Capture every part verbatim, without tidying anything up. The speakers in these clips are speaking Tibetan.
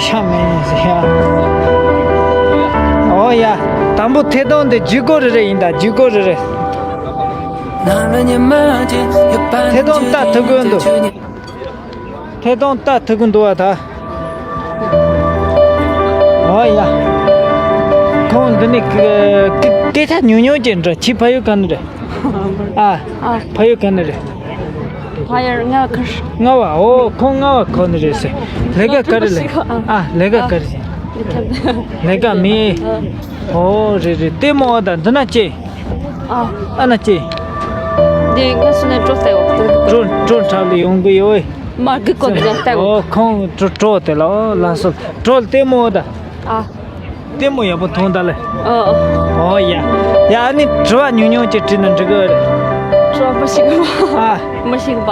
ཤ་མེད་ཟེར་ཡ། ཨོ་ཡ། དང་པོ་ཐད་གཏོང་དེ་བརྒྱུད་སྐོར་རེ་རེ་ཡིན་ད། བརྒྱུད་སྐོར་རེ་རེ། ཐད་གཏོང་ལྟ་ཐུབ་ཀྱི་འདུག་ཐད་གཏོང་ལྟ་ཐུབ་ཀྱི་འདུག་བ་ད། ཨོ་ཡ། ཁོང་འདི་ནས་སྐད་ཆ་ཉུང་ཉུང་ཅིག་འདྲི། ཁྱི་ཕ་ཡུལ་ག་ནས་རེད། ཨ། ཨ། ཕ་ཡུལ་ག་ནས་རེད། ཕ་ཡུལ་རྔ་བ་ཁུལ། རྔ་བ། ཨོ། ཁོང་རྔ་བ་ཁུལ་ནས་རེད་ཟེར། ལས་ཀ་ག་རེ་ལས། ཨ། ལས་ཀ་ག་རེ་བྱེད། ལས་ཀ་མེད། ཨོ། རེད་རེད། ལྟད་མོ་བ་ད། འདི་ན་ཅི། ཨ། ཨ་ན་ཅི། འདི་ང་སུ་ནས་འགྲོ་ལྟ་བ། འགྲོ་འགྲོ་འཁྲབ་ལ་ཡོང་གི་ཡོད། མ་གི་གོ་འདི་ལྟ་བ། ཨོ། ཁོང་འགྲོ་འགྲོ་དེ་ལ། ཨོ། ལགས་སོ། འགྲོ་ལྟད་མོ་བ་ད། ཨ། ལྟད་མོ་ཡག་པོ་མཐོང་ད་ལེ། ཨོ། ཨོ་ཡ། ཡ། ཨ་ནི་དྲི་བ་ཉུང་ཉུང་ཅིག་དྲིས་ན་འགྲིག་གི་རེད། དྲི་བ་མི་ཤེས་པ། ཨ། མི་ཤེས་པ།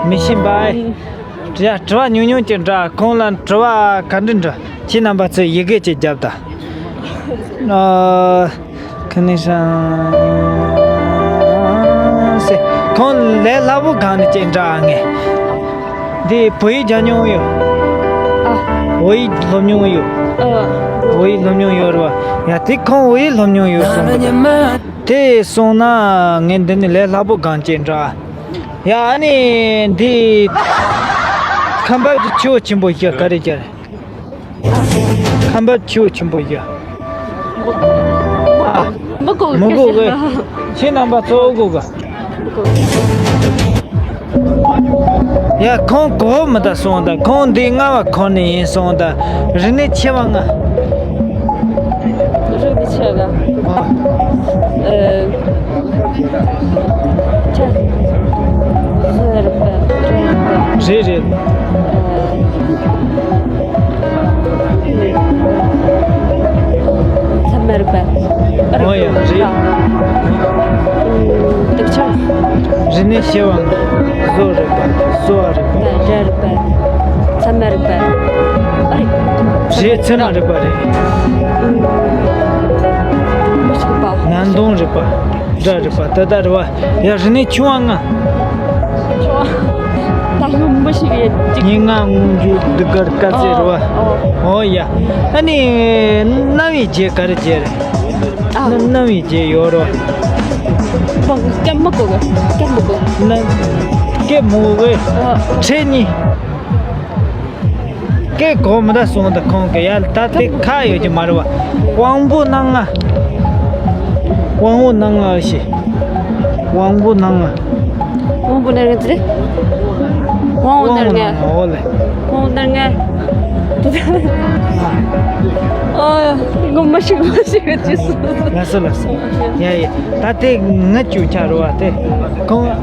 མི་ཤེས་པ། ཨ། ཡ། དྲི་བ་ཉུང་ཉུང་ཅིག་འདྲི། ཁོང་ལ་དྲི་བ་ག་འདྲ་འདྲི། ཁྱེད་རྣམ་པ་ཚོས་ཡི་གེ་ཅིག་རྒྱབ་ད། ཨ། ཁ་ནས་ཤང་ཟེར། ཁོང་ལས་སླ་པོ་གང་ནས་ཅིག་འདྲི་ཨ། ངས། འདི་བོད་ཡིག་སྦྱང་མྱོང་ཡོད། ཨ། བོད་ཡིག་སློབ་མྱོང་ཡོད། ཨ། བོད་ཡིག་སློབ་མྱོང་ཡོད་རེད་བ། ཡ། དེ་ཁོང་བོད་ཡིག་སློབ་མྱོང་ཡོད་གསུངས་འདུག་དེ་སོང་ན་ངས་འདི་ནས་ལས་སླ་པོ་གང་ཅིག་འདྲི། ཡ། ཨ་ནི་འདི་ཁམས་པ་ཆུ་བོ་ཆེན་པོ་ཞིག་ག་རེ་རྒྱ་རེད། ཁམས་པ་ཆུ་བོ་ཆེན་པོ་ཞིག་མི་གོ་མི་གོ་གི། ཁྱེད་རྣམ་པ་གཙོ་བོ་གོ་གི། ཡ། ཁོང་གོ་མི་ད་སོང་ད། ཁོང་འདི་རྔ་བ་ཁུལ་ནས་ཡིན་སོང་ད། རིག་གནས་ཆེ་བ་ལྔ། རིག་གནས་ཆེ་བ་ལྔ། ཨ། ཨ། ཆ། ཧ་ར་པ། ར་ར་པ། རེད་རེད། ཚ་མ་ར་པ། ཨོ་ཡ། རེད། དུག་ཆ། རིག་གནས་ཆེ་བ་ལྔ། བཟོ་ར་པ། བཟོ་བ་ར་པ། ར་ར་པ། ཚ་མ་ར་པ། ཨ་རེད། རེད། ཚ་མ་ར་པ་རེད། མི་ཤེས་པ། ནན་ཏན་ར་པ། སྒྲ་ར་པ། ད་ད་ར་བ། ཡ། རིག་གནས་ཆུང་བ་ལྔ། ཆུང་བ། ད་ལོ་མི་ཤེས་ཡ་ཅིག་སྙན་ངག་སྔོན་འཇུག་གདུགས་དཀར་དཀར་ཟས་ར་བ། ཨོ། ཨོ་ཡ། ཨ་ནི་རྣ་བའི་རྗེས་ག་རེ་རྗེས་རེད། ཨ། རྣ་རྣ་བའི་རྗེས་ཡོད་ར་བ། སྐད་མི་གོ་གི། སྐད་མི་གོ། རྣ། སྐད་མི་གོ་གི། ཨ། ཁྲེལ་གཉིས། སྐད་གོ་མི་ད་སོང་ད་ཁོང་གི། ཡ། ད་དེ་ཁ་ཡོད་ཀྱི་མ་རེད་བ། དབང་པོ་སྣ་ལྔ། དབང་པོ་སྣ་ལྔ་ཞེས། དབང་པོ་སྣ་ལྔ། དབང་པོ་སྣ་ལྔ་དེ་རེད། དབང་པོ་སྣ་ལྔ། དབང་པོ་སྣ་ལྔ། ཨོ་ལེ། དབང་པོ་སྣ་ལྔ། ཨ། ཨ། ངོ་མ་ཤེས་མ་ཤེས་ཀྱི་ཅི་སོ། ལགས་སོ་ལགས་སོ། ཡ་ཡ། ད་དེ་ང་བཅུ་ཆ་རུ་བ་དེ། ཁོང་ཨ།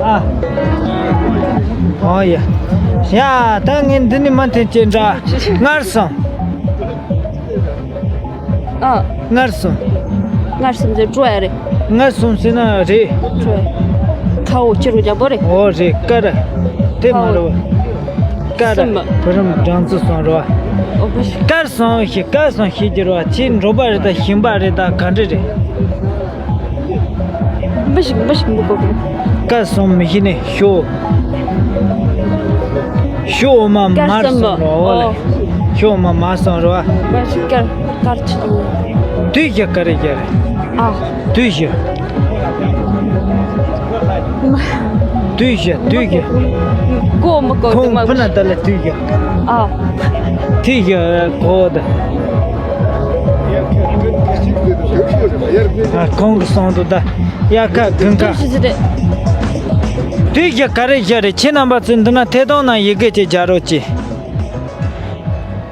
ཨོ་ཡ། ཡ། ད་ངས་འདི་ནས་མ་འཐེན་ཅེས་འདྲ། སྔར་སོང་། ཨ། སྔར་སོང་། སྔར་སོང་ཟེར་བྲོ་ཡ་རེད། སྔར་སོང་ཟེར་ན་རེད། བྲོ་ཡ། ཁ་འོ་ཁྱེར་རོ་རྒྱ་པོ་རེད། ཨོ་རེད། ཀ་ར། དེ་མ་རུ་བ། ཀ་ར། སེམས་མ། བུ་རམ་སྦྲང་རྩི་སོང་རུ་བ། ཨོ་བ། སྐལ་བཟང་ཞིག་སྐལ་བཟང་ཞིག་གྱུར་བ། ཁྱེད་འབྲོག་པ་རེད་ད། ཞིང་པ་རེད་ད། ག་འདྲ་རེད། མི་ཞིག་མི་ཞིག་མི་གོ་གི། སྐལ་བཟང་མི་ཤེས་ནས་ཤོག་ཤོག་འོ་མ་མར་སོང་རོ། ཨོ་ལེ། ཤོག་འོ་མ་མར་སོང་རོ། མ་ཞིག་སྐལ་སྐལ་ཆུ་དང་། དུས་ཀྱི་སྐལ་རེད་རྒྱལ་རེད། ཨ། དུས་ཀྱི། དུས་ཀྱི་དུས་ཀྱི། གོ་མི་གོ་ཁོང་དུ་མ་ཕུ་ན་ད་ལ་དུས་ཀྱི། ཨ། དུས་ཀྱི་གོ་ད། ཨ། ཁོང་གི་སོང་དུ་ད་ཡ་ཁ་གང་ཁ། དུས་ཀྱི་སྐལ་རེད་རྒྱལ་རེད། ཁྱེད་རྣམ་པ་ཚོས་འདི་ན་ཐད་གཏོང་ནང་ཡི་གེ་ཅིག་རྒྱག་རོགས་གྱིས།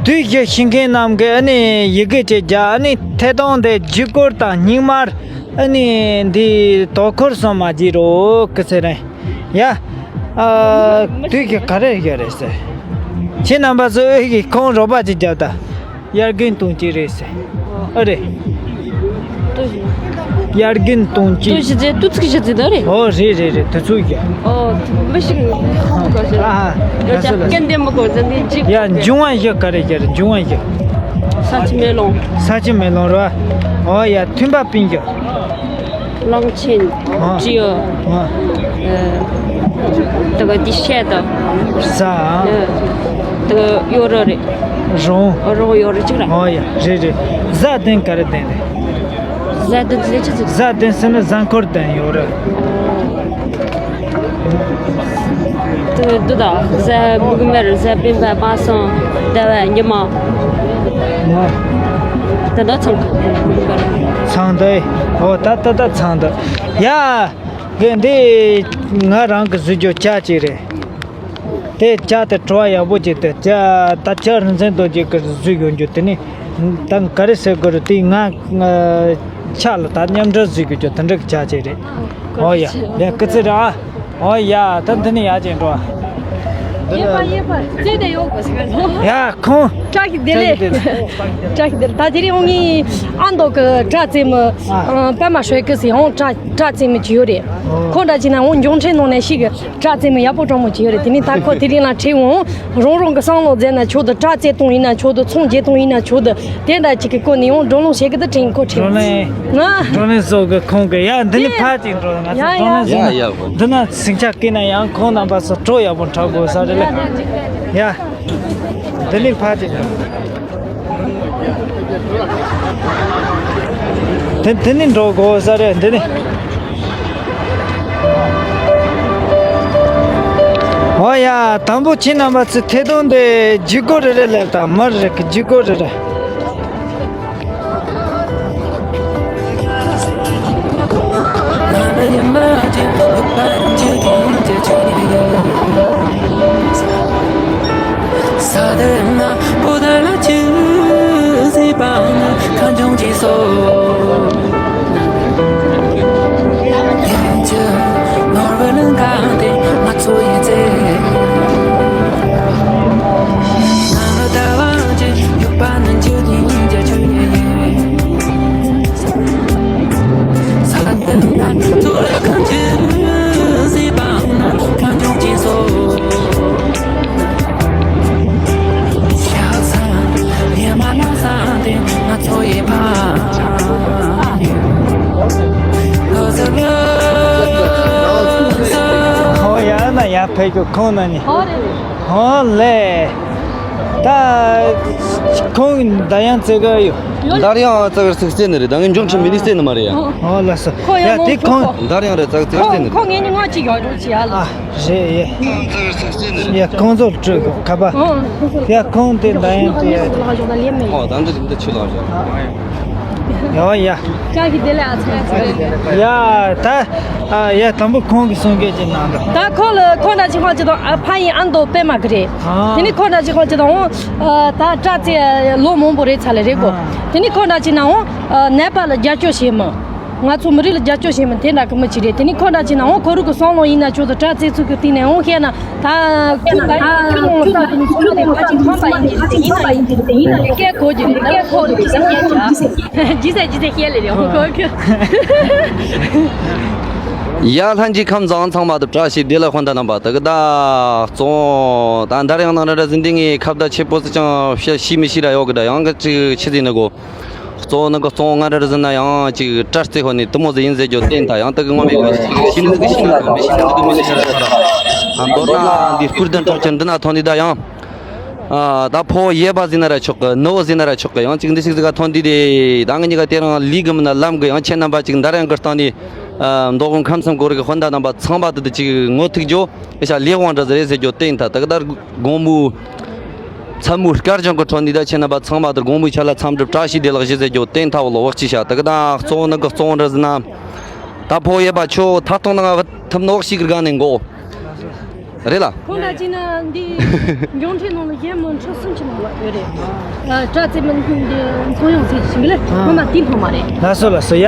དུས་ཀྱི་ཤིང་མཁན་རྣམས་ཀྱིས་ཨ་ནི་ཡི་གེ་ཅིག་རྒྱག་ཨ་ནི་ཐད་གཏོང་དེ་བརྒྱུད་སྐུར་དང་སྙིང་དམར། ཨ་ནི་འདི་དོ་ཁུར་སོང་མ་བགྱིས་རོགས་ཀི་ཚེ་རིང་། ཡ། ཨ། དུས་ཀྱི་ག་རེ་ཡོད་རེད་ཟེར། ཁྱེད་རྣམ་པ་ཚོས་ཨེ་ཀྱི་ཁོང་རོགས་པ་ཅིག་རྒྱབ་ད། དབྱར་དགུན་སྟོན་དཔྱིད་རེད་ཟེར། ཨ་རེད། དུས་བཞི། དབྱར་དགུན་སྟོན་དཔྱིད། དུས་བཞི་ཚེ་དུས་ཚིགས་བཞི་ཚེ་ད་རེད། ཨོ་རེད་རེད་རེད། དུས་ཚོད་ཀྱི། ཨོ། མི་ཞིག་ཁོང་ག་ཟེར། ཨ་ཧ། ཡོད་ཀྱང་སྐད་འདེབས་མི་དགོས་ཟེར་འདི་འཇིག་ཡ། འབྱུང་བ་བཞི་ག་རེ་རྒྱལ་རེད། འབྱུང་བ་བཞི། ས་ཆུ་མེ་རླུང་། ས་ཆུ་མེ་རླུང་རེད་བ། ཨོ་ཡ། མཐུན་པ་སྤུན་བཞི། གླང་ཆེན། ཨ། སྤྲེའུ། ཨ། ཨ། ད་ག་འདི་བཤད་དང་། ས། ཨ། ཨ། དུ་ཡོད་རེད། རོང་། རོང་ཡོད་རེད་ཅིག་ར། ཨོ་ཡ། རེད་རེད། བཟའ་ལྡན་ག་རེ་ལྡན་རེད། བཟའ་ལྡན་ཟེར་ཆི་ཟིག་བཟའ་ལྡན་ཟེར་ན་བཟའ་འཁོར་ལྡན་ཡོད་རེད། དུ་དུ་ད་བཟའ་མིག་དམར། བཟའ་སྤེན་པ། པ་སངས། ཟླ་བ། ཉི་མ། ཨོ། དེ་འདྲ་ཚང་། ཚང་འདུག་ཨོ། ད་ད་ད་ཚང་འདུག་ཡ། གི་འདི་ང་རང་གི་བཟོས་རྒྱུ་ཇ་ཅིག་རེད། དེ་ཇ་དེ་བྲོ་བ་ཡག་པོ་ཅིག་དེ་ཇ་ད་ཇ་རིན་ཆེན་རྡོ་རྗེ་གི་བཟོས་ཡོང་རྒྱུ་དེ་ནི་ད་ག་རེ་ཟེར་དགོས་རེད། དེ་ང་ཆ་ལ་ད་མཉམ་འབྲེལ་བཟོས་དགོས་རྒྱུ་དེ་འདྲ་གི་ཇ་ཅིག་རེད། ཨོ་ཡ། ཡ་སྐུ་ཚེ་རིང་ཨ། ཨོ་ཡ། ད་འདི་ནི་ཡག་ཅིག་འགྲོ། ཡེ་པ་ཡེ་པ་རྩེ་དེ་ཡོང་གོ་ཟེར་ག་ཡ་ཁོང་། བཀྲ་ཤིས་བདེ་ལེགས། བཀྲ་ཤིས་བདེ་ལེགས། ད་དེ་རིང་འོང་ངི་ཨ་མདོ་གི་དྲ་རྩེད་མོ། ཨ། པད་མ་ཧྲོས་ཀི་སི་འོང་དྲ་དྲ་རྩེད་མོ་ཅིག་ཡོད་རེད། ཨོ། ཁོ་འདྲ་ཅིག་ན་འོང་འབྱུང་འཕྲིན་ནང་ནས་ཤིག་གི་དྲ་རྩེད་མོ་ཡག་པོ་དྲང་མོ་ཅིག་ཡོད་རེད། དེ་ནི་ད་ཁོ་དེ་རིང་ལ་ཁྲིད་འོང་། རང་རང་གི་བསམ་བློ་མཛད་ན་ཆོག་འདུག་དྲ་རྩེད་སྟངས་ཡིན་ན་ཆོག་འདུག་ཚོང་རྒྱག་སྟངས་ཡིན་ན་ཆོག་འདུག་དེ་འདྲ་ཅིག་གི་སྐོར་ནས་འོང་བགྲོ་གླེང་བྱེད་གི་འདུག་དྲན་ཁོ་དྲན། བགྲོ་གླེང་། ང་། བགྲོ་གླེང་བཟོ་གི་ཁོང་གི་ཡ་འདི་ནི་དེ་ཕར་ཅིག་འགྲོ། ང་ཚོ་ཡ་བགྲོ་གླེང་བཟོ། ཡ་ཡ། འདི་ན་ཟིང་ཆ་སྐྱེས་ན་ཡང་ཁོང་རྣམ་པ་ཚོ་བྲོ་ཡག་པོ་འཁྲབ་དགོས་ས་རེད་ལ། ཡ། འདི་ནི་ཕར་ཅིག་འགྲོ། དེ་དེ་ནི་འགྲོ་དགོས་ས་རེད་འདི་ནི། ཨོ་ཡ། དང་པོ་ཁྱེད་རྣམ་པ་ཚོས་ཐད་གཏོང་དེ་ལྗིད་ཁོག་རེ་རེ་སླེབས་དང་། མར་རེ་གི་ལྗིད་ཁོག་རེ་རེ། ཨོ་ཡ། ན་ཡ་ཕེ་གི་ཁོང་ན་ནི། ཨོ་རེད་རེད། ཨོ་ལེ། ད་ཁོང་ད་ཡང་ཙེ་ག་ཡོད། འདར་ཡང་ཙག་ཙིག་རྩེ་ནི་རེད། ད་ངས་འབྱུང་འཕྲིན་མི་ནི་རྩེ་ནི་མ་རེད་ཡ། ཨོ་ལ་སོ། ཁོ་ཡ་ཡང་དེ་ཁོང་། འདར་ཡང་རེད། ཙག་ཙིག་རྩེ་ནི་ཁོ་ངས་ནི་ང་གཅིག་ཡོང་རོགས་བྱེད་ཡ་ལ། ཨ་རེད་ཡ། ཡ་ཁོང་ཚོ་སྤྲོད་གོ་ཁ་པ། ཨོ་ཁོང་ཚོ། ཡ་ཁོང་དེ་འདར་ཡང་དེ་ཡ། ཨོ་ད་འདི་འདི་ཆུ་ལ་བཞག་ཡ་ཡ། བཀྲ་ཤིས་བདེ་ལེགས་ཨ་ཚང་། ཡ་ད། ཨ་ཡ་དང་པོ་ཁོང་གི་གསུང་སྐད་ཅིག་གནང་དང་། ད་ཁོ་ལ་ཁོ་འདྲ་ཅིག་ཁོང་ཅིག་དང་ཨ་ཕ་ཡིན་ཨ་མདོ་པད་མ་གི་རེད། ཨ། དེ་ནི་ཁོ་འདྲ་ཅིག་ཁོང་ཅིག་དང་འོང་། ཨ་ད་དྲ་རྩེད་ལོ་མང་པོ་རེད་ཚར་ལེ་རེད་གོ། ཨ། དེ་ནི་ཁོ་འདྲ་ཅིག་ན་འོང་། ཨ་ནད་པ་ལ་རྒྱབ་སྐྱོར་བྱེད་མི། ང་ཚོ་མི་རིགས་ལ་རྒྱབ་སྐྱོར་བྱེད་མི་དེ་འདྲ་གི་མི་ཅིག་རེད། དེ་ནི་ཁོ་འདྲ་ཅིག་ན་འོང་ཁོ་རང་གི་བསམ་བློ་ཡིན་ན་ཆོག་ཏུ་དྲ་རྩེད་ཚུལ་གི་སྟེང་ནས་འོང་བཤད་ན། ད་ཁྱོད་ད་ཁྱོད་ནང་ལ་ད་ཁྱོད་ནང་ལ་ད་ཅིག་ཁམས་པ་ཡིན་གྱི་ཡིན་ན་ཡིན་གྱི་ཡིན་ན་ཡིན་གྱི་སྐད་གོ་གྱི་རེད། ད་ཁོ་ལ་ཅི་ཟེར་སྐད་ཀྱི་ཨ། ཇི་ཟེར་ཇི་ཟེར་ཤེས་ལེ་ལེ་ཧོ་ཁོ་ཁྱོད། ཡ་ལྷན་རྒྱས་ཁམས་བཟང་ཚང་མ་དུ་བཀྲ་ཤིས་བདེ་ལེགས། དཔོན་དང་རྣམ་པ་དུ་གི་ད་གཙོ་བོ་ད་འདར་ཡང་ནང་ར་ར་ཟིན་དེ་ངའི་ཁ་བརྡ་ཆེ་པོ་ཟིག་ཀྱང་བཤད་ཤེས་མི་ཤེས་ར་ཡོད་གི། ད་ཡང་གི་ཅིག་ཆི་ཟིན་ནི་གོ། གཙོ་བོ་ནི་གི་གཙོ་བོ་ང་ར་ར་ཟིན་ན་ཡང་ཅིག་དྲ་རྩེད་ཧོ་ནི་དུ་མོ་ཟིག་ཡིན་ཟེར་རྒྱུ་བསྟན་ད་ཡང་དུ་གི་ངོ་མི་གི་ཤི་ནི་གི་ཤི་ནི་གི་མི་ཤི་ནི་གི་མི་ཤི་ནི་གི་ད་མདོར་ན་འདི་སྐུར་ལྡན་དྲ་ཆེན་འདི་ན་ཐོན་ནི་ད་ཡང་། ཨ་ད་ཕོ་ཡེ་བ་ཟིན་ན་ར་ཆོག་གི། ནུ་བོ་ཟིན་ན་ར་ཆོག་གི། ཡང་ཅིག་འདི་ཞིག་ཟིག་ག་ཐོན་དུས་དེ་ད་ང་གཉིས་ཀ་དེ་རིང་ལུས་གི་མིན་ན་ལམ་གི། ཡང་ཁྱེད་རྣམ་པ་ཅིག་འདར་ཡང་གི་སྟེང་ནས་ཨ་མདོ་དབུས་ཁམས་གསུམ་གོ་རིགས་ཀྱི་དཔོན་དང་རྣམ་པ་ཚང་མ་དེ་དུ་ཅིག་ངོ་ཐུག་རྒྱུ་ཨེ་ཤ་ལེགས་དབང་འདྲ་ཟེར་རེད་ཟེར་རྒྱུ་བསྟན་ད། ད་ག་ད་དགོང་མོ་མཚན་མོ་སྐར་བྱང་གི་ཁྲོད་ནས་ད་ཁྱེད་རྣམ་པ་ཚང་མ་དུ་དགོང་མོའི་ཆ་ལ་འཚམས་འདྲི་བཀྲ་ཤིས་བདེ་ལེགས་ཞུ་ཟེར་རྒྱུ་བསྟན་ཐ་བ་ལོ་བག་ཅི་ཤ། ད་ག་ད་གཙོ་བོ་ནི་གི་གཙོ་བོ་འདྲ་ཟིན་ན་ད་ཕོ་ཡེ་བ་ཆོ་ཐ་སྟོང་ནང་ང་ཐུབ་ནོ་ཞིག་གི་སྒང་ནས་འགོ། རེད་ལ། ཁོང་ལ་ཅི་ན་འདི་འབྱུང་འཕྲིན་ནང་ལ་གཞན་མི་ཁྲི་སུམ་ཅུ་མང་བ་ཡོད་རེད། ཨ་དྲ་རྩེད་མི་འདི་ཚོ་ཡོང་ཚེ་ཞིག་ལ་ཁོ་ན་དེ་མཐོང་མ་རེད། ལགས་སོ་ལགས་སོ་ཡ།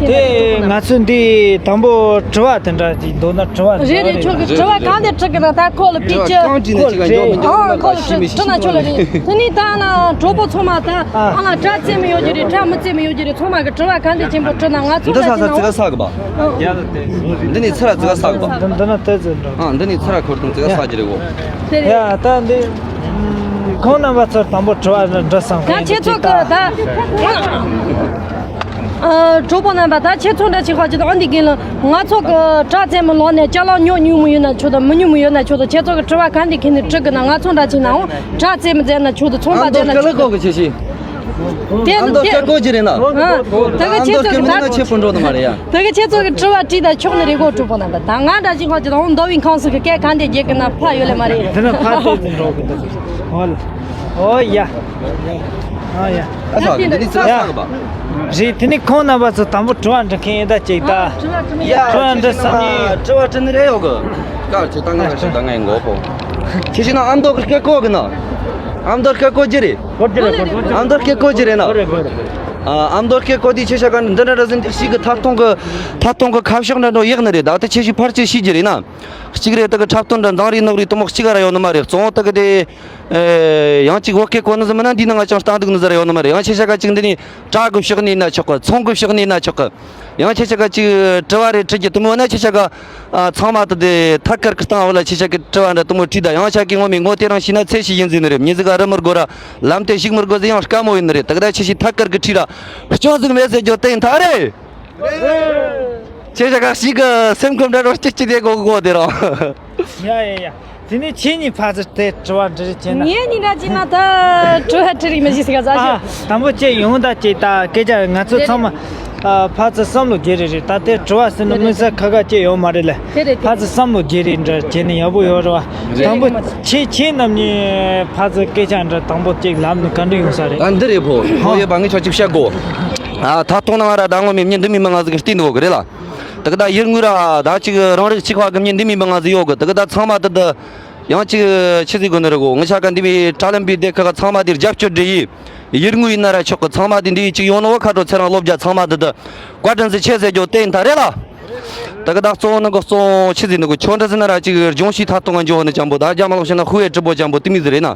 དེ་ང་ཚོ་འདི་དང་པོ་དྲི་བ་དེ་འདྲ་ཅིག་འདུག་ན་དྲི་བ་རེད་རེད། ཁྱོད་ཀྱི་དྲི་བ་གང་དེ་དྲི་གི་ན་ད་ཁོ་ལ་ཕི་ཅི་ཁོ་ལ་དྲི་ཨང་ཁོ་ལ་དྲི་དྲི་ན་ཁྱོད་ལ་རེད། དེ་ནི་ད་ན་གྲོགས་པོ་ཚང་མ་ད་ཨ་ང་དྲ་རྩེད་མི་ཡོད་ཀྱི་རེད། དྲ་མི་རྩེད་མི་ཡོད་ཀྱི་རེད། ཚང་མ་གི་དྲི་བ་གང་དེ་ཆེན་པོ་དྲི་ན་ང་ཚོ་འདི་ད་ས་ས་ཅི་ག་ས་གི་བ། འདི་ནི་ཚུར་ཙི་ག་ས་གི་བ། འདི་འདི་ན་ཏེ་ཙི་འགྲོ། ཨ་འདི་ནི་ཚུར་ཁོར་དང་ཙི་ག་ས་ཀྱི་རེད་གོ། ཡ་ད་འདི་ཁོང་རྣམ་པ་ཚོར་དང་པོ་དྲི་བ་འདྲི་བསམ། ད་ཁྱེད་ཚོ་གི་ད། ཨ། གྲོགས་པོ་རྣམ་པ། ད་ཁྱེད་ཚོ་འདྲ་ཅིག་ཧ་ཅི་ད་འདི་གིན་ལ་ང་ཚོ་གི་དྲ་རྩེད་མོ་ལོག་ནས་ཅ་ལག་ཉོ་ཉུང་མོ་ཡོད་ན་ཆོག་དང་མི་ཉུང་མོ་ཡོད་ན་ཆོག་དང་། ཁྱེད་ཚོ་གི་དྲི་བ་ག་འདི་གིན་ནས་དྲི་གི་ན། ང་ཚོ་འདྲ་ཅིག་ནའང་དྲ་རྩེད་མོ་རྩེ་ན་ཆོག་དང་ཚོང་པ་རྩེ་ན་ཆོག་དང་། དེ་ཨ་མདོ་དེ་སྐད་གོ་གི་རེད་ན། ཨ། ད་གི་ཁྱེད་ཚོ་གི་ད་ཁྱེད་ཚོ་གི་དྲི་བ་དྲིས་ད་ཆོག་ནི་རེད་གོ། གྲོགས་པོ་རྣམ་པ། ད་ང་འདྲ་ཅིག་ཧ་ཅི་ད་འོང་མདོ་བའི་ཁང་སུ་གི་སྐད་ག་འདི་རྒྱག་གི་ན་ཕ་ཡོད་ལེ་མ་རེད། དེ་ན་ཕ་དེ་ཚོ་འགྲོ་གི་འདུག་ཨོ་ལ། ཨོ་ཡ། ཨ་ཡ། ཨ་ས་འདི་ནི་ཚིག་ལ་ཡ། ས་གི་པ། རེད། དེ་ནི་ཁོང་རྣམ་པ་ཚོ་དང་པོ་དྲི་བ་འདྲི་མཁན་ཡིན་ད་ཅིག་ད། ཡ། དྲི་བ་འདྲི་བསམ་ནི། དྲི་བ་དྲི་ནི་རེད་ཡོད་གི། ཀ་ཅི་ད་ང་ར་ཞིག་ད་ང་ཡིན་གོ་པོ། ཁྱེད་ཤི་ན་ཨ་མདོ་གི་སྐད་གོ་གི་ན། ཨ་མདོ་སྐད་གོ་རྒྱུ་རེད། ཨ་མདོ་སྐད་གོ་རྒྱུ་རེད་ན། ཨ་མདོ་སྐད་གོ་དེ་ཁྱེད་ཤ་ག་འདི་འདྲ་འདྲ་ཟིན་ཤིག་གི་ཐ་སྟོང་གི་ཐ་སྟོང་གི་ཁ་ཕྱོགས་འདྲ་འགྲོ་ཡག་ནི་རེད། ད་དེ་ཁྱེད་ཤི་ཕར་ཅི་ཤི་རྒྱུ་རེད་ན། གཅིག་རེད། དེ་གི་འཁྲབ་སྟོན་འདྲ་མཛངས་རིགས་ནོར་རིགས་དུ་མོ་གཅིག་ར་ཡོད་ནི་མ་རེད། གཙོ་བོ་དེ་གི་དེ། ཨེ། ཡང་གཅིག་བོད་སྐད་གོ་ནི་ཟིག་མིན་ན་འདི་ནང་ང་ཅང་ལྟ་འདུག་ནི་ཟིག་ར་ཡོད་ནི་མ་རེད། ཡང་ཁྱེད་ཤ་ག་གཅིག་འདི་ནི་དྲ་གི་ཕྱོགས་ནས་ཡིན་ན་ཆོག་གི། ཚོང་གི་ཕྱོགས་ནས་ཡིན་ན་ཆོག་གི། ཡང་ཁྱེད་ཤ་ག་གཅིག་དྲི་བ་རེ་དྲི་རྒྱུ་དུ་མོ་ན་ཁྱེད་ཤ་ག་ཨ། ཚང་མ་དེ་དེ་ཐད་ཀར་གི་སྟེང་བ་ལ་ཁྱེད་ཤ་གི་དྲི་བ་འདྲ་དུ་མོ་དྲིས་ད། ཡང་ཤ་གི་ངོ་མའི་ངོ་དེ་རང་ཤི་ན་ཚེ་ཤི་ཡིན་ཟིན་ནི་རེད། མྱི་ཟིག་ག་རི་མི་དགོ་ར་ལམ་དེ་ཞིག་མི་དགོ་ཟིག་ཡང་དཀའ་མོ་ཡིན་ནི་རེད། དེ་ག་ད་ཁྱེད་ཤི་ཐད་ཀར་གི་དྲིས་ར་སྐྱོ་ཟིག་མེད་ཟེར་རྒྱུ་དེ་ཡིན་ད་རེད། ཁྱེད་ཅག་ག་ཞིག་གི་སེམས་ཁམས་འདྲ་རོ་སྐྱིད་སྐྱིད་དེ་གོ་གོ་དེ་རང་། ཡ་ཡ་ཡ། དེ་ནས་ཁྱེད་གཉིས་ཕ་ཚུར་དེ་དྲི་བ་འདྲི་རེ་བྱས་ན། ངས་གཉིས་འདྲ་བྱས་ན་ད་དྲི་བ་དྲི་རིགས་མི་ཤེས་ཟིག་ག་ཟ་ཨ། ཞིག་དང་པོ་ཁྱེད་ཡོང་ད་ཅིག་ད་སྐད་ཆ་ང་ཚོ་རེད་ཚང་མ་ཨ། ཕ་ཚུར་བསམ་བློ་བརྗེ་རེ་རེད། ད་དེ་དྲི་བ་ཟེར་ན་དེ་རེད། མི་ས་ཁ་ཁ་ཅེ་ཡོད་མ་རེད་ལ། དེ་རེད། དེ་ཕ་ཚུར་བསམ་བློ་བརྗེ་རེ་འདྲ་བྱས་ན་ཡག་པོ་ཡོད་རེད་བ། རེད། དང་པོ་ཁྱེད་ཁྱེད་རྣམ་གཉིས་ཕ་ཚུར་སྐད་ཆ་འདྲ་དང་པོ་ཅིག་ལབ་ན་ག་འདྲ་ཡོང་ས་རེད། ད་འདི་རེད་ཕོ། ཁོ་ཡོད་པ་ངས་ཆ་གཅིག་བཤད་དགོ། ཨ། ཐ་ཐོང་ནང་ར་ད་ངོ་མི་མྱི་འདི་མི་མི་ང་ཟིག་གི་སྟེང་འདུག་གི་རེད་ལ། ད་གི་ད་ཡུལ་དངོས་ར་ད་ཅིག་རང་རིགས་གཅིག་པ་གི་མྱི་འདི་མི་མི་ང་ཟིག་ཡོད་གི། ད་གི་ད་ཚང་མ་ད་ད་ཡང་ཅིག་ཆི་ཟིག་དགོ་ནི་རེད་གོ། ངི་ཆ་ག་འདི་མི་དྲ་ལམ་པའི་སྡེ་ཁག་ག་ཚང་མ་འདིར་རྒྱབ་སྐྱོར་འདྲི་ཡི། ཡུལ་དངོས་ཡིན་ན་ར་ཆོག་གི། ཚང་མ་འདི་འདི་ཅིག་ཡོང་ནོ་བ་ཁ་དྲོ་ཚེ་རང་སློབ་རྒྱ་ཚང་མ་འདི་ད་བཀའ་དྲིན་ཟིག་ཆེ་ཟེར་རྒྱུ་དེ་ཡིན་ད་རེད་ལ། ད་གི་ད་གཙོ་བོ་ནི་གི་གཙོ་བོ་ཆི་ཟིག་ནི་གི་ཆོ་འདྲ་ཟིག་ན་ར་ཅིག་ལྗོངས་ཤིག་ཐ་གཏོང་ག་འཇོག་ནི་ཅང་པོ་ད་རྒྱ་མ་ལོག་ཤེ་ན་ཧུ་ཨེ་ཀྲི་པོ་ཅང་པོ་དེ་མི་ཟིག་རེད་ན།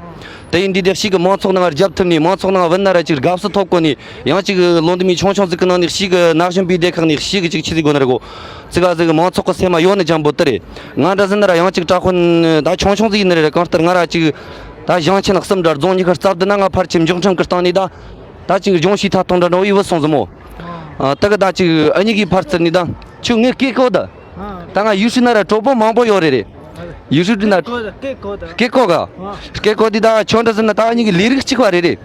དེ་ཡིན་དུས་དེ་གཅིག་གི་མང་ཚོགས་ནང་རྒྱབ་ཐུབ་ནས་མང་ཚོགས་ནང་བུད་ན་ར་ཅིག་དགའ་བསུ་ཐོབ་གོ་ནས། ཡང་གཅིག་གི་ལོ་འདི་མི་ཆུང་ཆུང་ཟིག་གི་ནང་ནས་གཅིག་གི་ན་གཞོན་པའི་སྡེ་ཁག་ནས་གཅིག་གི་གཅིག་ཆི་ཟིག་དགོ་ནི་རེད་གོ། ཙི་ག་ཟིག་གི་མང་ཚོགས་གི་སེམས་མ་ཡོད་ནི་ཅང་པོ་དེ་རེད། ང་འདྲ་ཟིག་ན་ར་ཡང་གཅིག་དྲ་དཔོན་ད་ཆུང་ཆུང་ཟིག་ཡིན་ནི་རེད། གང་ལྟར་ང་ར་ཅིག་ད་ཞིང་ཆེན་གསུམ་འདྲ་རྫོང་ཉི་ཤུ་རྩ་བདུན་ན་ང་ཕར་ཆེར་མགྱོགས་འཕྲིན་གི་སྟེང་ནས་ད་ད་ཅིག་ལྗོངས་ཤིག་ཐ་གཏོང་འདྲ་འདྲ་བོ་ཡི་བུད་སོང་ཟིག་མོ། ཨ། ད་གི་ད་ཅིག་ཨ་མྱེས་གི་ཕར་ཚུར་ནས་ད་ཁྱོད་ངའི་སྐད་གོ་ད། ད་ང་ཡུལ་ཤུལ་ན་ར་གྲོགས་པོ་མང་པོ་ཡོད་རེད་རེད། ཡུལ་ཤུལ་ན་སྐད་གོ་ད། སྐད་གོ་ག་སྐད་གོ་འདི་ད་ཆོ་འདྲ་ཟིན་ན་ད་ཨ་མྱེས་གི་ལས་རིགས་གཅིག་པ་རེད་རེད།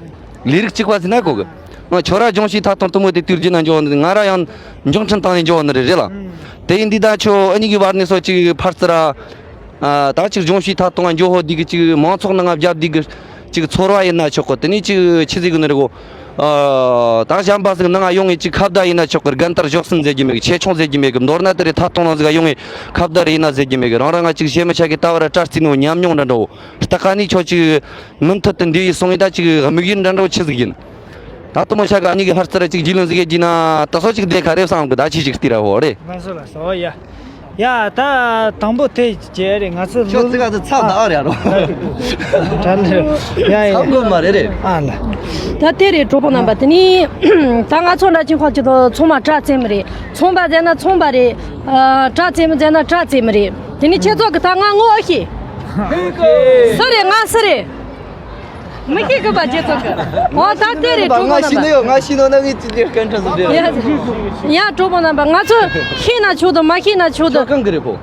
ལས་རིགས་གཅིག་པ་ཟིན་ན་གོ་གི། ང་ཁྱོད་ར་ལྗོངས་ཤིག་ཐ་གཏོང་དུ་མོ་དེ་དུས་རྒྱུན་ན་འཇོག་ནི་ང་ར་ཡང་མགྱོགས་འཕྲིན་བཏང་ནས་འཇོག་ནི་རེད་རེད་ལ། དེ་ཡིན་འདི་ད་ཁྱོད་ཨ་མྱེས་གི་བར་ནས་སོ་ཅིག་ཕར་ཚུར་ར། ཨ། ད་ཅིག་ལྗོངས་ཤིག་ཐ་གཏོང་ང་འགྱོ་ཧོ་འདི་གི་ཅིག་མང་ཚོགས་ནང་ང་བརྒྱབ་འདི་གི་ཅིག་ཚོར་བ་ཡིན་ན་ཆོག་གི། དེ་ནས་ཅིག་ཆི་ཟིག་གི་ནི་རེད་གོ། ཨ། ད་གཞན་པ་ཟིག་ནང་ང་ཡོང་ངེ་ཅིག་ཁ་བརྡ་ཡིན་ན་ཆོག་གི། རྒན་དར་ཞོག་སིན་ཟེར་གི་མེད་གི། ཆེ་ཆུང་ཟེར་གི་མེད་གི། མདོར་ན་དེ་རེད། ཐ་གཏོང་ནང་ཟིག་ག་ཡོང་ངེ་ཁ་བརྡ་རེ་ཡིན་ན་ཟེར་གི་མེད་གི། རང་རང་ང་ཅིག་གཞས་མི་ཆ་གི་ལྟ་བ་ར་དྲ་རྩིས་ནོ་ཉམས་མྱོང་འདྲ་འདྲ་བོ་ལྟ་ག་ནི་ཁྱོད་ཅིག་མུ་མཐུད་དུ་འདི་ཡི་སོང་ངེ་ད་ཅིག་དམིགས་ཡུལ་འདྲ་འདྲ་བོ་ཆི་ཟིག་ཡིན། ད་དུ་མོ་ཤ་ག་ཨ་མྱེས་གི་ཧར་ཙི་ར་ཅིག་རྒྱུས་ལོན་ཟིག་གི་ན་ད་སོ་ཅིག་བདེ་ཁ་རེ་བསམ་གི། ད་ཆི་ཅིག་སྟེ་ར་ཧོ་རེ། ང་ཚོ་ལ་སོ་ཡ། ཡ་ད་དང་པོ་དེ་བྱས་རེད། ང་ཚོ་ཁྱོད་ཙི་ག་ཚོ་ཚབ་ད་ཨ་རེ་ཨ་རོ། ད་ལེ་ཡ་ཡ། ཚབ་དགོས་མ་རེད་རེད། ཨ་ལ། ད་དེ་རེད། གྲོགས་པོ་རྣམ་པ། དེ་ནི་ད་ང་ཚོ་འདྲ་ཅིག་ཁོ་ཅིག་ད་ཚོང་མ་དྲ་རྩེད་མོ་རེད། ཚོང་པ་ཟེར་ན་ཚོང་པ་རེད། ཨ། དྲ་རྩེད་མོ་ཟེར་ན་དྲ་རྩེད་མོ་རེད། དེ་ནི་ཁྱེད་ཚོ་གི་ད་ང་ངོ་ཨེ་ཤེས། སུ་རེད། ང་སུ་རེད། མི་ཤེས་གི་པ་ཁྱེད་ཚོ་གི། འོ་ད་དེ་རེད། གྲོགས་པོ་ང་རྣམ་ཤི་ནི་པ། ཡོད། ང་ཤི་ནོ་ན་ངའི་ཅི་ཅི་སྐད་འཕྲིན་སུ་རེད། ཡ་ཡ། གྲོགས་པོ་རྣམ་པ། ང་ཚོ་ཤེས་ན་ཆོག་དང་མ་ཤེས་ན་ཆོག་དང་། ཁྱོད་གང་གི་རེད་ཕོ།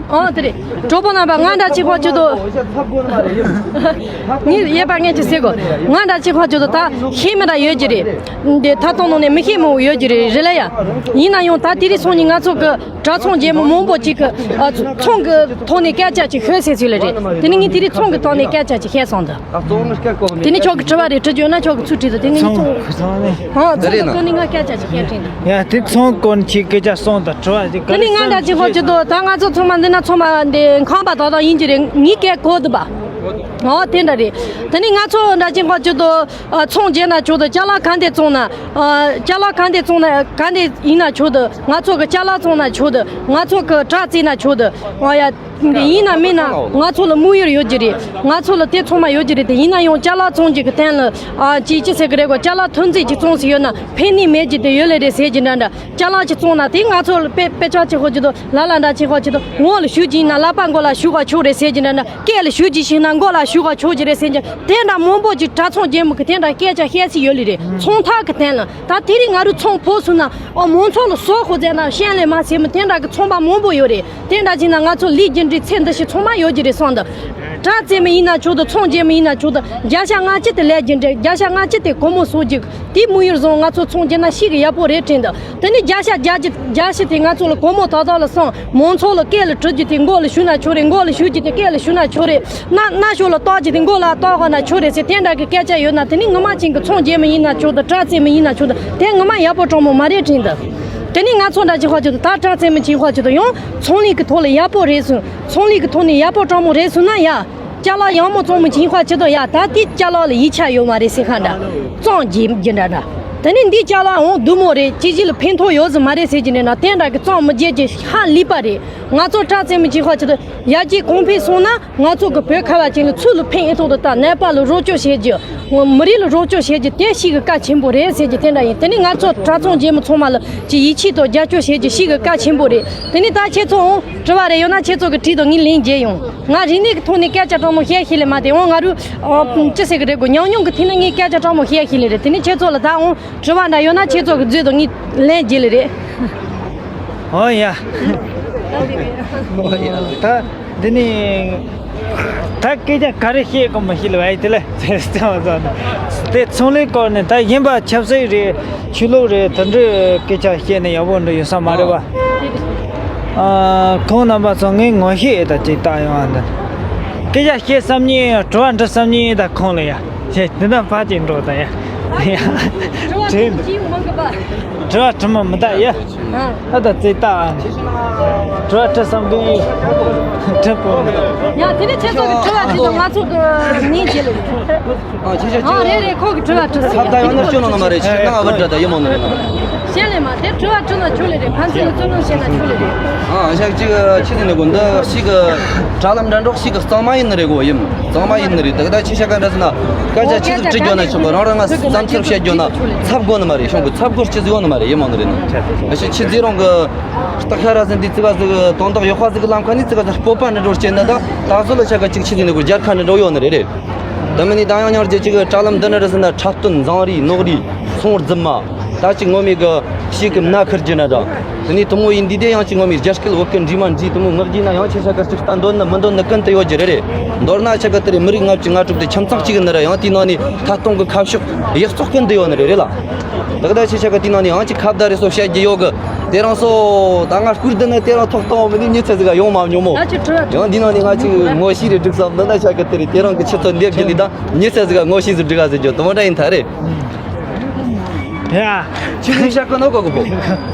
ཨོ་དེ་རེད། གྲོགས་པོ་རྣམ་པ། ང་འདྲ་ཅིག་ཁོ་ཆུ་དོ། ངས་ཡས་པ་ངས་ཅི་ཟེར་གོ། ང་འདྲ་ཅིག་ཁོ་ཆུ་དོ་ད་ཤེས་མི་འདྲ་ཡོད་ཀྱི་རེད། འདི་ཐ་ཐོང་ནང་ནས་མི་ཤེས་མང་པོ་ཡོད་ཀྱི་རེད། རེད་ལ་ཡ། ཡིན་ན་ཡང་ད་དེ་རིང་སང་ཉིན་ང་ཚོ་གི་དྲ་ཚོང་རྒྱལ་མོ་མང་པོ་ཅིག་གི་ཨ་ཚོང་གི་ཐོག་ནས་སྐད་ཆ་ཅིག་ཤོད་ཟེར་ཚུལ་ལ་རེད། དེ་ནི་ངས་དེ་རིང་ཚོང་གི་ཐོག་ནས་སྐད་ཆ་ཅིག་བཤད་སོང་ད། དེ་ནི་ཁྱོད་ཀྱི་དྲི་བ་རེད། དྲི་རྒྱུ་ན་ཁྱོད་ཀྱི་ཚུར་དྲིས་ད། དེ་ནི་ངས་ཚོང་ཚོང་གི་ཚོང་ནས། ཧང་ཚོང་གི་ཀུན་ནས་ང་སྐད་ཆ་ཅིག་བཤད་དྲན་ད། ཡ་དེ་ཚོང་སྐོར་ནས་ཁྱེད་སྐད་ཆ་སོང་ད། དྲི་བ་དེ་དེ་ནི་ང་འདྲ་ཅིག་ཧོ་ཅིག་དོ། ད་ང་ཚོ་ཚང་མ་འདི་ན་ཚང་མ་འདི་ཁང་པ་དག་དག་ཡིན་གྱི་རེད། ངའི་སྐད་གོ་འདུག་པ། ཨོ་དེ་འདྲ་རེད། དེ་ནི་ང་ཚོ་འདྲ་ཅིག་ཧོ་ཅིག་དོ། ཨ། ཚོང་རྒྱག་ན་ཆོག་དང་། ཅ་ལག་ག་འདྲ་བཙོང་ན། ཨ། ཅ་ལག་ག་འདྲ་བཙོང་ན་ག་འདྲ་ཡིན་ན་ཆོག་དང་། ང་ཚོ་གི་ཅ་ལག་བཙོང་ན་ཆོག་དང་། ང་ཚོ་གི་དྲ་རྩེད་ན་ཆོག་དང་། ཨ་ཡ། ཡིན་ན་མིན་ན་ང་ཚོ་ལ་དམིགས་ཡུལ་ཡོད་ཀྱི་རེད། ང་ཚོ་ལ་དེ་ཚང་མ་ཡོད་ཀྱི་རེད་དེ། ཡིན་ན་ཡང་ཅ་ལག་བཙོང་རྒྱུ་གི་སྟེང་ལ་ཨ་ཅི་ཅི་ཟེར་གི་རེད་གོ། ཅ་ལག་ཐོན་རྫས་ཅིག་བཙོང་ཟིན་ཡོད་ན་ཕན་ནུས་མེད་ཀྱི་དེ་ཡོད་ལེ་རེད་ཟེར་གྱི་འདྲ་འདྲ། ཅ་ལག་ཅིག་བཙོང་ན་དེ་ང་ཚོ་ལ་དཔེ་དཔེ་ཆ་ཅིག་ཧོ་ཅི་དོ་ལ་ལ་འདྲ་ཅིག་ཧོ་ཅི་དོ་ངོ་ལ་ཞུ་གྱི་ཡིན་ན་ལག་པ་མགོ་ལ་ཞུ་ག་ཆོག་རེད་ཟེར་གྱི་འདྲ་འདྲ། སྐེ་ལ་ཞུ་གྱི་ཞིག་ན་མགོ་ལ་ཞུ་ག་ཆོག་གྱི་རེད་ཟེར་གྱི་དེ་འདྲ་མང་པོ་ཅིག་གྲྭ་ཚང་རྒྱལ་མོ་གི་དེ་འདྲ་སྐད་ཆ་བཤད་སྲིད་ཡོད་ལེ་རེད། ཚོང་ཐག་གི་སྟེང་ལ་ད་དེ་རིང་ང་རུ་ཚོང་ཕོ་སུ་ན་ཨོ་མང་ཚོགས་ལ་སོག་ཁོ་ཟེར་ན་ཤན་ལེ་མ་ཟེར་མི་དེ་འདྲ་གི་ཚོང་པ་མང་པོ་ཡོད་རེད། དེ་འདྲ་བྱས་ན་ང་ཚོ་ལས་རྒྱུ་འབྲས་ཚེ་འདི་ཕྱི་ཚང་མ་ཡོད་རྒྱུ་རེད་སོང་འདི། གྲྭ་བཙུན་མི་ཡིན་ན་ཆོག་འདི། ཚོང་རྒྱག་མི་ཡིན་ན་ཆོག་འདི། བརྒྱ་ཆ་ལྔ་བཅུ་དེ་ལས་རྒྱུ་འབྲས། བརྒྱ་ཆ་ལྔ་བཅུ་དེ་སྒོར་མོ་གསོག་རྒྱུ། དེ་དམིགས་ཡུལ་བཟུང་ང་ཚོ་ཚོང་རྒྱག་ན་ཤི་གི་ཡག་པོ་རེད་དྲན་འདི། དེ་ནི་བརྒྱ་ཆ་བརྒྱ་ཅི་བརྒྱ་ཞིག་དེ་ང་ཚོ་ལ་སྒོར་མོ་ཏག་ཏག་ལ་སོང་། མང་ཚོགས་ལ་སྐད་ལ་དྲི་རྒྱུ་དེ་མགོ་ལ་ཞུ་ན་ཆོག་རེད། མགོ་ལ་ཞུ་རྒྱུ་དེ་སྐད་ལ་ཞུ་ན་ཆོག་རེད། སྣ་སྣ་ཤོག་ལ་གཏོགས་རྒྱུ་དེ་མགོ་ལ་གཏོགས་ག་ན་ཆོག་རེད་ཟེར་དེ་འདྲ་གི་སྐད་ཆ་ཡོད་ན་དེ་ནི་ངོ་མ་ཅན་གི་ཚོང་རྒྱག་མི་ཡིན་ན་ཆོག་འདི། གྲྭ་བཙུན་མི་ཡིན་ན་ཆོག་འདི། དེ་ངོ་མ་ཡག་པོ་དྲང་མོ་མ་རེད་དྲན་འདི། དེ་ནི་ང་ཚོ་འདྲ་ཅིག་ཧོ་ཅི་དོ་ད་གྲྭ་བཙུན་མི་ཅིག་ཧོ་ཅི་དོ་ཡང་ཚོང་ལས་ཀྱི་ཐོག་ལ་ཡག་པོ་རེད་སོང་། ཚོང་ལས་ཀྱི་ཐོག་ནས་ཡག་པོ་དྲང་མོ་རེད་སོང་ན་ཡ། ཅ་ལག་ཡག་མོ་བཙོང་མི་ཅིག་ཧོ་ཅི་དོ་ཡ། ད་དེ་ཅ་ལག་ལ་ཡིད་ཆ་ཡོད་མ་རེད་ཟེར་ཁ་འདྲ། བཙོང་རྒྱུ་རྒྱུ་འདྲ་འདྲ། དེ་ནི་འདི་ཅ་ལག་འོང་བདུད་མོ་རེད། ཅི་ཞིག་ལ་ཕན་ཐོགས་ཡོད་ཟི་མ་རེད་ཟེར་གྱི་འདྲ་འདྲ། དེ་འདྲ་གི་བཙོང་མི་རྒྱུ་ཅིག་ཧ་ལས་པ་རེད། ང་ཚོ་གྲྭ་བཙུན་མི་ཅིག་ཧོ་ཅི་དོ་ཡ་ཅིག་གོང་འཕེལ་སོང་ན། ང་ཚོ་གི་བོད་ཁ་བ་ཅན་ལ་ཚུར་ལ་ཕན་ཨེ་ཐོག་ཏུ་ད་ནད་པ་ལ་རོགས་སྐྱོར་བྱེད་རྒྱུ། མི་རིགས་ལ་རོགས་སྐྱོར་བྱེད་རྒྱུ་དེ་ཞིག་གི་བཀའ་ཆེན་པོ་རེད་ཟེར་རྒྱུ་དེ་འདྲ་ཡིན། དེ་ནི་ང་ཚོ་གྲྭ་ཚང་རྒྱལ་མོ་ཚང་མ་ལ་ཅི་ཡིད་ཆེས་དང་རྒྱབ་སྐྱོར་བྱེད་རྒྱུ་ཞིག་གི་བཀའ་ཆེན་པོ་རེད། དེ་ནི་ད་ཁྱེད་ཚོ་འོང་དྲི་བ་རེ་ཡོད་ན་ཁྱེད་ཚོ་གི་དྲིས་དང་ངས་ལན་རྒྱག་ཡོང་། ང་རིག་གནས་ཀྱི་ཐོག་ནས་སྐད་ཆ་དྲང་མོ་བཤད་ཤེས་ལེ་མ་དེ་འོང་ང་རུ་ཅི་ཟེར་གི་རེད་གོ། ཉམས་མྱོང་གི་ཐད་ནས་ངས་སྐད་ཆ་དྲང་མོ་བཤད་ཤེས་ལེ་རེད། དེ་ནི་ཁྱེད་ཚོ་ལ་ད་འོང་དྲི་བ་འདྲ་ཡོད་ན་ཁྱེད་ཚོ་གི་བརྗོད་དང་ངས་ལན་རྒྱག་ལེ་རེད། ཨོ་ཡ། ད་འདི་ནི་ད་སྐད་ཆ་ག་རེ་བཤད་དགོས་མ་ཤེས་ལ་བས་དེ་ལ་ཙམ་ཙམ་ནི་དེ་ཚོང་ལས་སྐོར་ནས་ད་གཞན་པ་ཆབ་སྲིད་རེད། ཆོས་ལུགས་རེད། དེ་འདྲའི་སྐད་ཆ་བཤད་ནས་ཡག་པོ་འདྲ་ཡོད་ས་མ་རེད་བ། ཨ། ཁོང་རྣམ་པ་ཚོ་ངས་ངོ་ཤེས་ད་ཅིག་བལྟ་ཡོང་ཨ། འདི་སྐད་ཆ་བཤད་བསམ་ཉེ་དྲི་བ་འདྲི་བསམ་ཉེ་ད་ཁོང་ལ་ཡ་བཤད་འདི་ན་ཕ་ཅིག་འགྲོ་ད་ཡ། ཡ། དྲི་བ་དྲི་མ་གི་པ། དྲི་བ་དྲི་མ་མི་ད་ཡ། ཨ་ད་ཙི་ད། དྲི་བ་དྲི་བསམ་གི་ཡིན། དྲི་པོ་མི་ད། ཡ་དེ་ནས་ཁྱེད་ཚོ་གི་དྲི་བ་དྲི་དང་ང་ཚོ་གི་ནི་བྱེད་ལ། ཨ་ཁྱེད་ཆ་ཨ་རེད་རེད། ཁོ་གི་དྲི་བ་དྲི་སོང་། ཁ་བརྡ་ཡང་ན་སྐྱོན་ནང་ན་མ་རེད། ཁྱེད་ནང་ཨ་བར་འདྲ་ད་ཡོད་མོ་ནི་རེད་ན། བཤད་ལེ་མ་དེ་དྲི་བ་དྲི་ན་ཆོག་ལེ་རེད། ཕན་ཚུན་ལ་བཙོན་གནོན་བྱས་ན་ཆོག་ལེ་རེད། ཨ་ཞག་གཅིག་ཁྱེད་ཚོ་ནི་གོ་འདི་ཞིག་གི་དྲ་ལམ་འདྲ་འགྲོགས་ཤིག་གི་གཙང་མ་ཡིན་ནི་རེད་གོ། ཡིན་གཙང་མ་ཡིན་ནི་རེད། ད་ག་ད་ཁྱེད་ཆ་ག་འདྲ་ཟེར་ན་སྐད་ཆ་ཆི་ཟིག་དྲི་རྒྱུ་ན་ཆོག་གི། རང་རང་ང་བསམ་ཚུལ་བཤད་རྒྱུ་ན་ཚབ་དགོས་ནི་མ་རེད། གཞུང་གི་ཚབ་དགོས་ཆི་ཟིག་ཡོད་ནི་མ་རེད། ཡིན་མོ་ནི་རེད་ན། ཨ་ཞིག་ཁྱེད་ཚོ་རང་གི་སྟག་ཤ་ར་ཟིན་དུས་ཙི་ག་ཟིག་དོན་དག་ཡག་པ་ཟིག་གི་ལམ་ཁ་ནས་ཙི་ག་ཟིག་སྤོབས་པ་ནི་འགྲོ་སྐྱེས་ན་ད་ད་གཟོད་ལ་ཆ་ག་ཅིག་ཆི་ཟིག་ནི་གོ་རྒྱལ་ཁ་ནི་འགྲོ་ཡོད་ནི་རེད་རེད། དེ་མིན་ནི་ད་ཡང་ཉར་རྒྱུ་ཅིག་དྲ་ལམ་འདི་ནི་རེད་ཟེར་ན་འཁྲབ་སྟོན་འཛིང་རེས་ནོར་རེས་ཚོང་རྫུན་མ་ད་ཅིག་ངོ་མའི་གི་ཞིག་གི་མནའ་ཁུར་རྒྱུ་ན་འདྲ། དེ་ནས་དུ་མོ་ཡིན་འདི་དེ་ཡང་ཅིག་ངོ་མའི་རྒྱ་སྐད་བོད་སྐད་འདྲིས་མ་འདྲིས་དུ་མོ་ངག་རྒྱུ་ན་ཡང་ཆེ་ས་ག་ཅིག་ལྟ་འདོད་ནི་མི་འདོད་ནི་ཀུན་ཏུ་ཡོད་རྒྱུ་རེད་རེད། མདོར་ན་ཆ་ག་དེ་རེད། མི་རིགས་ལྔ་བཅུ་ང་དྲུག་དེ་ཁྱིམ་ཚང་གཅིག་གི་ནི་རེད། ཡང་དེའི་ནང་ནས་ཐད་གཏོང་གི་ཁ་ཕྱོགས་ཡག་བཙོག་ཀུན་ཏུ་ཡོད་ནི་རེད་རེད་ལ། ད་ག་ད་ཆེ་ཆ་ག་དེའི་ནང་ནས་ཡང་ཅིག་ཁ་བརྡ་རེ་སོ་བཤད་རྒྱུ་ཡོད་གི། དེ་རང་སོ་ད་ང་སྐུར་འདི་ནས་དེ་རང་ཐོག་གཏོང་བ་མི་ནི་མྱི་ཚེ་ཟིག་ག་ཡོང་མ་མྱོང་མོ། ད་ཅི་དྲི་བ་དྲི། ཡང་འདི་ནང་ནས་ང་ཅིག་ངོ་ཤེས་རེ་སྒྲིག་བསམ་འདི་ན་ཆ་གི་དེ་རེད། དེ་རང་གི་ཆུ་ཚོད་འདེབས་རྒྱུ་ལི་ད་མྱི་ཚེ་ཟིག་ག་ངོ་ཤེས་ཟིག་སྒྲིག་ག་ཟེར་རྒྱུ་དུ་མ་འདྲ་ཡིན་ད་རེད། ཡ། ཁྱེད་ནི་ཤ་ཀ་ནོ་གོ་གོ་བོ།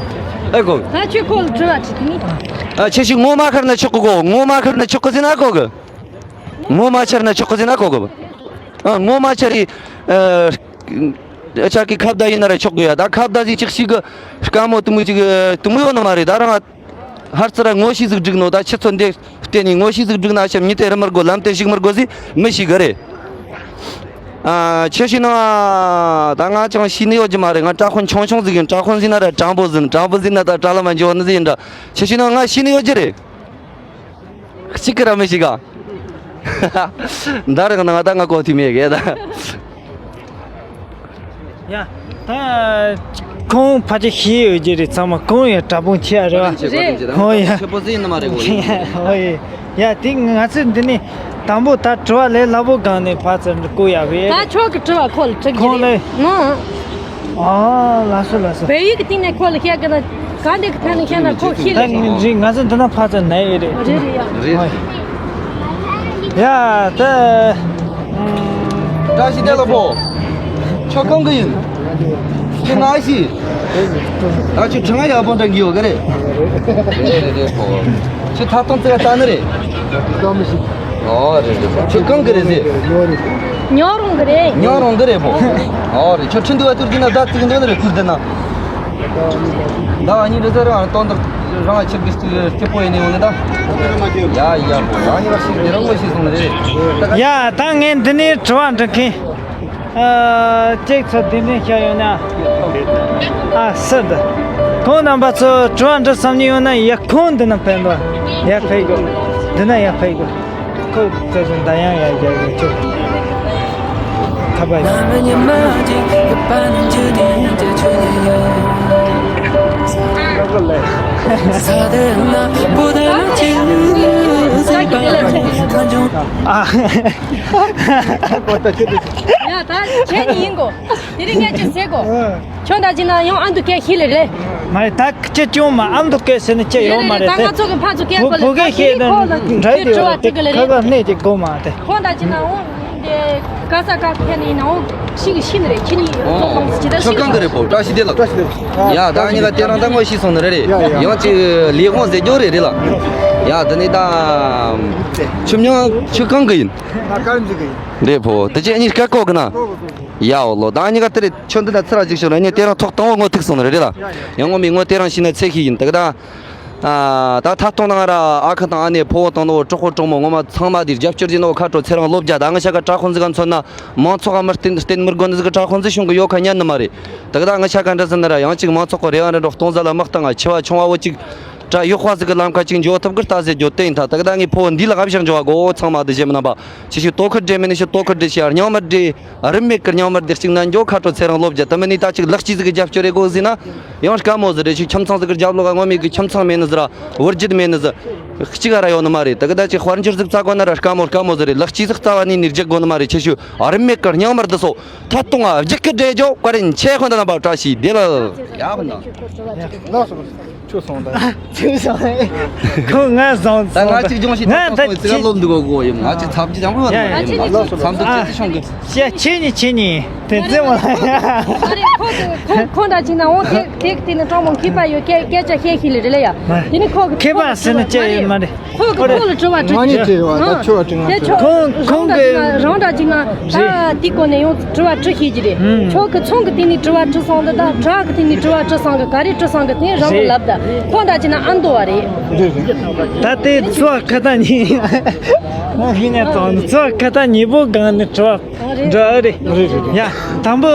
ཨེ་གོ། ད་ཁྱོད་ཁོ་ལ་དྲི་བ་དྲི་དེ་ནི། ཨ་ཁྱེད་ཤི་ངོ་མ་ཁར་ན་ཆོག་གི་གོ། ངོ་མ་ཁར་ན་ཆོག་གི་ཟེར་ན་གོ་གི། ངོ་མ་ཆར་ན་ཆོག་གི་ཟེར་ན་གོ་གི། ཨ་ངོ་མ་ཆར་ཡི། ཨ་ཆ་གི་ཁ་བརྡ་ཡིན་ན་ར་ཆོག་གི་ཡ། ད་ཁ་བརྡ་ཟིག་ཅིག་ཤི་གི་དཀའ་མོ་དུ་མོ་ཅིག་དུ་མོ་ཡོད་ནི་མ་རེད། ད་རང་ཧར་ཚུར་ངོ་ཤེས་ཟིག་སྒྲིག་ནོ། ད་ཆུ་ཚོད་འདི་བལྟས་ནས་ངོ་ཤེས་ཟིག་སྒྲིག་ན་ཤམ་མྱི་དེ་རི་མར་གོ་ལམ་དེ་ཞིག་མར་གོ་ཟིག་མི་ཤེས་གི་རེད། ཨ་ཆེ་ཤི་ན་ད་ང་ཅང་ཤི་ནི་ཡོད་ཀྱི་མ་རེད། ང་དྲག་ཁོན་ཆུང་ཆུང་ཟིག་ཡིན། དྲག་ཁོན་ཟིན་ན་ར་དྲང་པོ་ཟིན། དྲང་པོ་ཟིན་ན་ད་དྲ་ལམ་མ་འཇོག་ནི་ཟིག་ཡིན་འདྲ། ཆེ་ཤི་ན་ང་ཤི་ནི་ཡོད་ཀྱི་རེད། གཅིག་གི་ར་མི་ཤི་ག་ད་རེ་ང་ད་ང་གོ་ཐི་མེད་གི་ད། ཡ། ད་ཁོང་ཕལ་ཆེར་ཤེས་ཡོད་ཀྱི་རེད། ཚང་མ་ཁོང་ཡང་དྲག་པོ་ཆེ་ཡ་རེད་བ། རེད། ཧོ་ཡ། ཁྱེད་པོ་ཟིན་ནི་མ་རེད་གོ། ཧོ་ཡ། ཡ་དེ་ང་ཚོས་འདི་ནས་དང་པོ་ད་དྲི་བ་ལས་སླ་པོ་སྒང་ནས་ཕར་ཚུར་བཀོད་ཡ་བས། ད་ཁྱོད་ཀྱི་དྲི་བ་ཁོ་ལ་དྲི་གི་ཁོང་རེད། ལས། ཨ་ལགས་སོ་ལགས་སོ། བལ་ཡུལ་གྱི་སྟེང་ནས་ཁོ་ལ་བཤད་གི་ན་ག་འདི་གི་ཐད་ནས་བཤད་ན་ཁོ་ཤེས་ལ། ད་ང་ཚོ་འདི་ན་ཕར་ཚུར་ན་ཡི་རེད། རེད་རེད་ཡ། ཡ་ད། བཀྲ་ཤིས་བདེ་ལེགས་པོ། ཁྱོད་གང་གི་ཡིན། ཁྱོད་ང་ཤི། ད་ཁྱོད་ཁྲི་ང་ཡག་པོ་འདྲ་གི་ཡོད་གི་རེད། རེད་རེད་རེད་པོ། ཁྱོད་ཐ་སྟོང་ཙི་ག་ལྟ་ནི་རེད། ཨོ་རེད་རེད། ཁྱོད་གང་གི་རེད་ཟེར། ཉོ་རོང་གི་རེད། ཉོ་རོང་གི་རེད་པོ། ཨོ་རེད། ཁྱོད་ཁྲི་འདི་བ་ཏུར་གི་ན་ད་ཙི་གི་འདོན་ནི་རེད་ཁུར་དེ་ན། ཟླ་བ་གཉིས་འདྲ་ཟེར་རང་སྟོན་དག་རང་ཆེར་གི་སྐྱིད་པོ་ཡིན་ནི་ཡོང་ནི་ད། ཡ་ཡ་ད་ནི་བ་ཞིག་འདི་རང་ངོ་ཤེས་སོང་ནི་རེད། ཡ་ད་ངས་འདི་ནས་དྲི་བ་འདྲི་མཁན། ཨ་ཅིག་ཚོ་དེ་ནས་བཤད་ཡོད་ན། ཨ་སི་ད། ཁོང་རྣམ་པ་ཚོ་དྲི་བ་འདྲི་བསམ་ནི་ཡོད་ན་ཡ་ཁོང་འདི་ན་ཕེབས་དོ། ཡ་ཕེབས་དགོས། འདི་ན་ཡ་ཕེབས་དགོས། ཁོ་ཚོ་ཚོ་ད་ཡང་ཡ་རྒྱག་གི་ཆུ། ཁ་པ་ཡ། ཨ། ཡ་ད་ཁྱེད་ནི་ཡིན་གོ། དེ་རིང་ངས་ཅི་ཟེར་གོ། ཁྱོད་ད་ཅི་ན་ཡང་ཨ་མདོ་སྐད་ཤེས་ལེ་རེད། མ་རེད་ད་ཁྱེད་ཅུང་མ་ཨ་མདོ་སྐད་ཟེར་ནི་ཁྱེད་ཡོང་མ་རེད་ད། ང་ཚོ་གི་ཕ་ཚོ་སྐད་བོ་གོ་ལེ་བོད་སྐད་ཤེས་ནི་འདྲ་དེ་ཁ་ཁ་གནས་ཀྱི་གོ་མ་དེ། ཁོང་ད་ཅི་ན་འོང་དེ་ག་ས་ག་ཁྱེད་ནི་ཡིན་ན་འོང་ཤི་གི་ཤི་ནི་རེད་ཁྱེད་ནི་ཨོ། ཁྱོད་གང་གི་རེད་པོ་བཀྲ་ཤིས་བདེ་ལགས། ཡ་ད་ཉི་ག་དེ་རང་ད་ངོ་ཤེས་སོང་ནི་རེད་རེད། ཡ་ཡ། ཡང་ཅིག་ལས་དབང་ཟེར་རྒྱུ་རེད་རེད་ལ། ཡ་ད་ནི་ད་ཆུ་མྱང་ཆུ་གང་གི་ཡིན། ད་དཀར་མཛེས་གི་ཡིན། རེད་པོ་དེ་ཅི་གཉིས་ཀ་གོ་གི་ན། ཡ་འོ་ལོ་ད་ཉི་ག་དེ་རེད་ཆུ་འདི་ན་ཚུར་ར་ཅིག་ཤོར་ར་ཉི་དེ་རང་ཐོག་དང་བོ་ངོ་ཐུག་སོང་ནི་རེད་རེད་ལ། ཡ་ཡ། ཡང་ངོ་མི་ངོ་དེ་རང་ཤི་ན་ཚེ་ཤི་ཡིན་ད་གི་ད། ཨ་ད་ད་ཐོག་ནང་ར་ཨ་ཁུ་དང་ཨ་ནེ་ཕོ་བོ་དང་ནོ་གྲོགས་པོ་གྲོགས་མོ་ངོ་མ་ཚང་མ་དེ་རྒྱབ་སྐྱོར་བྱས་ནོ་ཁ་དྲོ་ཚེ་རང་ལོ་བརྒྱ་ད་ང་ཤ་ཀ་དྲ་ཁོང་ཟི་ག་མཚོན་ན་མང་ཚོགས་ཨ་མི་བརྟེན་བརྟེན་མི་དགོས་ནི་ཟི་ག་དྲ་ཁོང་ཟི་ཤོང་གི་ཡོད་ཁ་ཉན་ནི་མ་རེད། ད་གི་ད་ང་ཤ་ཀ་འདྲ་ཟི་ན་ར་ཡང་ཅིག་མང་ཚོགས་གི་རེ་བ་རེ་འགྲོ་གཏོང་ཟ་ལ་དམག་སྟངས་ང་ཆེ་བ་ཆུང་བ་བོ་ཅིག་དྲ་ཡོག་པ་ཟི་གི་ལམ་ཁ་ཅིག་འཇོག་ཐུབ་གི་ལྟ་ཟེར་རྒྱུ་བསྟན་ད་ད་གི་ད་ངའི་ཕོ་བོ་འདི་ལ་ཨ་བཞག་འཇོག་གོ་ཚང་མ་དེ་བྱེད་མི་རྣམ་པ་ཆེ་ཤོས་ལྟོ་ཁུར་འདྲེ་མི་ནི་ཤོད་ལྟོ་ཁུར་འདྲེ་ཤི་ཡ་རྙིང་མི་འདྲེ། རིན་མེད་ཀྱི་རྙིང་མར་འདི་གཅིག་ན་འགྱོ་ཁ་དྲོ་ཚེ་རིང་ལོ་བརྒྱ་དུ་མི་ནི་ད་ཅིག་ལག་སྐྱིད་ཟིག་གི་རྒྱབ་སྐྱོར་རེ་དགོས་ཟིན་ན་ཡང་དཀའ་མོ་ཟིག་རེད། ཅིག་ཁྱིམ་ཚང་ཟིག་གི་རྒྱབ་ལོག་ག་ངོ་མི་གི་ཁྱིམ་ཚང་མེད་ནི་ཟིག་ར་བུ་རྒྱུད་མེད་ནི་ཟིག་གཅིག་ག་ར་ཡོད་ནི་མ་རེད། ད་གི་ད་ཅིག་དཔལ་འབྱོར་ཟིག་བཙལ་དགོས་ན་ར་དཀའ་མོ་དཀའ་མོ་ཟིག་རེད། ལག་སྐྱིད་ཟིག་རྩ་བ་ནས་ནི་རྒྱག་དགོས་ནི་མ་རེད། ཆེ་ཤོས་རིན་མེད་ཀྱི་རྙིང་མར་འདི་སོ་ཐད་གཏོང་ཨ་རྒྱུག་གི་འདྲེ་རྒྱོ་བཀའ་དྲིན་ཆེ། ཁོ་འདི་ན་པ་བཀྲ་ཤིས་བདེ་ལ་ཡ་ཧོ་ན། ལགས་སོ། ཆུ་སོང་ད། ཆུ་སོང་། ཁོ་ང་སོང་ད་ང་ཅིག་ལྗོངས་ཤིག་ད་ད་སོང་ཚིག་ལོ་འདུག་གོ་ཡིན། ང་ཅིག་ཚབ་ཅིག་ཡང་ཡོད་ཡ་ཡ་ཡིན། ལགས་སོ། མཚམས་འདུག་ཅི་ཅི་ཤོང་གི་ཡ་ཆེ་ཉི་ཆེ་ཉི་དེ་ཙེ་མོ་ལ་ཡ། ཁོ་ཁོ་ཁོ་འདྲ་ཅིག་ན་འོ་དེ་དེ་དེ་ནི་ཀྲོང་མོ་མཁས་པ་ཡོད་སྐད་སྐད་ཆ་བཤད་ཤིག་ལེ་རེད་ལ་ཡ། དེ་ནི་ཁོ་མཁས་པ་ཟེར་ན་ཅི་ཡོད་མ་རེད། ཁོ་གི་ཁོ་ལ་དྲི་བ་དྲི་ང་ནི་དྲི་བ་ད་ཁྱོད་བ་དྲི་ང་དྲི། ཁོང་ཁོང་གི་རང་འདྲ་ཅིག་ན་ད་དེ་གོ་ནས་ཡང་དྲི་བ་དྲི་ཤེས་ཀྱི་རེད། ཁྱོད་ཀྱི་ཚོང་གི་སྟེང་ནས་དྲི་བ་དྲི་སོང་འདི་ད་དྲག་གི་སྟེང་ནས་དྲི་བ་དྲི་སོང་གི་ག་རེ་དྲི་སོང་གི་དེ་རང་གི་ལབ་ད་ཁོང་ད་ཅིག་ན་ཨ་མདོ་བ་རེད། ད་དེ་ཚོ་ཁ་ད་ཉི་ང་ཤི་ནས་ཙང་ཚོ་ཁ་ད་ཉི་པོ་གང་ནས་དྲི་བ་འདྲི་ཨ་རེད། ཡ་དང་པོ་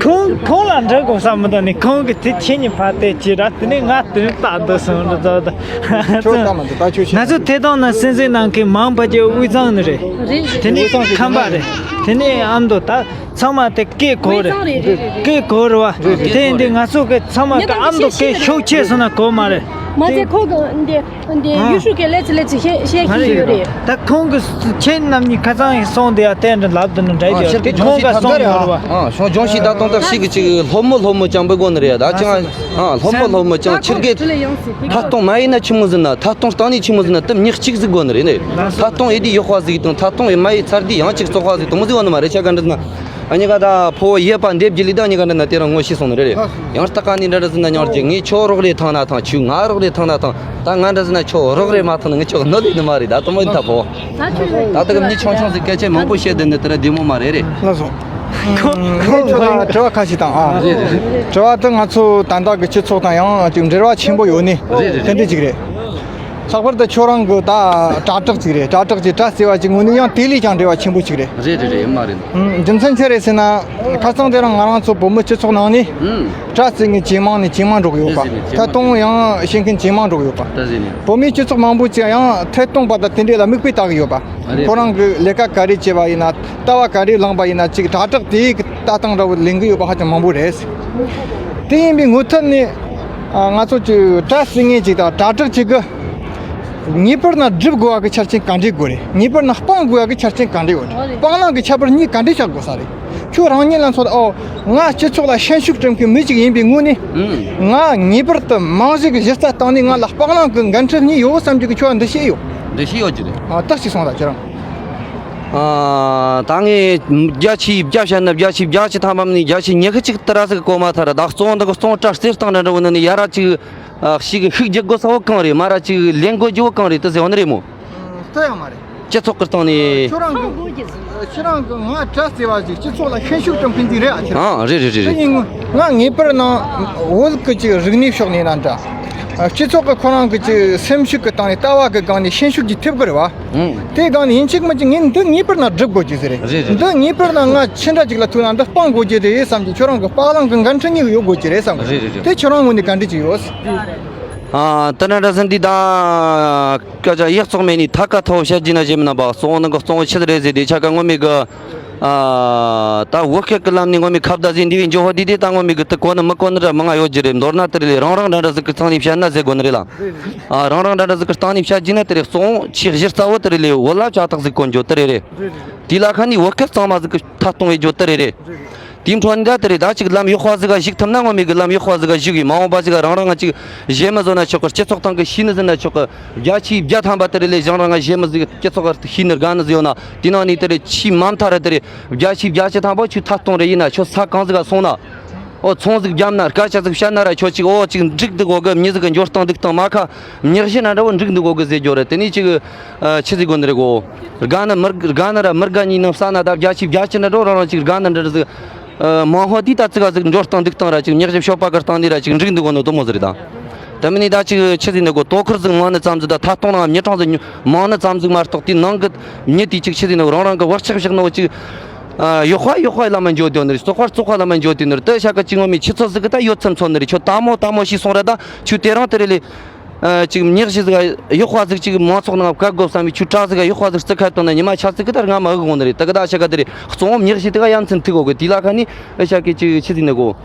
ཁོང་ཁོང་ལ་འདྲི་དགོས་ས་མི་འདུག་ནི་ཁོང་གི་དེ་ཁྱེད་ཉིད་ཕ་དེ་ཅི་ར་དེ་ནས་ང་དེ་རིང་ལྟ་འདོད་སོང་འདྲི་ད་ད། ཁྱོད་ལྟ་མ་འདུག་ད་ཁྱོད་ཤེས། ང་ཚོ་ཐད་གཏོང་ནང་གསན་གཟིགས་གནང་མཁན་མང་བ་ཅིག་དབུས་གཙང་ནས་རེད། རེད། དེ་ནས་ཁམས་པ་རེད། དེ་ནས་ཨ་མདོ་ད་ཚང་མ་དེ་སྐད་གོ་རེད། དབུས་གཙང་རེད་རེད་རེད་རེད། སྐད་གོ་རེད་བ། རེད་རེད། དེ་ཡིན་དུས་ང་ཚོ་གི་ཚང་མ་གི་ཨ་མདོ་སྐད་ཤུགས་ཆེ་སོང་ན་གོ་མ་རེད། མ་ཚད་ཁོ་གི་འདི་འདི་ཨ་ཡུལ་ཤུལ་གི་ལེ་ཚི་ལེ་ཚི་བཤད་བཤད་མ་ཤེས་རེད་ཡོད་རེད། ད་ཁོང་གི་ཁྱེད་རྣམ་གཉིས་ཁ་སང་ཡིན་སོང་དེ་ཡ་དེ་འདྲ་ལབ་དུ་ནི་འདྲ་ཡོད་དེ་ཁོང་ག་སོང་ཡོད་རེད་བ། ཨ་ཤོང་ལྗོངས་ཤིག་ད་དུང་ད་ཞིག་གི་ཅིག་སློབ་མོ་སློབ་མོ་ཅང་པོ་དགོ་ནི་རེད་ད་ཅང་། ཨ་སློབ་མོ་སློབ་མོ་ཅང་ཕྱིར་གེ། ཐད་གཏོང་མ་ཡིན་ན་ཆི་མོ་ཟིན་ན་ཐད་གཏོང་སྟེང་ནས་ཆི་མོ་ཟིན་ན་དུམ་ཉག་གཅིག་ཟིག་དགོ་ནི་རེད་ནི། ཐད་གཏོང་ཨེ་དེ་ཡོག་པ་ཟིག་དང་ཐད་གཏོང་ཨེ་མ་ཡི་ཚར་དེ་ཡང་གཅིག་བཙོག་པ་ཟིག་དུམ་ཟིག་བ་ནི་མ་རེད་ཆ་ག་འདྲ་ན། ཨ་ཉི་ག་ད་ཕོ་ཡེ་པ་འདེབས་ཀྱི་ལི་ད་ཉི་ག་འདྲ་ན་དེ་རང་ངོ་ཤེས་སོང་ནི་རེད་རེད། ཡང་ལྟ་ག་ནི་འདྲ་འདྲ་ཟིན་ན་ཉོར་གྱི་ངས་ཁྱོད་རོགས་རེ་ཐང་ན་ཐང་ཆུ་ང་རོགས་རེ་ཐང་ན་ཐང་ད་ང་འདྲ་ཟིན་ན་ཁྱོད་རོགས་རེ་མ་ཐང་ན་ངས་ཁྱོད་གནོད་ལི་ནི་མ་རེད་ད་དུམ་ཨིན་ད་ཕོ། ད་ད་གམ་ནི་ཆུང་ཆུང་ཟིག་སྐད་ཆ་མང་པོ་བཤད་དེ་ནི་དེ་ར་བདེ་མོ་མ་རེད་རེད། ལགས་སོ། ཁོ་ཁོ་ཁྱོད་ལ་དྲི་བ་ཁ་ཞིག་དང་ཨ། རེད་རེད་རེད། དྲི་བ་དེ་ང་ཚོ་ད་ལྟ་གི་སྤྱི་ཚོགས་དང་ཡང་ཅིག་འབྲེལ་བ་ཆེན་པོ་ཡོད་ནི། རེད་རེད་དེ་འདྲ་རེད། ཅིག་རེད། ལྷག་པར་དུ་ཁྱོད་རང་གི་ད་དྲ་གྲགས་ཅིག་རེད། དྲ་གྲགས་ཅིག་དྲ་ཟེར་བ་ཅིག་དངོས་གནས་ཡང་དེ་ལས་ཀྱང་འབྲེལ་བ་ཆེན་པོ་ཅིག་རེད། རེད་རེད་རེད་མ་རེད། ཨུམ་རྒྱུ་མཚན་ཅི་རེད་ཟེར་ན། ཁ་སང་དེ་རིང་ང་རང་ཚོ་བོད་མི་སྤྱི་ཚོགས་ནང་ནས། ཨུམ། དྲ་ཟེར་མཁན་ཇེ་མང་ནས་ཇེ་མང་འགྲོ་གི་ཡོད་པ། དེ་ཟེར་ནས་ཇེ་མང་ཐད་གཏོང་ཡང་བྱེད་མཁན་ཇེ་མང་འགྲོ་གི་ཡོད་པ། ད་ཟེར་ནས། བོད་མི་སྤྱི་ཚོགས་མང་པོ་ཅིག་ཡང་ཐད་གཏོང་པ་དང་དེ་འདྲས་ལ་མིག་དཔེ་ལྟ་གི་ཡོད་པ། རེད། ཁོ་རང་གི་ལས་ཀ་ག་རེ་བྱས་པ་ཡིན་ན། ལྟ་བ་ག་རེ་བླངས་པ་ཡིན་ན་ཅིག་དྲ་གྲགས་དེའི་ལྟ་སྟངས་འདྲ་བོ་ལེན་གི་ཡོད་པ་ཧ་ཅང་མང་པོ་རེད། དེ་ཡིན་པའི་ངོས་ཐད་ནས། ང་ཚོ་ཅིག་དྲ་ཟེར་མཁན་ཅིག་དང་དྲ་གྲགས་ཅིག་གི་ངེས་པར་ན་སྒྲུབ་དགོས་པ་གི་ཆ་རྐྱེན་ག་འདྲས་དགོས་རེད། ངེས་པར་ན་སྤང་དགོས་པ་གི་ཆ་རྐྱེན་ག་འདྲས་ཡོད་རེད། སྤང་བླང་གི་ཁྱད་པར་གཉིས་ག་འདྲས་བཞག་དགོས་ས་རེད། ཁྱོད་རང་ཉིད་ལ་མཚོན་ཨོ། ང་སྤྱི་ཚོགས་ལ་ཤན་ཤུགས་སྤྲད་མཁན་མི་ཅིག་ཡིན་པའི་ངོས་ནས། ཨུམ། ང་ངེས་པར་དུ་རྨང་གཞི་གི་གཞི་རྩ་སྟེང་ནས་ང་ལ་སྤང་བླང་གི་འགན་འཁྲི་གཉིས་ཡོད་བསམ་རྒྱུ་གི་ཁྱོད་འདུ་ཤེས་ཡོད། འདུ་ཤེས་ཡོད་ཀྱི་རེད། ཨ་ཏག་ཅིག་སོང་ད་ཁྱེད་རང་། ཨ། ད་ངས་བརྒྱ་ཆའི་བརྒྱ་བཤད་ན་བརྒྱ་ཆའི་བརྒྱ་ཆའི་ཐམ་པ་ནས་བརྒྱ་ཆའི་ཉི་ཤུ་གཅིག་ཏུ་ར་ཟིག་གོ་མ་ཐར་ད་གཙོ་བོ་འདི་གི་གཙོ་བོ་དྲ་རྩེ་སྟེང་འདྲ་འདྲ་བོ་ནི་ནི་ཡ་ར་ཅིག་ཨ་ཞིག་ཤུགས་རྒྱག་དགོས་ས་བོ་གང་རེད། མ་ར་ཅིག་ལེན་དགོས་རྒྱུ་བོ་གང་རེད། དེ་ཟེར་བ་ནི་རེད་མོ། ད་ཡང་མ་རེད། སྤྱི་ཚོགས་ཀྱི་སྟེང་ནས། ཁྱོད་རང་གི་ཁྱོད་རང་གི་ང་དྲ་རྩེ་བ་ཞིག་སྤྱི་ཚོགས་ལ་ཤན་ཤུགས་སྤྲད་མཁན་ཅིག་རེད་ཨ། ཁྱེད་རང་། ཨང་། རེད་རེད་རེད་དེ་རེད། ཡིན། ང་ངེས་པར་ནང་བོད་ཀྱི་ཅིག་རིག་གནས་ཕྱོགས་ནས་ན་འདྲ། སྤྱི་ཚོགས་ཀྱི་ཁོ་རང་གི་ཅིག་སེམས་ཤུགས་ཀྱི་སྟེང་ནས་ལྟ་བ་གི་སྒང་ནས་ཤན་ཤུགས་ཅིག་ཐེབས་གི་རེད་བ། ཨང་། དེ་སྒང་ནས་ཡིན་གཅིག་མིན་གཅིག་ངས་འདི་ངེས་པར་ན་སྒྲུབ་དགོས་ཀྱི་ཟེར་རེད། རེད་རེད། འདི་ངེས་པར་ན་ང་ཆི་འདྲ་ཅིག་ལ་ཐུག་ན་འདི་སྤང་དགོས་ཀྱི་རེད་བསམ་གྱི། ཁྱོད་རང་གི་སྤང་བླང་གི་འགན་འཁྲི་གཉིས་ཀྱི་ཡོད་དགོས་ཀྱི་རེད་བསམ་གི། རེད་རེད་རེད། དེ་ཁྱོད་རང་ངོས་ནས་ག་འདྲ་ཅིག་ཡོད། ཨ། ད་ན་འདྲ་ཟིན་འདི་ད། སྐད་ཆ་ཡག་ཚོགས་མེད་ནི་ཐ་ཀ་ཐོ་བཤད་རྒྱུ་ན་བྱེད་མི་རྣམ་པ་གཙོ་བོ་ནི་གི་གཙོ་བོ་ཆི་རེད་ཟེར་དེ་ཆ་ག་ངོ་མི་གི། ཨ། ད་བོད་སྐད་ཀྱི་ལམ་ནས་ངོ་མི་ཁ་བརྡ་ཟིན་འདི་བའི་འཇོ་ཧོ་འདི་དེ་ད་ངོ་མི་གི་དེ་གོ་ནི་མི་གོ་ནི་ར་མི་ང་ཡོད་རྒྱུ་རེད། མདོར་ན་དེ་རེད་ལས་རང་རང་འདྲ་འདྲ་ཟིག་གི་སྟེང་ནས་བཤད་ན་ཟེར་དགོ་ནི་རེད་ལ། ཨ། རང་རང་འདྲ་འདྲ་ཟིག་གི་སྟེང་ནས་བཤད་རྒྱུ་ན་དེ་རེད། གཙོ་བོ་ཆི་གཞི་རྩ་བོ་དེ་རེད་ལས་བོད་ལ་བྱ་ཐག་ཟིག་གོན་འཇོ་དེ་རེད་རེད། དེ་ལ་ཁ་ནས་བོད་སྐད་གཙང་མ་ཟིག་གི་ཐད་གཏོང་བའི་འཇོ་དེ་རེད་རེད། དེའི་འཕྲོ་ནས་ད་དེ་རེད། ད་ཅིག་ལམ་ཡག་པ་ཟིག་ག་ཞུགས་ཐུབ་ན་ངོ་མི་གི་ལམ་ཡག་པ་ཟིག་ག་ཞུགས་ཡིན། མ་འོངས་པ་ཟིག་ག་རང་རང་ང་ཅིག་གཞས་མི་བཟོ་ན་ཆོག་གི། སྤྱི་ཚོགས་སྟེང་གི་ཤེས་ནི་ཟིན་ན་ཆོག་གི། བརྒྱ་ཆའི་བརྒྱ་ཐམ་པ་དེ་རེད་ལས་གཞན་རང་ང་གཞས་མི་ཟིག་སྤྱི་ཚོགས་ག་ཤེས་ནི་དགའ་ནི་ཟིག་ཡོད་ན། དེ་ནང་ནས་དེ་རེད་ཆེས་མ་མཐའ་ར་དེ་རེད། བརྒྱ་ཆའི་བརྒྱ་ཆ་ཐམ་པ་ཁྱོད་ཐད་གཏོང་རེ་ཡིན་ན་ཁྱོད་ས་གང་ཟིག་ག་སོང་ན། ཨོ་ཚོང་ཟིག་བརྒྱབ་ན་སྐད་ཆ་ཟིག་བཤད་ན་ར་ཁྱོད་ཅིག་ཨོ་ཅིག་འགྲིག་འདུག་གོ་གི། མྱི་ཟིག་གི་འབྱོར་སྟངས་འདུག་སྟངས་མ་ཁ་མྱི་གཞི་ན་འདྲ་བོ་འགྲིག་འདུག་གོ་གི་ཟེར་རྒྱུ་རེད། དེ་ནས་ཅིག་ཨ། ཆི་ཟིག་གོ་ནི་རེད་གོ། དགའ་ནི་མི་དགའ་ནི་ར་མི་དགའ་གཉིས་ནང་བསམ་ན་ད་བརྒྱ་ཆའི་བརྒྱ་ཆ་ན་འགྲོ་རང་རང་ཅིག་དགའ་ནི་འདྲ་ཟིག་ཨ། མང་ཧོ་དེ་ད་ཙི་ག་ཟིག་འབྱོར་སྟངས་འདུག་སྟངས་ར་ཅིག་མྱི་གཞི་ཤོག་པ་གི་སྟེང་ནས་ར་ཅིག་འགྲིག་འདུག་གོ་ནོ་དེ་མོ་ཟིག་རེད་ད། དེ་མིན་ནི་ད་ཅིག་ཆི་ཟིག་ནི་གོ། དོ་ཁུར་ཟིག་མང་ནི་ཙམ་ཟིག་ད་ཐད་གཏོང་ནང་མྱི་གྲངས་ཟིག་མང་ནི་ཙམ་ཟིག་མ་གཏོགས་དེ་ནང་གི་མྱི་དེ་ཅིག་ཆི་ཟིག་ནི་རང་རང་གི་བག་ཆགས་བཞག་ནོ་ཅིག་ཨ། ཡག་པ་ཡག་པ་ལ་མ་འཇོག་དེ་ནི་རེད། བཙོག་པ་བཙོག་པ་ལ་མ་འཇོག་དེ་ནི་རེད། དེ་ཤ་ཀ་ཅིག་ངོ་མའི་ཆུ་ཚོད་ཟིག་གི་ད་ཡོད་ཚད་མཚོན་ནི་རེད། ཁྱོད་དལ་མོ་དལ་མོ་ཞིག་སོང་ར་ད་ཁྱོད་དེ་རང་དེ་རེད་ལས། ཨ། ཅིག་མྱི་གཞི་ཟིག་ཡག་པ་ཟིག་ཅིག་མང་ཚོགས་ནང་བཀལ་དགོས་བསམ་པའི་ཆུ་ཁྲ་ཟིག་ཡག་པ་ཟིག་རྩི་ཁ་བཏང་ན་ཉི་མ་ཆ་ཟིག་གི་ད་རྔ་མ་ཨུ་གོང་ནི་རེད། དེ་གི་ད་ཤ་ཀ་དེ་རེད། གཙོ་བོ་མྱི་གཞི་དེ་ག་ཡ་མཚན་ཐུག་གོ་གི། དེ་ལ་ཁ་ནི་ཨ་ཤ་ཀ་ཅིག་ཆི་ཟིག་ནི་གོ།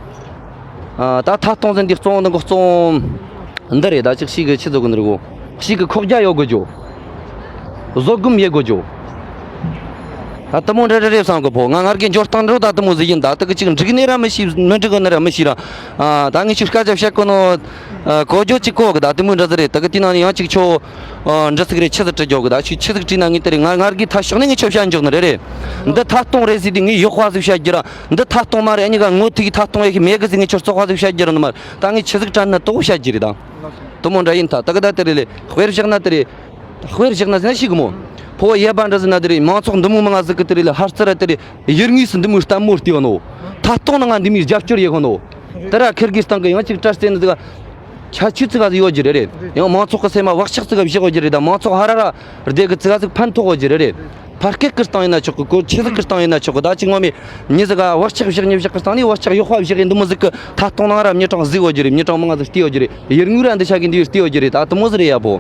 ཨ། ད་ཐད་གཏོང་ཟིན་དེ་གཙོ་བོ་ནི་གོ་གཙོ་བོ། འདི་རེད། ད་ཅིག་ཞིག་གི་ཆི་ཟིག་གོ་ནི་རེད་གོ། ཞིག་གི་ཁོག་རྒྱ་ཡོད་དགོས་རྒྱུ། བཟོད་སྒོམ་ཡེད་དགོས་རྒྱུ། ད་དེ་མོ་འདྲ་རེ་རེ་བསམ་གི་ཕོ། ང་ང་རྒན་འབྱོར་སྟངས་འགྲོ་ད་དེ་མོ་ཟིག་ཡིན། ད་དེ་གི་ཅིག་འགྲིག་ནི་ར་མི་ཤེས། མི་འགྲིག་གི་ནི་ར་མི་ཤེས་ར། ཨ། ད་ངས་ཅིག་སྐད་ཆ་བཤད་གོ་ནོ། ཨ། གོ་རྒྱུ་ཅིག་གོ་གི། ད་དེ་མོ་འདྲ་ཟིག་རེད། དེ་གི་དེ་ནང་ནས་ཡང་ཅིག་ཁྱོད། ཨ། འདྲ་ཟིག་རེད། ཆི་ཟིག་དྲི་རྒྱུ་གི། ད་ཅིག་ཆི་ཟིག་དྲིས་ན་ངས་དེ་རེད། ང་ང་རྒན་ཐ་ཤོག་ནས་ངས་ཁྱོད་བཤད་འཇོག་ནི་རེད་རེད། འདི་ཐད་གཏོང་རེད་ཟེར་དུས་ངས་ཡག་པ་ཟིག་བཤད་རྒྱུ་ར། འདི་ཐད་གཏོང་མ་རེད། ཨ་ནི་ག་ངོ་ཐིག་ཐད་གཏོང་ཡེ་གི་མེད་གི་ཟིག་ངས་ཁྱོད་བཙོག་པ་ཟིག་བཤད་རྒྱུ་ར་ནི་མ་རེད། ད་ངས་ཆི་ཟིག་དྲན་ན་དོག་བཤད་རྒྱུ་རེད་ད། དེ་མོ་འདྲ་ཡིན་ད། ད་གི་ད་དེ་རེད་ལས། དཔེར་བཞག་ན་དེ་རེད། དཔེར་བཞག་ན་ཟེར་ན་ཤེས་གི་མོ། ཕོ་བོ་ཡེ་བ་འདྲ་ཟེར་ན་དེ་རེད། མང་ཚོགས་འདི་མོ་མང་ང་ཟིག་གི་དེ་རེད་ལས། ཧར་རྩེ་ར་དེ་རེད། ཡུལ་དངོས་སུ་འདི་མོའི་ལྟད་མོ་བལྟས་ཡོད་ནོ། ཐད་གཏོང་ནང་ང་འདི་མོའི་རྒྱབ་སྐྱོར་ཡེ་གོ་ནོ། དེ་ར་ཁིར་གི་སྟེང་གི་ཡང་ཅིག་དྲ་རྩེ་ནི་ཟིག་ག་ཁྱད་ཆོས་ཙི་ག་ཟིག་ཡོད་རྒྱུ་རེད་རེད། ཡང་མང་ཚོགས་གི་སེམས་མ་བག་ཆགས་ཙི་ག་བཞག་ཡོད་རྒྱུ་རེད། ད་མང་ཚོགས་ཧ་ར་ར་བསྡད་གི་ཙི་ག་ཟིག་ཕན་ཐོགས་ཡོད་རྒྱུ་རེད་རེད། ཕར་སྐད་ཀྱི་སྟེང་ཡིན་ན་ཆོག་གི། གོ་ཆི་ཟིག་གི་སྟེང་ཡིན་ན་ཆོག་གི། ད་ཅིག་ངོ་མས་མྱི་ཟིག་ག་བག་ཆགས་བཞག་མི་བཞག་གི་སྟེང་ནས་བག་ཆགས་ཡག་པ་བཞག་ཡིན་འདི་མོ་ཟིག་གི་ཐད་གཏོང་ནང་ར་མྱི་གྲངས་ཟིག་ཡོད་རྒྱུ་རེད། མྱི་གྲངས་མང་ང་ཟིག་བལྟས་ཡོད་རྒྱུ་རེད། ཡུལ་དངོས་ར་འདི་ཆ་གི་འདི་བལྟས་ཡོད་རྒྱུ་རེད། ད་དེ་མོ་ཟིག་རེད་ཡ་བོ།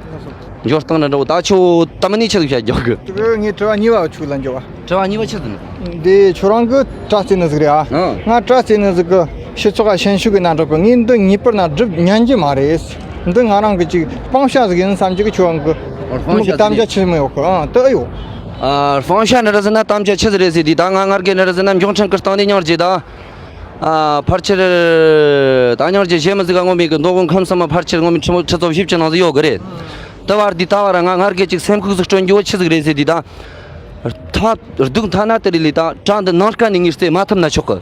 འབྱོར་སྟངས་འདྲ་འདྲ་བོ། ད་ཁྱོད་ད་མ་ནི་ཆི་ཟིག་བཤད་རྒྱུ་གི། དེ་གི་ངས་དྲི་བ་གཉིས་པ་ཆུ་ལ་འཇོག་བ། དྲི་བ་གཉིས་པ་ཆི་ཟིག་ནི། འདི་ཁྱོད་རང་གི་དྲ་རྩེ་ནི་ཟིག་རེད་ཨ། ཨང་། ང་དྲ་རྩེ་ནི་ཟིག་གི་སྤྱི་ཚོགས་ལ་ཤན་ཤུགས་ཀྱི་རྣམ་གྲངས་གི་ངས་འདི་ངེས་པར་ན་སྒྲུབ་ཉན་གྱི་མ་རེད། འདི་ང་རང་གི་ཅིག་སྤང་བྱ་ཟིག་ཡིན་བསམ་གྱི། ཁྱོད་རང་གི་སྤང་བྱ་ཟིག་གཏམ་རྒྱ་ཆི་མི་ཡོད་གི། ཨང་། དེ་ཨེ་ཡོད། ཨ། སྤང་བྱ་ནི་རེད་ཟེར་ན་གཏམ་རྒྱ་ཆི་ཟིག་རེད་ཟེར་དུས། ད་ང་ང་རྒན་ནི་རེད་ཟེར་ན་མགྱོགས་འཕྲིན་གི་སྟེང་ནས་སྙིང་རྗེ་ད། ཨ། ཕལ་ཆེར་ད་སྙིང་རྗེ་གཞན་མི་ཟིག་ག་ངོ་མའི་གི་མདོ་དབུས་ཁམས་གསུམ་མ་ཕལ་ཆེར་ངོ་མའི་ཁྲི་ཁྲི་ཚོ་བཞི་བཅུ་ནང་ཟིག་ཡོད་གི་རེད། དེ་བར་དུས་ད་བར་ང་ང་རྒན་ཅིག་སེམས་ཁུག་ཟིག་སྐྲུན་རྒྱུ་བོ་ཆི་ཟིག་རེད་ཟེར་དུས། ད་ཐ་སྡུག་ཐ་ན་དེ་རེད་ལས། ད་དྲ་འདི་ནང་སྐད་ནས་ངས་རྩེ་མ་ཐུབ་ན་ཆོག་གི།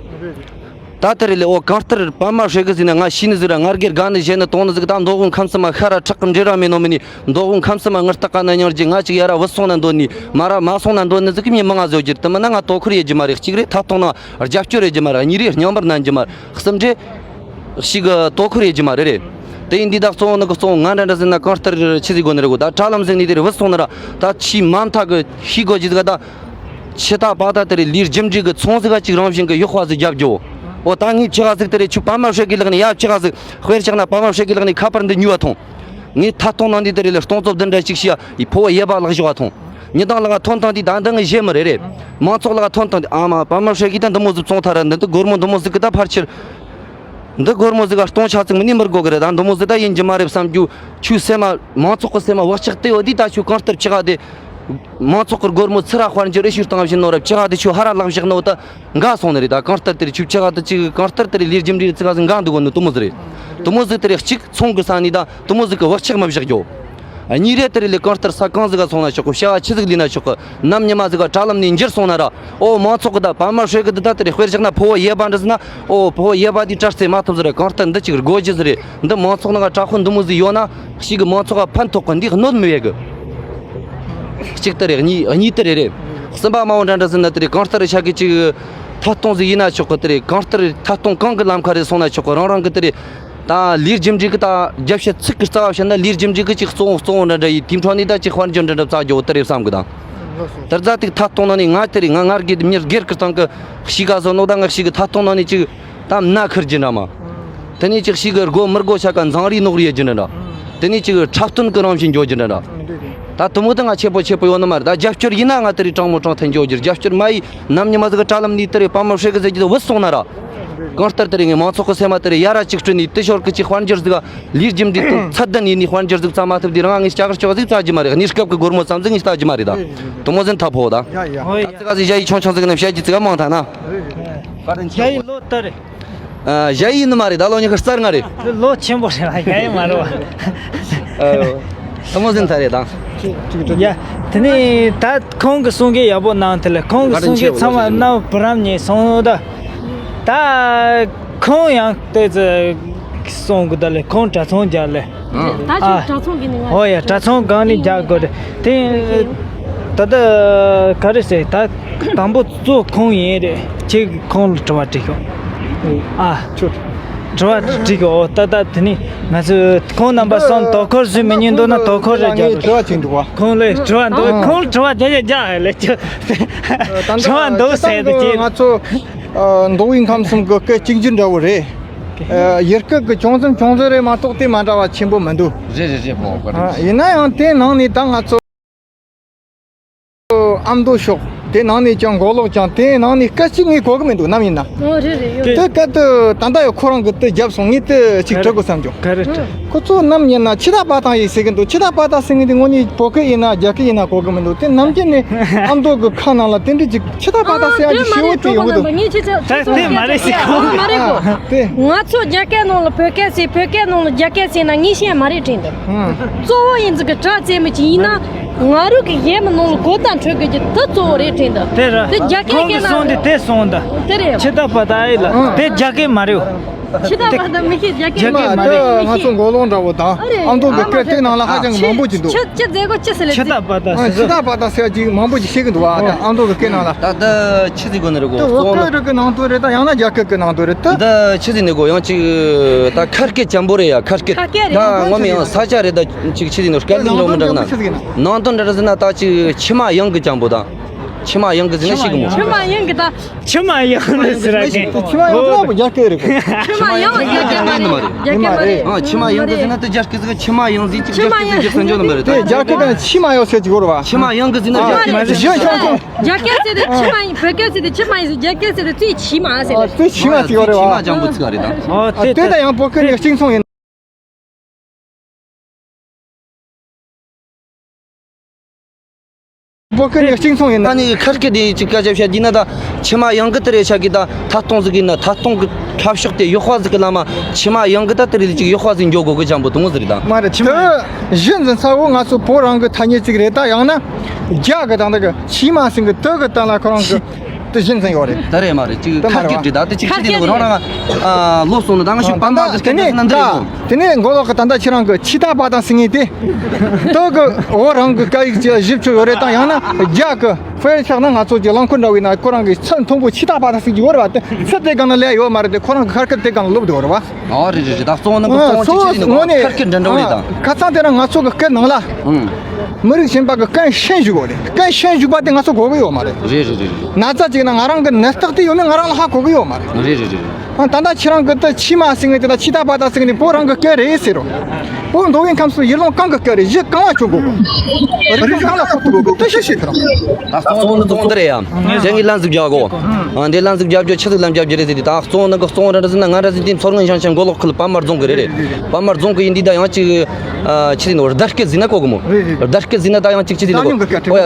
ད་དེ་རེད་ལས། འོ་གང་ལྟར་པད་མ་བྱེད་གི་ཟེར་ན་ང་ཤེས་ནི་ཟིག་ར། ང་རྒན་དགའ་ནི་གཞན་ནི་དོང་ནི་ཟིག་ད་མདོ་དབུས་ཁམས་གསུམ་མ་ཤ་ར་ཁྲག་གི་འབྲེལ་བ་མེད་ནོ་མིན་ནི། མདོ་དབུས་ཁམས་གསུམ་མ་ངར་ལྟ་ག་ན་སྙིང་རྗེ། ང་ཅིག་ཡ་ར་བུད་སོང་ན་འདོད་ནི། མ་ར་མ་སོང་ན་འདོད་ནི་ཟིག་གི་མྱི་མང་ང་ཟིག་ཡོད་རྒྱུ་རེད། དེ་མིན་ན་ང་དོ་ཁུར་ཡེད་རྒྱུ་མ་རེད། གཅིག་རེད། ཐད་གཏོང་ནང་རྒྱབ་སྐྱོར་ཡེད་རྒྱུ་མ་རེད། གཉིས་རེད། སྙིང་པར་ནན་རྒྱུ་མ་རེད། གསུམ་རེད། ཞིག་གི་དོ་ཁུར་ཡེད་རྒྱུ་མ་རེད་རེད། དེ་ཡིན་དུས་ད་གཙོ་བོ་ནི་གི་གཙོ་བོ་ང་འདྲ་འདྲ་ཟེར་ན་གང་ལྟར་ཆི་ཟིག་དགོས་ནི་རེད་གོ། ད་དྲ་ལམ་ཟེར་ནི་དེ་རེད། བུད་སོང་ནི་ར་ད་ཆེས་མ་མཐའ་གི་ཤེས་དགོས་རྒྱུ་ཟིག་ད། ཆི་ད་པ་ད་དེ་རེད། ལས་རྒྱུ་འབྲས་གི་ཚོང་ཟིག་ག་ཅིག་རང་བཞིན་གི་ཡག་པ་ཟིག་རྒྱབ་རྒྱུ། འོ་ད་ངས་ཅི་ག་ཟིག་དེ་རེད། ཁྱོད་པད་མ་བྱེད་གི་ལག་ནས་ཡ་ཅི་ག་ཟིག། དཔེར་བཞག་ན་པད་མ་བྱེད་གི་ལག་ནས་ཁ་པར་འདི་ཉོས་པ་ཐོངས། ངས་ཐད་གཏོང་ནང་འདི་དེ་རེད་ལས། སྟོང་ཚོ་བདུན་འདྲ་ཅིག་ཤི་ཡ་ཡི་ཕོ་བོ་ཡེ་བ་ལག་བཞག་པ་ཐོངས། མྱི་དང་ལག་ཐོན་བཏང་དུས་ད་འདི་ངའི་གཞས་མི་རེད་རེད། མང་ཚོགས་ལག་ཐོན་བཏང་དུས། ཨ་མ་པད་མ་བྱེད་གི་ད་འདི་མོ་ཟིག་བཙོང་ཐལ་ར། འདི་འདི་སྒོར་མོ་འདི་མོ་ཟིག་གི་ད་ཕལ་ཆེར། འདི་སྒོར་མོ་ཟིག་ག་སྟོང་ཆ་ཚིག་མི་ནི་མི་དགོས་གི་རེད། ད་འདི་མོ་ཟིག་ད་ཡིན་རྒྱུ་མ་རེད་བསམ་རྒྱུ། ཁྱོའི་སེམས་མ་མང་ཚོགས་གི་སེམས་མ་བག་ཆགས་དེ་ཡོད་དུས། ད་ཁྱོད་གང་ལྟར་ཅི་ག་དེ། མང་ཚོགས་གི་སྒོར་མོ་ཚུར་ར་དཔལ་འབྱོར་ཨེ་ཤུ་བཏང་བཞིན་ནོ་ར། ཅི་ག་དེ་ཁྱོད་ཧ་ར་ལག་བཞག་ནོ་ད་འགའ་སོང་ནི་རེད། ད་གང་ལྟར་དེ་རེད། ཁྱོད་ཅི་ག་དེ་ཅི་གང་ལྟར་དེ་རེད། ལས་རྒྱུ་འབྲས་ཚིག་ག་ཟིག་འགའ་འདུག་གོ་ནི་དེ་མོ་ཟིག་རེད། དེ་མོ་ཟིག་དེ་རེད། གཅིག་ཚོང་གི་ས་ནས་ད་དེ་མོ་ཟིག་གི་བག་ཆགས་མི་བཞག་རྒྱུ། གཉིས་རེད། དེ་རེད་ལས། གང་ལྟར་ས་གང་ཟིག་ག་སོང་ན་ཆོག་གི། བྱ་བ་ཆི་ཟིག་ལས་ན་ཆོག་གི། ནམ་ཉི་མ་ཟིག་ག་དྲ་ལམ་ནས་འགྱུར་སོང་ན་ར། ཨོ་མང་ཚོགས་གི་ད་པད་མ་བྱེད་གི་འདི་ད་དེ་རེད། དཔེར་བཞག་ན་ཕོ་བོ་ཡེ་བ་འདྲ་ཟེར་ན། ཨོ་ཕོ་བོ་ཡེ་བ་འདི་དྲ་རྩེ་མ་ཐུབ་ཟིག་རེད། གང་ལྟར་འདི་ཅིག་དགོས་རྒྱུ་ཟིག་རེད། འདི་མང་ཚོགས་ནང་ག་དྲ་དཔོན་འདི་མོ་ཟིག་ཡོད་ན་ཞིག་གི་མང་ཚོགས་ག་ཕན་ཐོགས་གི། འདི་གནོད་མི་བྱེད་གི། གཅིག་དེ་རེད། གཉིས་གཉིས་དེ་རེད་རེད། གསུམ་པ་མ་འོངས་འདྲ་འདྲ་ཟིན་ན་དེ་རེད། གང་ལྟར་ཆ་གི་གཅིག་ཐད་གཏོང་ཟིག་ཡིན་ན་ཆོག་གི་དེ་རེད། གང་ལྟར་ཐད་གཏོང་གང་གི་ལམ་ཁ་རེད་སོང་ན་ཆོག་གི། རང་རང་གི་དེ་རེད། ད་ལས་རྒྱུ་འབྲས་གི་ད་རྒྱབ་བཤད་ཚིག་གི་རྩ་བ་བཤད་ན་ལས་རྒྱུ་འབྲས་གི་གཅིག་གཙོ་བོ་གཙོ་བོ་འདྲ་འདྲ་ཡིན། དེའི་འཕྲོ་ནས་ད་གཅིག་དཔལ་འབྱོར་འདྲ་འདྲ་བཙལ་རྒྱུ་དེ་རེད་བསམ་གི་ད། དེ་རྩ་ཐིག་ཐད་གཏོང་ནང་ནས་ང་དེ་རེད། ང་ང་སྒེར་མྱི་སྒེར་གི་སྟེང་གི་གཤིས་ཀ་བཟོ་ནོ་ད་ང་གཤིས་གི་ཐད་གཏོང་ནང་ནས་གཅིག་ད་མནའ་ཁུར་རྒྱུ་འདྲ་མ། དེ་ནས་ཅིག་ཤིག་གི་དགོ་མི་དགོ་ཆ་ག་འཛིང་རེས་ནོག་རེས་རྒྱུ་འདྲ་འདྲ། དེ་ནས་ཅིག་འཁྲབ་སྟོན་གི་རང་བཞིན་འགྱོ་རྒྱུ་འདྲ་འདྲ། ད་དུ་མོ་དེ་ང་ཆེ་པོ་ཆེ་པོ་ཡོད་ནི་མ་རེད། ད་རྒྱབ་སྐྱོར་ཡིན་ན་ང་དེ་རིགས་དྲང་མོ་དྲང་ཐེན་འགྱོ་རྒྱུ། རྒྱབ་སྐྱོར་མ་ཡིན་ནམ་ཉི་མ་ཟིག་གི་དྲ་ལམ་ནས་དེ་རིགས་པ་མོ་ཧྲེ་གི་ཟེར་རྒྱུ་དེ་བུད་སོང་ན་ར། གང་ལྟར་དེ་རིགས་ངས་མང་ཚོགས་གི་སེམས་མ་དེ་རིགས་ཡ་ར་ཅིག་སྤྲུལ་ནས་དེ་ཞོར་གི་ཅིག་དཔལ་འབྱོར་ཟིག་ལས་རྒྱུ་འབྲས་དང་ཚད་ལྡན་ཡིན་ནི་དཔལ་འབྱོར་ཟིག་བཙལ་མ་ཐུབ་དུས་རང་ངས་ལྕགས་ཀྱོག་ཟིག་བཙལ་རྒྱུ་མ་རེད། གནས་སྐབས་ཀྱི་སྒོར་མོ་ཙམ་ཟིག་ངས་ལྟ་རྒྱུ་མ་རེད། ད་དུ་མོ་ཟིན་ཐབས་ཕོ་ད། ད་ཙི་ག་ཟིག་ཞ་ཡི་ཆུང་ཆུང་ཟིག་ནས་བཤད་རྒྱུ་ཙི་ག་མང་ཐ་ན། ཞ་ཡི་ལོ་ལྟར་རེད། ཨ། ཞ་ཡི་ནི་མ་རེད། ད་ལོ་ཉི་ཤུ་རྩ་ལྔ་རེད། ལོ་ཆེན་པོ་རེད་ལ་ཞ་ཡི་མ་རེད་བ། ཨ། ཐུ་མོ་ཟིན་ཐ་རེད་ད། ཡ། དེ་ནས་ད་ཁོང་གི་གསུང་གི་ཡག་པོ་གནང་དེ་ལས་ཁོང་གི་གསུང་གི་ཚང་མ་རྣམ་པ་རམ་ཉེས་སོང་ད། ད་ཁོང་ཡང་ཏོག་ཙམ་གསུང་གི་ད་ལས་ཁོང་གྲྭ་ཚང་རྒྱག་ལས། ད་ཅིག་གྲྭ་ཚང་གི་ནི་ང་། ཨོ་ཡ། གྲྭ་ཚང་གང་ནས་རྒྱག་དགོས་རེད་དེ། ད་ལྟ་ག་རེ་ཟེར། ད་དང་པོ་གཙོ་ཁོང་ཡིན་རེད། ཁྱེད་ཀྱིས་ཁོང་ལ་དྲི་བ་དྲིས་ཤོག་ཨ། ཁྱོད། དྲི་བ་དྲིས་ཤོག་ཨོ་ད་ད་དེ་ནི་ང་ཚོས་ཁོང་རྣམ་པ་གསུམ་དོ་ཁུར་བཟོས་མི་ཉན་འདུག་ན་དོ་ཁུར་རེ་རྒྱག་དགོས། དྲི་བ་ཅིག་འདུག་བ། ཁོང་ལ་དྲི་བ་འདུག་ཨ། ཁོང་ལ་དྲི་བ་རྒྱག་རྒྱག་རྒྱག་ལས་ཁྱོད། ད་ལྟ་དྲི་བ་འདུག་ཟེར་དེ་ཁྱེད། ང་ཚོ་མདོ་དབུས་ཁམས་གསུམ་གི་སྐད་གཅིག་གྱུར་འདྲ་བོ་རེད། ཡུལ་སྐད་ཀྱི་ཅུང་ཙམ་ཅུང་ཙམ་རེད་མ་གཏོགས་དེ་མ་འདྲ་བ་ཆེན་པོ་མི་འདུག་རེད་རེད་རེད། ཕོ་བ་རེད། ཡིན་ན་ཡང་དེའི་ནང་ནས་ད་ང་ཚོ་ཨ་མདོ་ཕྱོགས་དེ་ནང་ནས་ཀྱང་མགོ་ལོག་ཀྱང་དེའི་ནང་ནས་སྐད་ཅིག་ངས་གོ་གི་མི་འདུག་ནམ་ཡིན་ན། ཨོ་རེད་རེད་ཡོད། དེ་སྐད་དུ་ད་ལྟ་ཡང་ཁོ་རང་གི་དེ་བརྒྱབ་སོང་། ངས་དེ་ཅིག་དྲི་དགོས་བསམ་བྱུང་། ག་རེ་དྲི། ཁོ་ཚོ་ནམ་ཡིན་ན་ཆི་ད་པ་ཏང་ཡིན་ཟེར་གི་འདུག་ཆི་ད་པ་ཏང་ཟེར་མཁན་དེ་དངོས་གནས་བོད་སྐད་ཡིན་ན་རྒྱ་སྐད་ཡིན་ན་གོ་གི་མི་འདུག་དེ་ནམ་རྒྱུན་ནས་ཨ་མདོ་གི་ཁ་ནང་ལ་དེ་འདྲ་ཅིག་ཆི་ད་པ་ཏང་ཟེར་ཡ་ཅིག་ཤེས་བོ་དེ་ཡོང་གི་འདུག་ད་དེ་མ་རེད་ཟེར་གོ། མ་རེད་གོ། དེ། ང་ཚོ་རྒྱ་སྐད་ནང་ལ་བོད་སྐད་ཟེར། བོད་སྐད་ནང་ལ་རྒྱ་སྐད་ཟེར་ན་ངས་བཤད་མ་རེད་དྲན་འདུག་གཙོ་བོ་ཡིན་ཟིག་གི་དྲ་རྩེད་མོ་ཅིག་ཡིན་ན་ང་རུ་གི་ཡས་མ་ནང་ལ་གོ་ད་འཕྲོད་གི་ཅིག་དེ་གཙོ་བོ་རེད་དྲན་འདུག་དེ་ར་དེ་རྒྱ་སྐད་ཁོང་གི་སྐད་ན་གསུང་དེ་དེ་གསུང་ད། དེ་རེད། ཆི་ད་པ་ཏ་ཨེ་ལ་དེ་རྒྱ་སྐད་མ་རེད། ཆི་ད་པ་ཏ་མི་ཤེས། རྒྱ་སྐད་མ་རེད། ང་ཚོ་མགོ་ལོག་འདྲ་བོ་དང་ཨ་མདོ་གི་སྐད་དེ་ནང་ལ་ཧ་ཅང་མང་པོ་ཅིག་འདུག་ཆི་ཆི་ཟེར་གོ་ཆི་ཟེར་ལེ། ཆི་ད་པ་ཏ་ཟེར། ཆི་ད་པ་ཏ་ཟེར་ཅིག་མང་པོ་ཅིག་ཤེས་གི་འདུག་བ། ཨ་མདོ་གི་སྐད་ནང་ལ། ད་ད་ཆི་ཟིག་གོ་ནི་རེད་གོ། དེ་བོད་སྐད་རིགས་ཀྱི་ནང་དོན་རེད། ད་ཡང་ན་རྒྱ་སྐད་ཀྱི་ནང་དོན་རེད་ད། འདི་ཆི་ཟིག་ནི་གོ། ཡང་ཅིག་ད་ཁ་སྐད་ཅན་པོ་རེད་ཡ། ཁ་སྐད། ཁ་སྐད་རེད། ད་ངོ་མ་ཡང་ས་ཆ་རེད། ད་ཅིག་ཆི་ཟིག་ནི་སྐད་ལིང་རོ་མི་འདྲ་གི་ན། ནང་དོན་འདྲ་རེད་ཟེར་ན་ད་ཅིག་ཕྱི་མ་ཡང་གི་ཅན་པོ་དང་། ཕྱི་མ་ཡང་གི་ཟེར་ན་ཤེས་གི་མོ། ཕྱི་མ་ཡང་གི་ད། ཕྱི་མ་ཡང་ནི་ཟེར་ར་གི། ཕྱི་མ་ཡང་ལ་རྒྱ་སྐད་རེད་གོ། ཕྱི་མ་ཡང་རྒྱ་སྐད་མ་རེད། རྒྱ་སྐད་མ་རེད། ཨ། ཕྱི་མ་ཡང་གི་ཟེར་ན་ད་རྒྱ་སྐད་ཟེར་གི། ཕྱི་མ་ཡང་ཟེར་ཅིག་རྒྱ་སྐད་ཟེར་གི་སེམས་ཅན་ནི་མ་རེད་ད། དེ་རྒྱ་སྐད་དང་ཕྱི་མ་ཡང་ཟེར་གི་གོ་རེད་བ། ཕྱི་མ་ཡང་གི་ཟེར་ན་རྒྱ་སྐད་ཟེར་གི། རྒྱ་སྐད་ཟེར་དེ་ཕྱི་མ་ཡིན། བོད་སྐད་ཟེར་དེ་ཕྱི་མ་ཡིན་ཟེར། རྒྱ་སྐད་ཟེར་དེ་ཚེ་ཕྱི་མ་ཟེར་རེད། ཚེ་ཕྱི་མ་ཟེར་གི་རེད་བ། ཕྱི་མ་ཅན་པོ་ཚིག་རེད་ད། ཨ། དེ་ད་ཡང་བོད་སྐད་ནས་གཅིག་མཚུངས་ཡིན། བོད་སྐད་ནས་གཅིག་མཚུངས་ཡིན་ན། ད་ནི་ཁ་སྐད་དེ་ཅིག་སྐད་ཆ་བཤད་རྒྱུ་ན་ད་ཕྱི་མ་ཡང་གི་དེ་རེད་ཆ་གི། ད་ཐད་གཏོང་ཟིག་ཡིན་ན་ཐད་གཏོང་གི་ཁ་ཕྱོགས་དེ་ཡག་པ་ཟིག་གི་ལམ་མ། ཕྱི་མ་ཡང་གི་ད་དེ་རེད་ཅིག་ཡག་པ་ཟིག་འགྱོ་དགོས་གི་ཅན་པོ་དུང་ཟིག་རེད་ད། མ་རེད། ཕྱི་མ་དེ་གཞི་འཛིན་ས་བོ་ང་ཚོ་བོད་རང་གི་ཐ་སྙད་ཅིག་རེད། ད་ཡང་ན་རྒྱ་གི་ད་འདི་གི་ཕྱི་མ་ཟིན་གི་དེ་གི་སྟེང་ལ་ཁོ་རང་གི་དེ་གཞི་འཛིན་ཡོད་རེད། ད་རེད་མ་རེད། ཅིག་ཁ་སྐད་རེད་ད། དེ་ཅིག་ཁ་ཁྱི་དེ་སྐད་ནི་རང་རེད། རང་ཨ་ལོ་སོང་ནི་ད་ང་ཞིག་པ་མ་གི་སྐད་དེ་ན་འདི་རེད་མོ། དེ་ནས་མགོ་ལོག་གི་ད་ལྟ་ཁྱེད་རང་གི་ཆི་ད་པ་ཏ་ཟེར་མཁན་དེ། དེ་གི་བོད་རང་གི་སྐད་ཡིག་ཅིག་ཞིབ་ཆུ་ཡོད་རེད། ད་ཡང་ན་རྒྱ་གི་དཔེར་ཆགས་ན་ང་ཚོ་གི་རླངས་འཁོར་འདྲ་བོ་ཡིན་ན་ཁོ་རང་གི་ཚད་མཐོན་པོ་ཆི་ད་པ་ཏ་ཟེར་གྱི་ཡོད་རེད་བ། དེ་ཚད་དེ་སྒང་ན་སླེབས་ཡོད་མ་རེད། དེ་ཁོ་རང་གི་ཁ་སྐད་དེ་སྒང་ལ་ལོབས་བསྡད་ཡོད་རེད་བ། ཨ་རེད་རེད་རེད། ད་གཙོ་བོ་ནི་གཙོ་བོ་ཅིག་ཅིག་ཡིན་ནོ་ཁ་སྐད་འདྲ་འདྲ་བོ་རེད་ད། ཁ་སང་དེ་རིང་ང་ཚོ་གི་སྐད་ནང་ལ། ཨང་། མི་རིགས་གཞན་པ་གི་སྐད་ཤན་ཞུགས་པ་རེད། སྐད་ཤན་ཞུགས་པ་དེ་ང་ཚོ་གོ་གི་ཡོད་མ་རེད། རེད་རེད་རེད་རེད། ན་ཚ་ཅིག་ན་ང་རང་གི་ནད་རྟགས་དེ་ཡོད་མེད་ང་རང་ལ་ཧ་གོ་གི་ཡོད་མ་རེད། རེད་རེད་རེད། ཨང་། ད་ལྟ་ཁྱེད་རང་གི་དེ་ཕྱི་མ་ཟེར་མཁན་དེ་དང་ཕྱི་ད་པ་ད་ཟེར་མཁན་དེ་བོད་རང་གི་སྐད་རེད་ཟེར་རོ། བོད་མདོ་དབུས་ཁམས་གསུམ་ཡུལ་ལུང་གང་གི་སྐད་རེད། གཞི་གང་ལ་སྐྱོན་དགོས་གོ། རིག་གཞུང་གང་ལ་ཕོག་ཐུག་དགོས་གོ། དེ་ཤེས་ཤེས་ཁྱེད་རང་། ད་གཙོ་བོ་ནི་གཙོ་བོ་འདི་རེད་ཡ། ཨང་། དེ་ལན་ཟིག་རྒྱག་གོ། ཨང་། དེ་ལན་ཟིག་རྒྱབ་རྒྱུ་ཆི་ཟིག་ལན་རྒྱབ་རྒྱུ་རེད་ཟེར་དུས། ད་གཙོ་བོ་ནི་གི་གཙོ་བོ་ར་འདྲ་ཟེར་ན། ང་འདྲ་ཟེར་དུས་མཚོ་སྔོན་ཞིང་ཆེན་མགོ་ལོག་ཁུལ་པད་མ་རྫོང་གི་རེད་རེད། པད་མ་རྫོང་གི་ཡིན་དུས་ད་ཡང་ཅིག་ཨ། ཆི་ཟེར་ནོ། ར་རྡ་སྐད་ཟེར་ན་གོ་གི་མོ། རེད་རེད། ར་རྡ་སྐད་ཟེར་ན་ད་ཡང་ཅིག་ཆི་ཟེར་ནོ།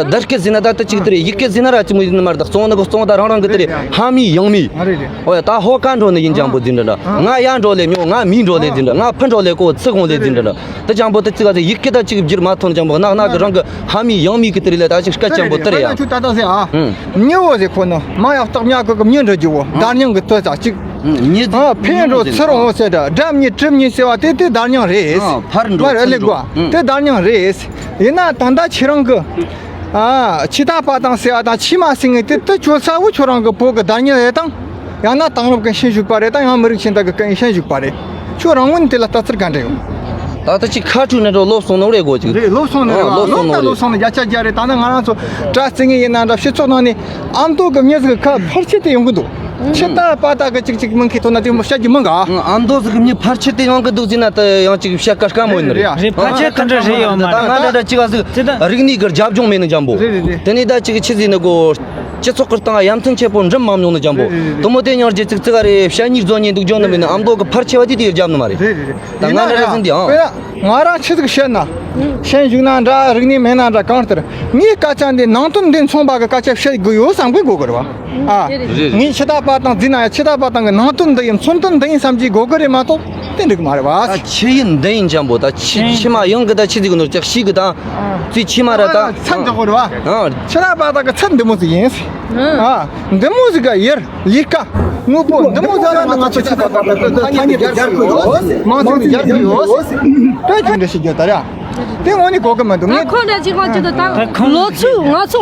འདར་སྐད་ཟེར་ན་ད་ད་ཅིག་དེ་རེད། ཡིག་སྐད་ཟེར་ན་ར་ཅི་མོ་ཡིན་ནི་མ་རེད། ད་གཙོ་བོ་ནི་གི་གཙོ་བོ་ད་རང་རང་གི་དེ་རེད། ཧ་མི་ཡང་མི། ཨ། རེད་རེད། ཨོ་ཡ། ད་ཧོ་ཀ་འགྲོ་ནི་ཡིན་ཅང་པོ་ཟེར་འདྲ་འདྲ། ང་ཡ་འགྲོ་ལེ་མྱོ། ང་མི་འགྲོ་ལེ་ཟེར་འདྲ། ང་ཕུ་འགྲོ་ལེ་གོ་ཚི་གོང་ལེ་ཟེར་འདྲ་འདྲ། ད་ཅང་པོ་ད་ཅིག་ག་ཟེར། ཡིག་སྐད་ད་ཅིག་བསྒྱུར་མ་ཐོན་ཅང་པོ་ནག་ནག་གི་རང་གི་ཧ་མི་ཡང་མི་གི་དེ་རེད་ལ། ད་ཅིག་སྐད་ཅང་པོ་དེ་རེད་ཡ། ཨུམ། མྱི་བོ་ཟེར་ཁོ་ནི་མ་ཡག་སྟག་མྱ་གི་གི་མྱི་འདྲ་རྒྱུ་བོ། ཨ། བརྡ་རྙིང་གི་དོན་ཙག་ཅིག་མྱི་ཨ། ཕན་འགྲོ་ཚུར་འོང་ཟེར་འདྲ། སྒྲ་མྱི་གྲིབ་མྱི་ཟེར་བ་དེ་དེ་བརྡ་རྙིང་རེད། ཨ། ཕར་འགྲོ་ཚུར་འགྲོ། ཨུམ། དེ་བརྡ་རྙིང་རེད། ཡིན་ན་ད་ལྟ་ཁྱེད་རང་གི་ ཨ། ཆོས་དད་པ་དང་ཟེར་བ་དང་ཆོས་མ་ཟེར་མཁན་དེ་དེ་ཁྱོད་ཚ་བོ་ཁྱོད་རང་གི་བོད་ཀྱི་བརྡ་རྙིང་རེད་དང་། ཡང་ན་དེང་རབས་ཀྱི་ཤན་ཞུགས་པ་རེད་དང་། ཡང་མི་རིགས་གཞན་དག་གི་ཤན་ཞུགས་པ་རེད། ཁྱོད་རང་ངོས་ནས་དེ་ལ་ལྟ་ཚུལ་ག་འདྲ་ཡོད། ད་ལྟ་ཅིག་ཁ་ཁྲུས་ནས་འགྲོ་ལོབས་སོང་ནོ་རེད་གོ་ཅིག་རེད། ལོབས་སོང་ནི་རེད་བ། ལོབས་ད་ལོབས་སོང་ནི་རེད། ལོབས་སོང་ནི་རྒྱ་ཆ་རྒྱ་རེད། ད་ནི་ང་རང་ཚོ་དྲ་རྩེ་ངེས་ཡིན་ན་འདྲ། སྤྱི་ཚོགས་ནང་ནས་ཨ་མདོ་གི་མྱི་ཟིག་ཁ་ཕལ་ཆེར་དེ་ཡོང་གི་འདུག་ཆོས་དད་པ་དག་གི་ཅིག་ཅིག་མིན་མཁན་ཐོག་ན་དེ་མོ་བཤད་རྒྱུ་མིན་ག་ཨ་མདོ་ཟིག་གི་མྱི་ཕལ་ཆེར་དེ་ཡོང་གི་འདུག་ཟེར་ན་ད་ཡང་ཅིག་བཤད་དཀའ་དཀའ་མོ་ཡིན་ནི་རེད། རེད། ཕལ་ཆེར་དེ་འདྲ་རེད་ཡོད་མ་རེད། ད་ང་འདྲ་འདྲ་ཅིག་ཨ་ཟིག་རིག་གནས་ཀྱི་རྒྱབ་ལྗོངས་མེད་ནི་འཇམ་པོ། རེད་རེད་རེད། དེ་ནས་ད་ཅིག་ཆི་ཟིག་ནི་གོ་སྤྱི་ཚོགས་ཀྱི་སྟེང་ཡ་མཚན་ཆེ་པོ་འགྲིམ་མ་མྱོང་ནི་འཇམ་པོ། རེད་རེད་རེད། དེ་མོ་དེ་ཉོར་རྒྱུ་ཙིག་ཙིག་རེད། བཤད་ཉིས་རྫོ་ཉིས་འདུག་ཇོ་ནི་མིན་ནི་ཨ་མདོ་གི་ཕལ་ཆེ་བ་དེ་དེ་རྒྱབ་ནི་མ་རེད། རེད་རེད་རེད། ད་ཡིན་ང་ན་རེ་ཡང་ཟིན་དེ་ཨང་། དཔེར་ན་ང་རང་ཆི་ཟིག་བཤད་ན། ཤན་ཞུགས་ན་འདྲ། རིག་གནས་མེད་ན་འདྲ། གང་ལྟར་ངའི་སྐད་ཆ་འདི་ནང་དོན་འདི་མཚུངས་པ་གི་སྐད་ཆ་བཤད་དགོས་ཡོད་བསམ་གི་དགོས་གི་རེད་བ། ཨ། རེད་རེད། ངས་ཆི་ད་པ་དང་བརྩིས་ན་ཡང་ཆི་ད་པ་དང་གི་ནང་དོན་འདི་ཡིན། མཚོན་དོན་འདི་ཡིན་བསམ་གྱི་དགོས་གི་རེད་མ་གཏོགས་དེ་འགྲིག་མ་རེད་བ། ད་ཆི་ཡིན་འདི་ཡིན་ཅང་པོ། ད་ཆི་ཆི་མ་ཡོང་གི་ད་ཆི་ཟིག་ནོར་ཅག་ཤི་གི་ད། ཨ། ཚུལ་ཆི་མ་ར་ད། ཚན་འཇོག་གི་རེད་བ། ཨ། ཆི་ད་པ་དང་གི་ཚན་འདི་མོ་ཟིག་ཡིན། ཨ། འདི་མོ་ཟིག་ག་ཡེར། ལས་ཀ། དངོས་པོ་འདི་མོ་ཟ་ལ་ནི་ང་ཚོ་ཆི་ད་པ་དང་གི་ཐ་སྙད་དུ་སྦྱར་གི་ཡོད། མང་ཚོགས་ནས་སྦྱར་གི་ཡོད། ད་ཅི་འདྲ་ཞིག་རྒྱུ་ད་ར། དེ་དངོས་གནས་གོ་གི་མི་འདུག་ད་ངས་ཁོ་འདྲ་ཅིག་ཁོ་ཅི་འདུག་ད་ཁོ་ལོ་ཚོད་ང་ཚོ་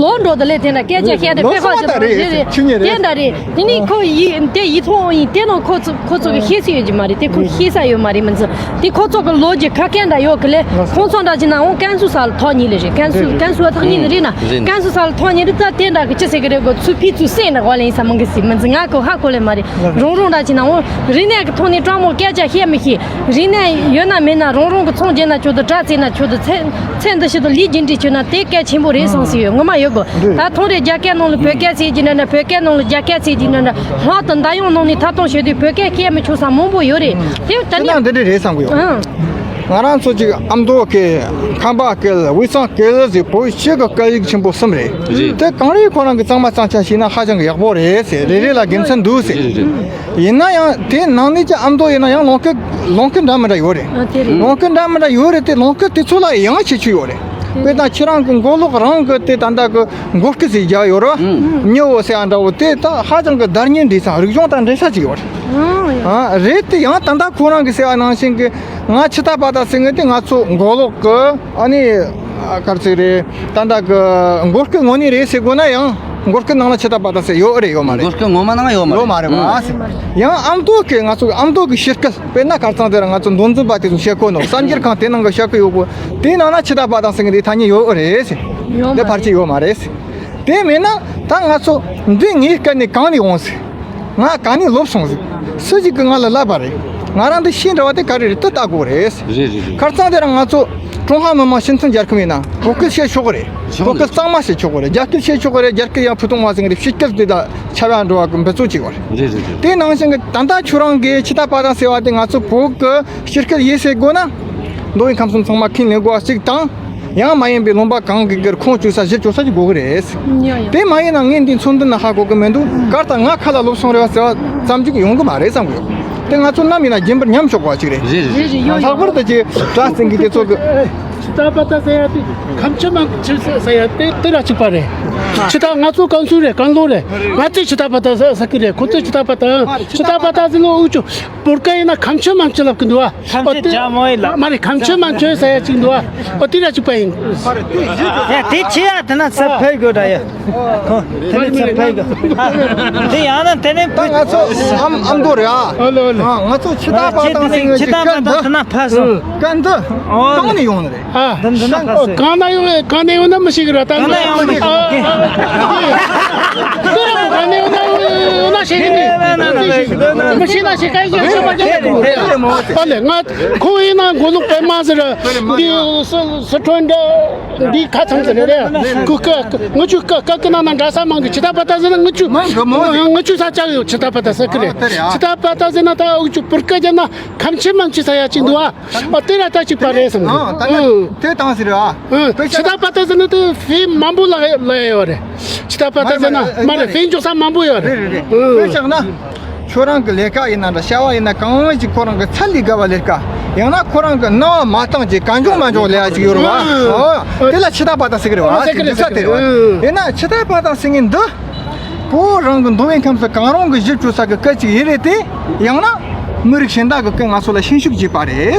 ལོ་འགྲོ་དུ་ལས་དེ་འདྲ་སྐད་ཆ་བཤད་དེ། ལོ་ཕེབས་པ་སོང་བ་ད་ཅི་རེད། ཆི་ཉེ་རེད། དེ་འདྲ་རེད། དེ་ནི་ཁོ་ཡི་དེ་ཡི་ཐོག་ཡིན་དེ་ནང་ཁོ་ཚོ་ཁོ་ཚོ་གི་ཤེས་སུ་ཡོད་ཀྱི་མ་རེད། དེ་ཁོ་ཤེས་ས་ཡོད་མ་རེད། མི་ཚོ་དེ་ཁོ་ཚོ་གི་ལོ་རྒྱུས་ཁ་སྐད་འདྲ་ཡོད་གི་ལས། ཁོང་ཚོ་འདྲ་ཅིག་ན་འོང་ཀན་སུའུ་ས་ལ་ཐོག་ཉིད་ལས་རེད། ཀན་སུའུ་ཀན་སུའུ་ཐོག་ཉིད་ལས་རེད་ན། ཀན་སུའུ་ས་ལ་ཐོག་ཉིད་རེད། ད་དེ་འདྲ་གི་ཅི་ཟེར་གི་རེད་གོ་ཚུལ་ཕི་ཚུལ་སེང་ན་གོ་ལེན་ས་མང་གི་སི་མི་ཚོ་ང་ཁོ་ཧ་གོ་ལེ་མ་རེད། རོང་རོང་འདྲ་ཅིག་ན་འོང་རིག་གནས་གི་ཐོག་ནས་སྤྲང་མོ་སྐད་ཆ་བཤད་མི་ཤེས། རིག་གནས་ཡོད་ན་མེད་ན་རང་རང་གི་ཚོང་རྒྱག་ན་ཆོག་ཏུ་དྲ་རྩེ་ན་ཆོག་ཏུ་ཚེ་ཚེ་འདི་ཕྱི་དུ་ལས་རྒྱུ་འབྲས་བྱུང་ན་དེ་གལ་ཆེན་པོ་རེད་བསམ་སྲིད་ཡོད། ངོ་མ་ཡོད་དགོ། ད་ཐོང་རེ་རྒྱ་སྐད་ནང་ལ་བོད་སྐད་ཟེར་གྱི་འདྲ་འདྲ། བོད་སྐད་ནང་ལ་རྒྱ་སྐད་ཟེར་གྱི་འདྲ་འདྲ། ལྷག་ཏུ་མདའ་ཡོང་ནང་ནས་ཐ་གཏོང་བྱེད་དུས་བོད་སྐད་སྐད་མི་ཆོག་ས་མང་པོ་ཡོད་རེད། དེ་ད་དེ་ནི་ན་འདི་འདྲ་རེད་བསམ་གི་ཡོད། ཨང་། ང་རང་ཚོ་ཅིག་ཨ་མདོ་སྐད། ཁམས་པ་སྐད། དབུས་གཙང་སྐད་ཟེར་བོད་སྤྱི་གི་སྐད་ཡིག་ཆེན་པོ་གསུམ་རེད། རེད། དེ་གང་རེད་ཁོ་རང་གི་གཙང་མ་གཙང་ཆ་ཤེས་ན་ཧ་ཅང་གི་ཡག་པོ་རེད་ཟེར། རེ་རེ་ལ་དགེ་མཚན་འདུག་ཟེར། རེད་རེད། ཡིན་ན་ཡང་དེ་ནང་ནས་ཀྱི་ཨ་མདོ་ཡིན་ན་ཡང་ལུང་སྐད་ལུང་སྐད་འདྲ་མི་འདྲ་ཡོད་རེད། ཨ་དེ་རེད། ལུང་སྐད་འདྲ་མི་འདྲ་ཡོད་རེད། དེ་ལུང་སྐད་དེ་ཚོ་ལ་ཡང་ཁྱད་ཆོས་ཡོད་རེད། དཔེར་ན་ཁྱེད་རང་གི་མགོ་ལོག་རང་གི་དེ་ད་ལྟ་གི་མགོ་སྐད་ཟེར་རྒྱ་ཡོད་རེད་བ། ཨང་། མྱི་བོ་ཟེར་ཡ་འདྲ་བོ་དེ་ད་ཧ་ཅང་གི་བརྡ་རྙིང་འདྲེས་ས། རིག་གཞུང་དང་འདྲེས་ས་ཅིག་ཡོད་རེད། ཨང་། ཨ་རེད། དེ་ཡང་ད་ལྟ་ཁོ་རང་གི་ཟེར་བ་ནང་བཞིན་གི་ང་ཆི་ད་པ་ད་ཟེར་ངེས་དེ་ང་ཚོ་མགོ་ལོག་གི་ཨ་ནི་ཨ་གར་ཚིག་རེད། ད་ལྟ་གི་མགོ་སྐད་དངོས་གནས་རེད་ཟེར་དགོས་ན་ཡང་མགོ་སྐད་ནང་ལ་ཆི་ད་པ་ད་ཟེར་ཡོད་རེད་ཡོད་མ་རེད། མགོ་སྐད་ངོ་མ་ནང་ཡོད་མ་རེད། ཡོད་མ་རེད་བ། ཨང་། ཡང་ཨ་མདོ་གི་ང་ཚོ་ཨ་མདོ་གི་ཕྱི་སྐད། དཔེར་ན་ཁ་རྩང་དེ་ར་ང་ཚོ་མདོ་འཛིན་པ་དེ་ཚོ་བཤད་གོ་ནོ། གསར་འགྱུར་ཁང་དེ་ནང་གི་བཤད་གི་ཡོད་གོ། དེའི་ནང་ན་ཆི་ད་པ་ད་ཟེར་གི་དེ་ཐ་སྙད་ཡོད་རེད་ཟེར། ཡོད་མ་དེ་ཕལ་ཆེར་ཡོད་མ་རེད་ཟེར། དེ་མེད་ན་ད་ང་ཚོ་འདི་ངའི་སྐད་ནས་གང་ནས་འོང་ཟེར། ང་ག་ནས་ལོབས་སོང་ཟེར། སུ་ཞིག་གིས་ང་ལ་བསླབས་པ་རེད། ང་རང་འདི་ཤེས་འདྲ་བ་དེ་ག་རེ་རེད་དེ་ལྟ་དགོས་རེད་ཟེར། རེད་རེད་རེད། ཁ་རྩང་དེ་ར་ང་ཚོ་ཀྲུང་ཧྭ་མི་དམངས་སྤྱི་མཐུན་རྒྱལ་ཁབ་ཡིན་ན་བོད་སྐད་བཤད་ཆོག་གི་རེད། ཆོག་གི་རེད། བོད་སྐད་གཙང་མ་བཤད་ཆོག་གི་རེད། རྒྱ་སྐད་བཤད་ཆོག་གི་རེད། རྒྱ་སྐད་ཡང་ཕུ་ཐུང་བ་ཟེར་གི་རེད། ཕྱི་སྐད་དེ་ད་ཆ་བ་འགྲོ་བ་གི་འབད་རྩོལ་བྱེད་གི་རེད། རེད་རེད་རེད། དེ་ནང་བཞིན་གི་ད་ལྟ་ཁྱོད་རང་གིས་ཆི་ད་པ་ད་ཟེར་བ་དེ་ང་ཚོ་བོད་གི་ཕྱི་སྐད་ཡིན་ཟེར་དགོས་ན། མདོ་དབུས་ཁམས་གསུམ་ཚང་མ་ཁས་ལེན་དགོས་པ་གཅིག་དང་། ཡང་མ་ཡིན་པའི་ལུང་པ་གང་གི་གིར་ཁུངས་བཅོལ་ས་གཞི་བཅོལ་ས་ཅིག་དགོས་གི་རེད། ཡ་ཡ། དེ་མ་ཡིན་ན་ངས་འདི་མཚོན་དོན་ན་ཧ་གོ་གི་མི་འདུག་གར་ལྟར་ང་ཁ་ལ་ལོབས་སོང་རེད་བ་ཟེར་བ་ཙམ་ཅིག་ཡོང་གི་མ་རེད་བསམ་གི་ཡོད། དེ་ང་ཚོ་ནམ་ཡིན་ན་རྒྱུན་པར་ཉམས་ཆོག་པ་ཅིག་རེད། རེད་རེད། ལྷག་པར་དུ་ཅིག་དྲ་ཚིགས་ཀྱི་དེ་ཚོ་གི། ཆི་ད་པ་ད་ཟེར་ཡ་དེ་ཁམས་ཆུ་མང་ཆུ་ཟེར་ཡ་དེ་དེ་ལ་གཅིག་པ་རེད། ཆི་ད་ང་ཚོ་ཀན་སུའུ་རེད། ཀན་ལྷོ་རེད། ང་ཚོས་ཆི་ད་པ་ད་ཟེར་གི་རེད། ཁོ་ཚོས་ཆི་ད་པ་ད། ཆི་ད་པ་ད་ཟེར་ནོ་འུ་ཆུ་བོད་སྐད་ཡིན་ན་ཁམས་ཆུ་མང་ཆུ་ལབ་གི་འདུག་བ། ཁམས་ཆུ་ཇ་མོ་ཡི་ལ། མ་རེད། ཁམས་ཆུ་མང་ཆུ་ཟེར་ཡ་ཅིག་འདུག་ཨ། ཨོ་དེ་ར་ཅིག་པ་ཡིན། ཡ་དེ་ཆེ་ཡ་དེ་ན་ཚ་ཕེ་དགོས་འདྲ་ཡ། ཁོ་དེ་ནི་ཚ་ཕེ་དགོས། དེ་ཡང་ན་དེ་ནི་ད་ང་ཚོ་ཨམ་ཨམ་མདོ་རེད་ཨ། ཨོ་ལེ་ཨོ་ལེ། ཨ་ང་ཚོ་ཆི་ད་པ་དང་ཟེར་ངེས་ཀྱི་སྐད་འདི། དེ་ན་ཕ་སོ། སྐད་འདི་གང་ནས་ཡོང་ནི་རེད། ཨ། འདི་འདི་ན་ཕ་སོ། གང་ན་ཡོང་གང་ནས་ཡོང་ན་མི་ཤེས་གི་ར་ད། གང་ན་ཡོང་མི་ཤེས་གི། ཨ། གང་ནས་ཡོང་ན་ཡོང་ན་ཤེས་གི་མི་ཤེས་ན་ཤེས་ག་ཡོང་ཤེས་པ་རྒྱབ་ཀྱི་མི་རེད། ཨ་ལེ་ང་ཁོ་ཡིན་ན་མགོ་ལོག་པད་མ་ཟེར། འདི་སི་སི་ཁྲོན་འདྲ། འདི་ཁ་ཚང་ཟེར་རེད། ཁོ་ཀ་ངུ་ཆུ་ཀ་ཀ་ཀ་ན་ན་འདྲ་ས་མང་གི་ཆི་ད་པ་ད་ཟེར་ན་ངུ་ཆུ། ངུ་ཆུ་ས་ཆགས་ཡོད། ཆི་ད་པ་ད་ཟེར་གི་རེད། ཆི་ད་པ་ད་ཟེར་ན་ད་འུ་ཆུ་བོད་སྐད་རྒྱབ་ན་ཁམས་ཆུ་མང་ཆུ་ས་ཡ་ཅིག་འདུག་ཨ། ཨ་དེ་ལ་ལྟ་ཅིག་པ་རེད་བསམ། ཨ་ད་ལྟ་དེ་དང་ཟེར་ཨ། ཨ་ཆི་ད་པ་ད་ཟེར་ན་དེ་ཧྥེ་མང་པོ་ལ་ལ་ཡོད་རེད། ཆི་ད་པ་ད་ཟེར་ན་མ་རེད། ཧྥེ་འཇོག་ས་མང་པོ་ཡོད་རེད། རེད་རེད་རེད། ཨ་དཔེ་བཞག་ན། ཁྱོད་རང་གི་ལས་ཀ་ཡིན་ན་འདྲ། བྱ་བ་ཡིན་ན་གང་ཅིག་ཁོ་རང་གི་ཚད་ལས་བརྒལ་བ་ལས་ཀ། ཡང་ན་ཁོ་རང་གི་སྣང་བ་མ་བཏང་ཅིག་གང་བྱུང་མ་བྱུང་ལས་ཡ་ཅིག་ཡོད་རེད་བ། ཨ་ཨོ་དེ་ལ་ཆི་ད་པ་ད་ཟེར་གི་རེད་བ། ཨ་ཟེར་གི་རེད། ཟེར་གི་རེད། ཡིན་ན་ཆི་ད་པ་ད་ཟེར་མཁན་འདི། བོད་རང་གི་མདོ་དབུས་ཁམས་སུ་གང་རུང་གི་གཞི་བཅོལ་ས་གི་སྐད་ཅིག་ཡིན་རེད་དེ། ཡང་ན་མི་རིགས་གཞན་དག་གི་སྐད་ང་ཚོ་ལ་ཤན་ཤུགས་རྒྱས་པ་རེད།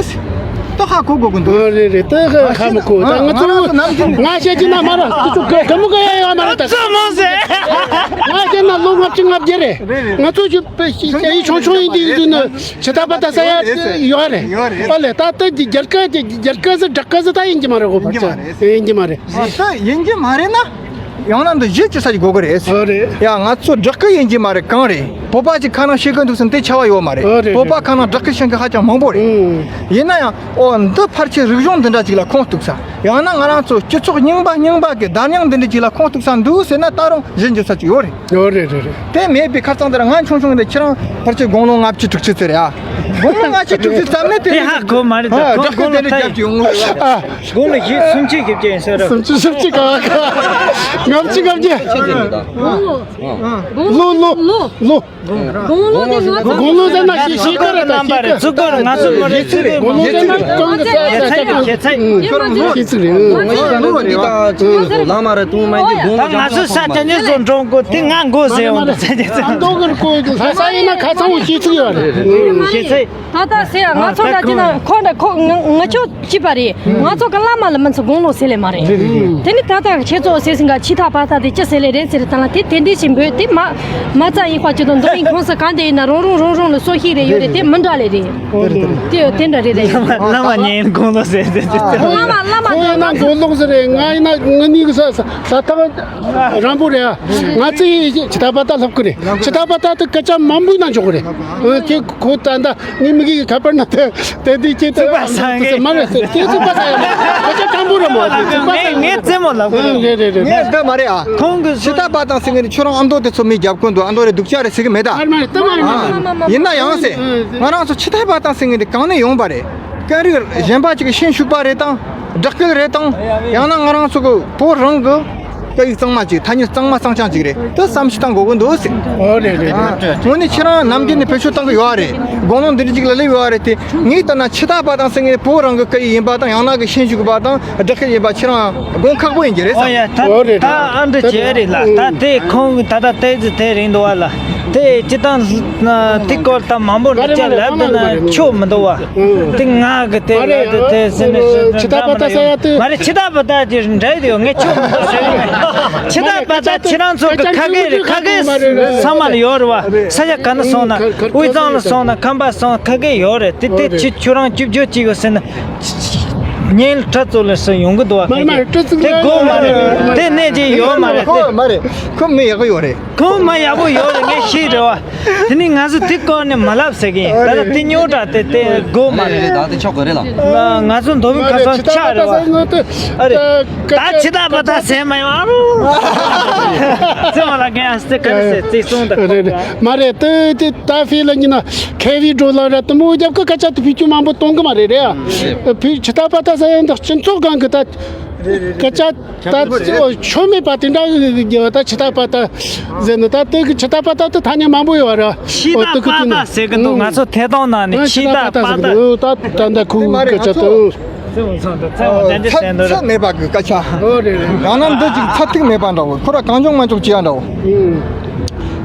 ད་ ཧ་གོ་དགོས་ཀྱི་འདུག་ཨ། རེད་རེད། དེ་ཧ་ཧ་མི་གོ། ད་ང་ང་རང་ཚོ་ཚོ་ནམ་རྒྱུན། ང་བཤད་ཀྱི་ན་མ་ར། དེ་ཚོ་ག་ག་མོ་ག་ཡ་ཡོད་མ་རེད། ད་ཚོ་མོ་ཟེར། ང་བཤད་ན་ལོ་ལྔ་བཅུ་ང་བརྒྱད་རེད། རེད་རེད། ང་ཚོ་ཞིག་པེ་ཞིག་སྐད་ཡིག་ཆུང་ཆུང་ཡིན་དུས་དུས་ནི་ཇི་ལྟ་བ་ལྟ་ས་ཡ་ཡོད་རེད། ཡོད་རེད། ཨ་ལས། ད་ལྟ་རྒྱ་སྐད་རྒྱ་སྐད་ཟེར་བྲག་སྐད་ཟེར་ད་ཡིན་གྱི་མ་རེད། གོ་ཡིན་གྱི་མ་རེད། ཡིན་གྱི་མ་རེད། ཨ། ད་ཡིན་གྱི་མ་རེད་ན། ཡང་ན་འདི་གཞི་ཅི་ས་ཅིག་དགོས་ཀྱི་རེད། ཨོ་རེད། ཡ། ང་ཚོ་བྲག་སྐད་ཡིན་གྱི་མ་རེད། གང་རེད། བོད་པ་ཅིག་ཁ་ནང་ཤེས་ཀྱི་འདུག་ཟེར་ན་དེ་ཆ་བ་ཡོད་མ་རེད། ཨོ་རེད། བོད་པ་ཁ་ནང་བྲག་སྐད་ཤེས་མཁན་ཧ་ཅང་མང་པོ་རེད། ཨུམ། ཡིན་ན་ཡང་ཨོ་འདི་ཕལ་ཆེར་རིག་གཞུང་འདི་འདྲ་ཅིག་ལ་ཁུངས་གཏུགས་ས། ཡང་ན་ང་རང་ཚོ་སྤྱི་ཚོགས་རྙིང་པ་རྙིང་པ་གི་བརྡ་རྙིང་འདི་འདྲ་ཅིག་ལ་ཁུངས་གཏུགས་ས་འདུག་ཟེར་ན་ད་རུང་གཞི་འགྱུར་ས་ཅིག་ཡོད་རེད། ཡོད་རེད། རེད་རེད། དེ་མེད་པའི་ཁར་ཚང་དེར་ང་ཆུང་ཆུང་དེ་ཁྱེད་རང་ཕལ་ཆེར་དགུང་ལོ་ལྔ་བཅུ་དྲུག་ཅུ་ཙམ་རེད་ཨ། དགུང་ལོ་ལྔ་བཅུ་དྲུག་ཅུ་ཙམ་ནས་དེ་དེ་ཧ་གོ་མ་རེད། ད་ཨ། ཁོང་བྲག་སྐད་དགུང་དེ་ལོ་འདྲ་ད་རྒྱབ་ཀྱི་ཡོང་ངོ་། ཨ། དགུང་ལོ་བཞི་སུམ་ཅུ་བཞི་བརྒྱ་ཡིན་ས་རེད། སུམ་ཅུ་བཞི་བརྒྱ་ག་ག་ལྔ་བཅུ་ལྔ་བརྒྱ། ལོ་ལོ་ལོ། དགུང་ལོ་དེ་ང་ཚོ་དགུང་ལོ་ཟེར་ན་ཤེས་ཤེས་ཀ་རེད། ད་རྣམ་པ་རེད། ཤེས་ཀ་ཚུགས་པར་ང་ཚོ་མ་རེད། ཚུགས་པར། དགུང་ལོ་ཟེར་ན་གང་གི་ས་ས་ཆ་གང་། ཁྱེད་ཚོ་ཁྱེད་ཚོ། ཁྱེད་ཚོ་ཁྱེད་ཚོ་རེད། ལ་མ་རེད། དུང་མ་ཡིན་གྱི་དགུང་ལོ་ད་ང་ཚོ་ས་ཆ་ཉེ་ཚོ་འགྲོ་དགོས། དེ་ང་མགོ་ཟེར་འོང་དུ་ས་ཆ་ཚོ། ཨ་མདོ་གི་ཁོ་ལྷ་ས་ཡིན་ན་ཁ་ཚང་བོ་ཤེས་ཚུལ་ཡོད་རེད། ཁྱེད་ཚོ། ད་ལྟ་ཟེར་ཡ་ང་ཚོ་འདྲ་ཅིག་ན་ཁོ་འདྲ་ཁོ་ང་ང་ཆོ་ཅི་པ་རེད། ང་ཚོ་གི་བླ་མ་ལ་མི་ཚོ་དགུང་ལོ་ཟེར་ལེ་མ་རེད། དེ་ནི་ད་ལྟ་ཁྱེད་ཚོ་ཟེར་སིང་ག་ཆི་ཐ་པ་ཐ་དེ་ཅི་ཟེར་ལེ་རེད་ཟེར་ད་ལ་དེ་དེ་འདྲའི་ཞིག་འབོད་དེ་མ་མ་རྩ་ཡིན་ཁ་ཅི་དང་མདོ་ཡིན་ཁོང་ས་གང་དེ་ཡིན་ན་རང་རང་རང་རང་ལ་སོ་ཤི་རེ་ཡོད་རེད། དེ་མི་འདྲ་ལེ་རེད། དེ་དེ་འདྲ་རེད་རེད། བླ་མ་ཉན་དགུང་ལོ་ཟེར་ཟེར་ཟེར། བླ་མ་བླ་མ་ཁོང་ཡིན་ན་དགུང་ལོ་ཟེར་རེད། ང་ཡིན་ན་ང་གཉིས་ཀྱི་ས་ས་ཐག་རིང་པོ་རེད། ང་ཚོས་ཆི་ཐ་པ་ཐ་ལབ་ཀྱི་རེད། ཆི་ཐ་པ་ཐ་དེ་སྐད་ཆ་མང་པོའི་ནང་འཇོག་གི་རེད། ཨ། ཁྱེད་ཁོ་ད་ལྟ་ངའི་མི་གི་ཁ་པར་ན་དེ་དེ་དུས་ཁྱེད་ཚིག་པ་ཟ་ངེས་མ་རེད། དེ་ཚིག་པ་ཟ་ཡ་མ་རེད། སྐད་ཆ་དྲང་པོ་རེད་མོ། དེ་ཚིག་པ་ཟ་ངས་ངས་རྩེད་མོ་ལབ་གི་རེད། རེད་རེད་རེད། ངས་འདི་མ་རེད་ཨ། ཁོང་གི་ཆི་ཐ་པ་ཐ་ཟེར་མཁན་དེ་ཁྱོད་རང་ཨ་མདོ་དེ་ཚོ་མི་རྒྱབ་ཀུན་འདུག་ཨ་མདོ་རེད་སྡུག་ཅག་རེད་ཟེར་གི་མེད་ད། མ་རེད་མ་རེད། ཨ། ཡིན་ན་ཡང་ཟེར། ང་རང་ཚོ་ཆི་ཐ་པ་ཐ་ཟེར་མཁན་དེ་གང་ནས་ཡོང་པ་རེད། སྐད་རིགས་གཞན་པ་ཅིག་གི་ཤན་ཞུགས་པ་རེད་དང་། སྦྲག་སྐད་རེད་དང་། ཡང་ན་ང་རང་ཚོ་གི་བོད་རང་གི་སྐད་ཡིག་གཙང་མ་ཅིག་ཐ་སྙད་གཙང་མ་གཙང་རྐྱང་ཅིག་རེད། དེ་བསམ་ཤེས་བཏང་དགོས་ཀྱི་འདུག་ཟེར། ཨོ་རེད་རེད། ཨ། དངོས་གནས་ཁྱེད་རང་ནམ་རྒྱུན་ནས་བེད་སྤྱོད་བཏང་གི་ཡོད་རེད། དགུང་ལོ་འདི་འདྲ་ཅིག་ལ་སླེབས་ཡོད་རེད་དེ། ངས་ལྟ་ན་ཆི་ཐ་པ་ཐ་ཟེར་མཁན་བོད་རང་གི་སྐད་ཡིག་ཡིན་པ་དང་། ཡང་ན་གི་ཤན་ཞུགས་པ་དང་སྦྲག་སྐད་ཡིན་པ་ཁྱེད་རང་དགོངས་ཁག་པོ་ཡིན་གྱི་རེད་ཟེར། ཨོ་ཡ། ད་ཨོ་རེད། ད་ཨ་འདྲ་བྱས་རེད་ལ། ད་དེ་ཁོང་གི་ད་ལྟ་ཏོག་ཙམ་དེ་རིང་འདུག་བ་ལ། དེ་སྤྱི་བཏང་དེ་སྐོར་ད་མང་པོ་འདྲི་བྱ་ལབ་དེ་ན་ཆོ་མི་འདུག་བ། དེ་ང་གི་དེ་ལབ་དེ་དེ་ཟེར་ནས་ཆི་ཐ་པ་ཐ་ཟེར་ཡ་དེ། མ་རེད། ཆི་ཐ་པ་ཐ་ཅིག་འདྲ་ཡོད། ངས་ཆོ་མི་འདུག་ཟེར་གི་མེད། ཆི་ཐ་པ་ཐ་ཁྱེད་རང་ཚོ་གི་ཁ་སྐད་རེད། ཁ་སྐད་ཚང་མ་ལ་ཡོད་རེད་བ། ས་ཆ་ག་ན་སོང་ན། དབུས་གཙང་ལ་སོང་ན། ཁམས་པ་སོང་ན་ཁ་སྐད་ཡོད་རེད། དེ་དེ་ཁྱོད་ཁྱོད་རང་བཅུ་བཅུ་གཅིག་ཡོད་ཟེར་ན། ཉིན་ཁྲ་ཚོ་ལ་སུ་ཡོང་གི་འདུག་བ། མ་མ་ཁ་ཅིག་དེ་དགོས་མ་རེད། དེ་གནས་ཀྱི་ཡོད་མ་རེད། ཁོ་དེ་མ་རེད། ཁོ་མི་ཡག་པོ་ཡོད་རེད། ཁོ་མ་ཡག་པོ་ཡོད་རེད། ངས་ཤེས་རེད་བ། དེ་ནི་ང་ཚོ་དེ་སྐོར་ནས་མ་ལབ་ཟེར་གི་ཡིན། ད་ལྟ་དེ་ཉོ་དྲ་དེ་དེ་དགོས་མ་རེད། རེད་རེད། ད་དེ་ཆོག་གི་རེད་ལ། ང་ཚོ་མདོ་དབུས་ཁམས་གསུམ་ཆ་རེད་བ། ཨ་རེད། ད་ཆི་ཐ་པ་ཐ་ཟེར་མ་ཡོང་ཨ་རོ། ཚེ་མ་ལ་རྒན་ཨ་སྟེ་ག་རེ་ཟེར་ཚིག་སོང་ད། རེད་རེད། མ་རེད། དེ་དེ་ད་ཕི་ལ་ཉིན་ན། མཁས་པའི་བགྲོ་གླེང་ར་དུ་མོ་རྒྱབ་ཀི་སྐད་ཆ་དུ་ཕུལ་རྒྱུ་མང་པོ་གཏོང་གི་མ་རེད་རེད་ཨ། ཕུལ་ཆི་ཐ་པ་ཐ་ཟེར་ཡང་འདི་སྤྱི་ཚོགས་སྒང་གི་ད་སྐད་ཆ་ད་ཆོ་མེད་པ་དེ་འདྲ་གི་ད་ཆི་ཐ་པ་ཐ་ཟེར་ནི། ད་དེ་གི་ཆི་ཐ་པ་ཐ་དུ་ཐ་སྙད་མང་པོ་ཡོད་ར། ཆི་ཐ་པ་ཐ་ཟེར་གི་འདུག་ང་ཚོ་ཐད་གཏོང་ནང་ནས་ཆི་ཐ་པ་ཐ། ད་ད་ད་ཁུ་སྐད་ཆ་དུ། ཚད་མེད་པ་གི་སྐད་ཆ། ཡང་ན་འདི་ཅིག་ཚད་ཐིག་མེད་པ་འདྲ་བོ། ཁོ་ར་གང་བྱུང་མང་བྱུང་བྱེད་ཡ་འདྲ་བོ།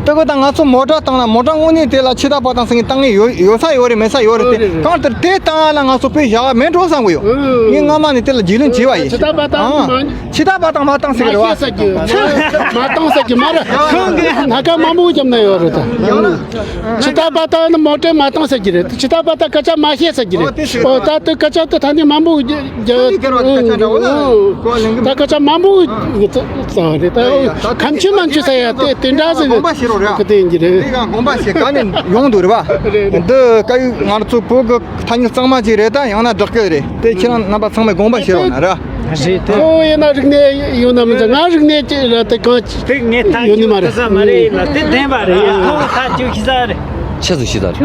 དེ་གི་ད་ང་ཚོ་མོ་ཊ་བཏང་ན་མོ་ཊ་དངོས་གནས་དེ་ལ་ཆི་ཐ་པ་ཐ་ཟེར་མཁན་བཏང་མཁན་ཡོད་ཡོད་ས་ཡོད་རེད། མེད་ས་ཡོད་རེད། དེ་གང་ལྟར་དེ་བཏང་ཡ་ལ་ང་ཚོ་དཔེ་བཞག་མེད་འགྲོ་བསམ་གི་ཡོད། ངས་སྔ་མ་ནས་དེ་ལ་རྒྱུས་ལོན་བྱས་པ་ཡིན། ཆི་ཐ་པ་ཐ་ཨང་། ཆི་ཐ་པ་ཐ་མ་བཏང་ཟེར་གི་རེད་བ། མ་བཏང་ཟེར་གི་མ་རེད། ཁོང་གིས་སྣ་ཁ་མང་པོ་བརྒྱབ་ན་ཡོད་རེད་ད། ཆི་ཐ་པ་ཐ་ནི་མོ་ཊ་མ་བཏང་ཟེར་གི་རེད། ཆི་ཐ་པ་ཐ་སྐད་ཆ་མ་བཤད་ཟེར་གི་རེད། ཨོ་ད་དེ་སྐད་ཆ་དེ་ཐ་སྙད་མང་པོ་རྒྱ་རྒྱ་ད་སྐད་ཆ་མང་པོ་རྩ་རེད། ད་ཁམ་ཆུ་མན་ཆུ་ཟེར་ཡ་དེ་དེ་འདྲ་ཟེར་གི་དེ་ཡིན་གྱི་རེད། དེ་ག་དགོངས་པ་བཞེས་ག་ནས་ཡོང་འདུག་རེད་བ། འདི་སྐད་ཡིག་ང་ཚོ་བོད་ཀྱི་ཐ་སྙད་གཙང་མ་ཅིག་རེད། ད་ཡང་ན་སྦྲག་སྐད་རེད། དེ་ཁྱེད་རང་རྣམ་པ་ཚང་མས་དགོངས་པ་བཞེས་རོགས་གནང་ར། རེད་དེ། ཁོ་ཡིན་ན་རིག་གནས་ཡོད་ན་མི་འདྲ། ང་རིག་གནས་ཅི་ར་དེ་གང་ཅི་དེ་ངས་ཐག་ཡོད་ནི་མ་གཅོད་རེད། ཐུབ་ས་མ་རེད་ལ། དེ་བདེན་པ་རེད་ཡ། ཁོང་ཐག་གཅོད་ཤེས་ས་རེད། ཆི་ཟིག་ཤེས་ས་རེད།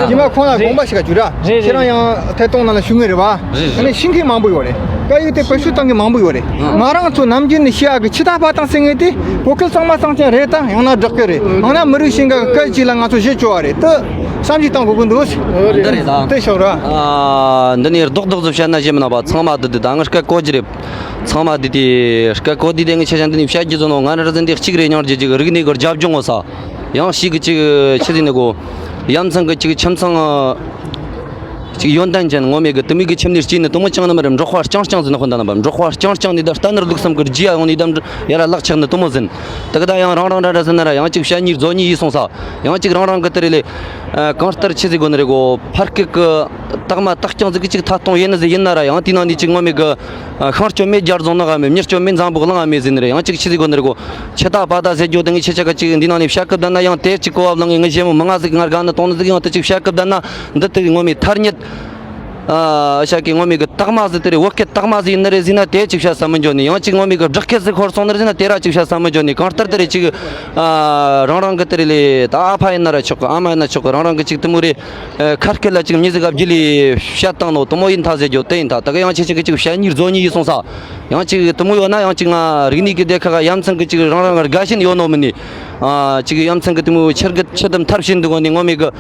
ཉི་མ་ཁོང་ལ་དགོངས་པ་ཞིག་ག་བཅུག་ར། རེད་ཁྱེད་རང་རེད། ཡང་ཐད་གཏོང་ནང་ལ་ཞུ་ངེས་རེད་བ། རེད་ཨ་ནི་རེད། ཤེས་མཁན་མང་པོ་ཡོད་རེད། སྐད་ཡིག་དེ་བེད་སྤྱོད་བཏང་མཁན་མང་པོ་ཡོད་རེད། ང་རང་ཚོ་ནམ་རྒྱུན་ནས་བཤད་ཡག་གི་ཆི་ཐ་པ་ཐ་ཟེར་མཁན་དེ་བོད་སྐད་གཙང་མ་གཙང་རྐྱང་རེད། ད་ཡང་ན་སྦྲག་སྐད་རེད། ཡང་ན་མི་རིགས་གཞན་ག་གི་སྐད་ཅིག་ལ་ང་ཚོ་གཞི་བཅོལ་བ་རེད། དེ་བསམ་གཞིག་བཏང་དགོས་ཀྱི་འདུག་འདི་རེད་ད། དེ་ཤོག་ར། ཨ། འདི་ནས་རྡོག་རྡོག་ཙམ་བཤད་ན་ཞེ་མི་ནག་པ། ཚང་མ་འདི་འདི་ད་ང་སྐད་གོ་རྒྱུ་རེད། ཚང་མ་འདི་དེ་སྐད་གོ་དུས་དེ་ངས་ཆ་ཆ་འདི་ནས་བཤད་རྒྱུ་བཟོ་ནོ། ང་ནི་ར་ཟིན་དེ་གཅིག་རེད། སྙིང་རྗེ་ཅིག་རིག་གནས་གི་རྒྱབ་ལྗོངས་ངོ་ས། ཡང་ཞིག་གི་ཅིག་ཆི་ཟིན་ནི་གོ། ཡ་མཚན་གི་ཅིག་ཁྱིམ་ཚང་། ཅིག་ཡོན་ཏན་ཅན་ངོ་མའི་གི་དུ་མི་གི་ཁྱིམ་ནས་སྐྱེས་ནི་དུ་མོ་ཅང་ནི་མ་རེད། འབྲོག་པ་རྐྱང་རྐྱང་ཟིན་ན་ཧོན་ད་ན་པ། འབྲོག་པ་རྐྱང་རྐྱང་ནི་ད་ལྟ་ནར་ལུགས་བསམ་གི་རྒྱུ་ཡ་ཡོང་ནི་དམ་ཡ་ར་ལག་ཆགས་ནི་དུ་མོ་ཟིན། ད་གི་ད་ཡང་རང་རང་འདྲ་འདྲ་ཟིན་ན་ར་ཡང་ཅིག་བཤད་ཉིས་རྫོགས་ཉིས་ཡིན་སོང་ས། ཡང་ཅིག་རང་རང་གི་དེ་རེད་ལེ། ཨ། གང་ལྟར་ཆི་ཟིག་གོ་ནི་རེད་གོ། ཕར་སྐད་གི་རྟགས་མ་རྟགས་རྐྱང་ཟིག་གི་ཅིག་ཐ་གཏོང་ཡེ་ནི་ཟིག་ཡིན་ན་ར་ཡང་དེ་ནང་ནས་ཅིག་ངོ་མའི་གི། ཨ། ཤིང་སྐྱོན་མེད་རྒྱ་རྫོང་ནག་མེད། མྱི་སྐྱོན་མེད་འཛམ་བུ་གླིང་མེད་ཟེར་ནི་རེད། ཡང་ཅིག་ཆི་ཟིག་གོ་ནི་རེད་གོ། ཆི་ད་པ་ད་ཟེར་རྒྱུ་དང་ངས་ཆི་ཆ་ག་ཅིག་འདི་ནང་ནས་བཤད་སྐབས་ད་ན་ཡང་དེ་ཅིག་གོ་བ་ལང་ངས་ངའི་ཞེ་མོ་མི་ང་ཟིག་ང་དགའ་ནི་གཏོང་ནི་ཟིག་ཡང་དེ་ཅིག་བཤད་སྐབས་ད་ན་འདི་དེ་ངོ་མའི་ཐ་སྙད། ཨ། ཤ་ཀི་ངོ་མའི་གི་རྟགས་མ་ཟིག་དེ་རེད། བོད་སྐད་རྟགས་མ་ཟིག་ཡིན་ནི་རེད་ཟེར་ན་དེ་ཅིག་བཤད་ས་མི་འཇོག་ནི། ཡང་ཅིག་ངོ་མའི་གི་སྦྲག་སྐད་ཟིག་ཤོར་སོང་ནི་རེད་ཟེར་ན་དེ་ར་ཅིག་བཤད་ས་མི་འཇོག་ནི། གང་ལྟར་དེ་རེད་ཅིག། ཨ། རང་རང་གི་དེ་རེད་ལེ། ད་ཨ་ཕ་ཡིན་ན་ར་ཆོག་གི། ཨ་མ་ཡིན་ན་ཆོག་གི། རང་རང་གི་ཅིག་དེ་མོ་རེད། ཨ། ཁ་སྐད་ལ་ཅིག་མྱི་ཟིག་ག་བརྒྱུད་ལས་བཤད་བཏང་ནོ་དེ་མོ་ཡིན་ཐ་ཟེར་རྒྱུ་དེ་ཡིན་ཐ། ད་གི་ཡང་ཆེ་ཆེ་གི་ཅིག་བཤད་ཉིས་རྫོགས་ཉིས་ཡིན་སོང་ས། ཡང་ཅིག་དེ་མོ་ཡོད་ན་ཡང་ཅིག་ང་རིག་གནས་ཀྱི་སྡེ་ཁག་ག་ཡ་མཚན་གི་ཅིག་རང་རང་ག་དགའ་ཞེན་ཡོད་ནོ་མིན་ནི། ཨ། ཅིག་ཡ་མཚན་གི་དེ་མོ་ཆེར་གི་ཆེ་དམ་མཐར་ཕྱིན་འདུག་གོ་ནི། ངོ་མའི་གི་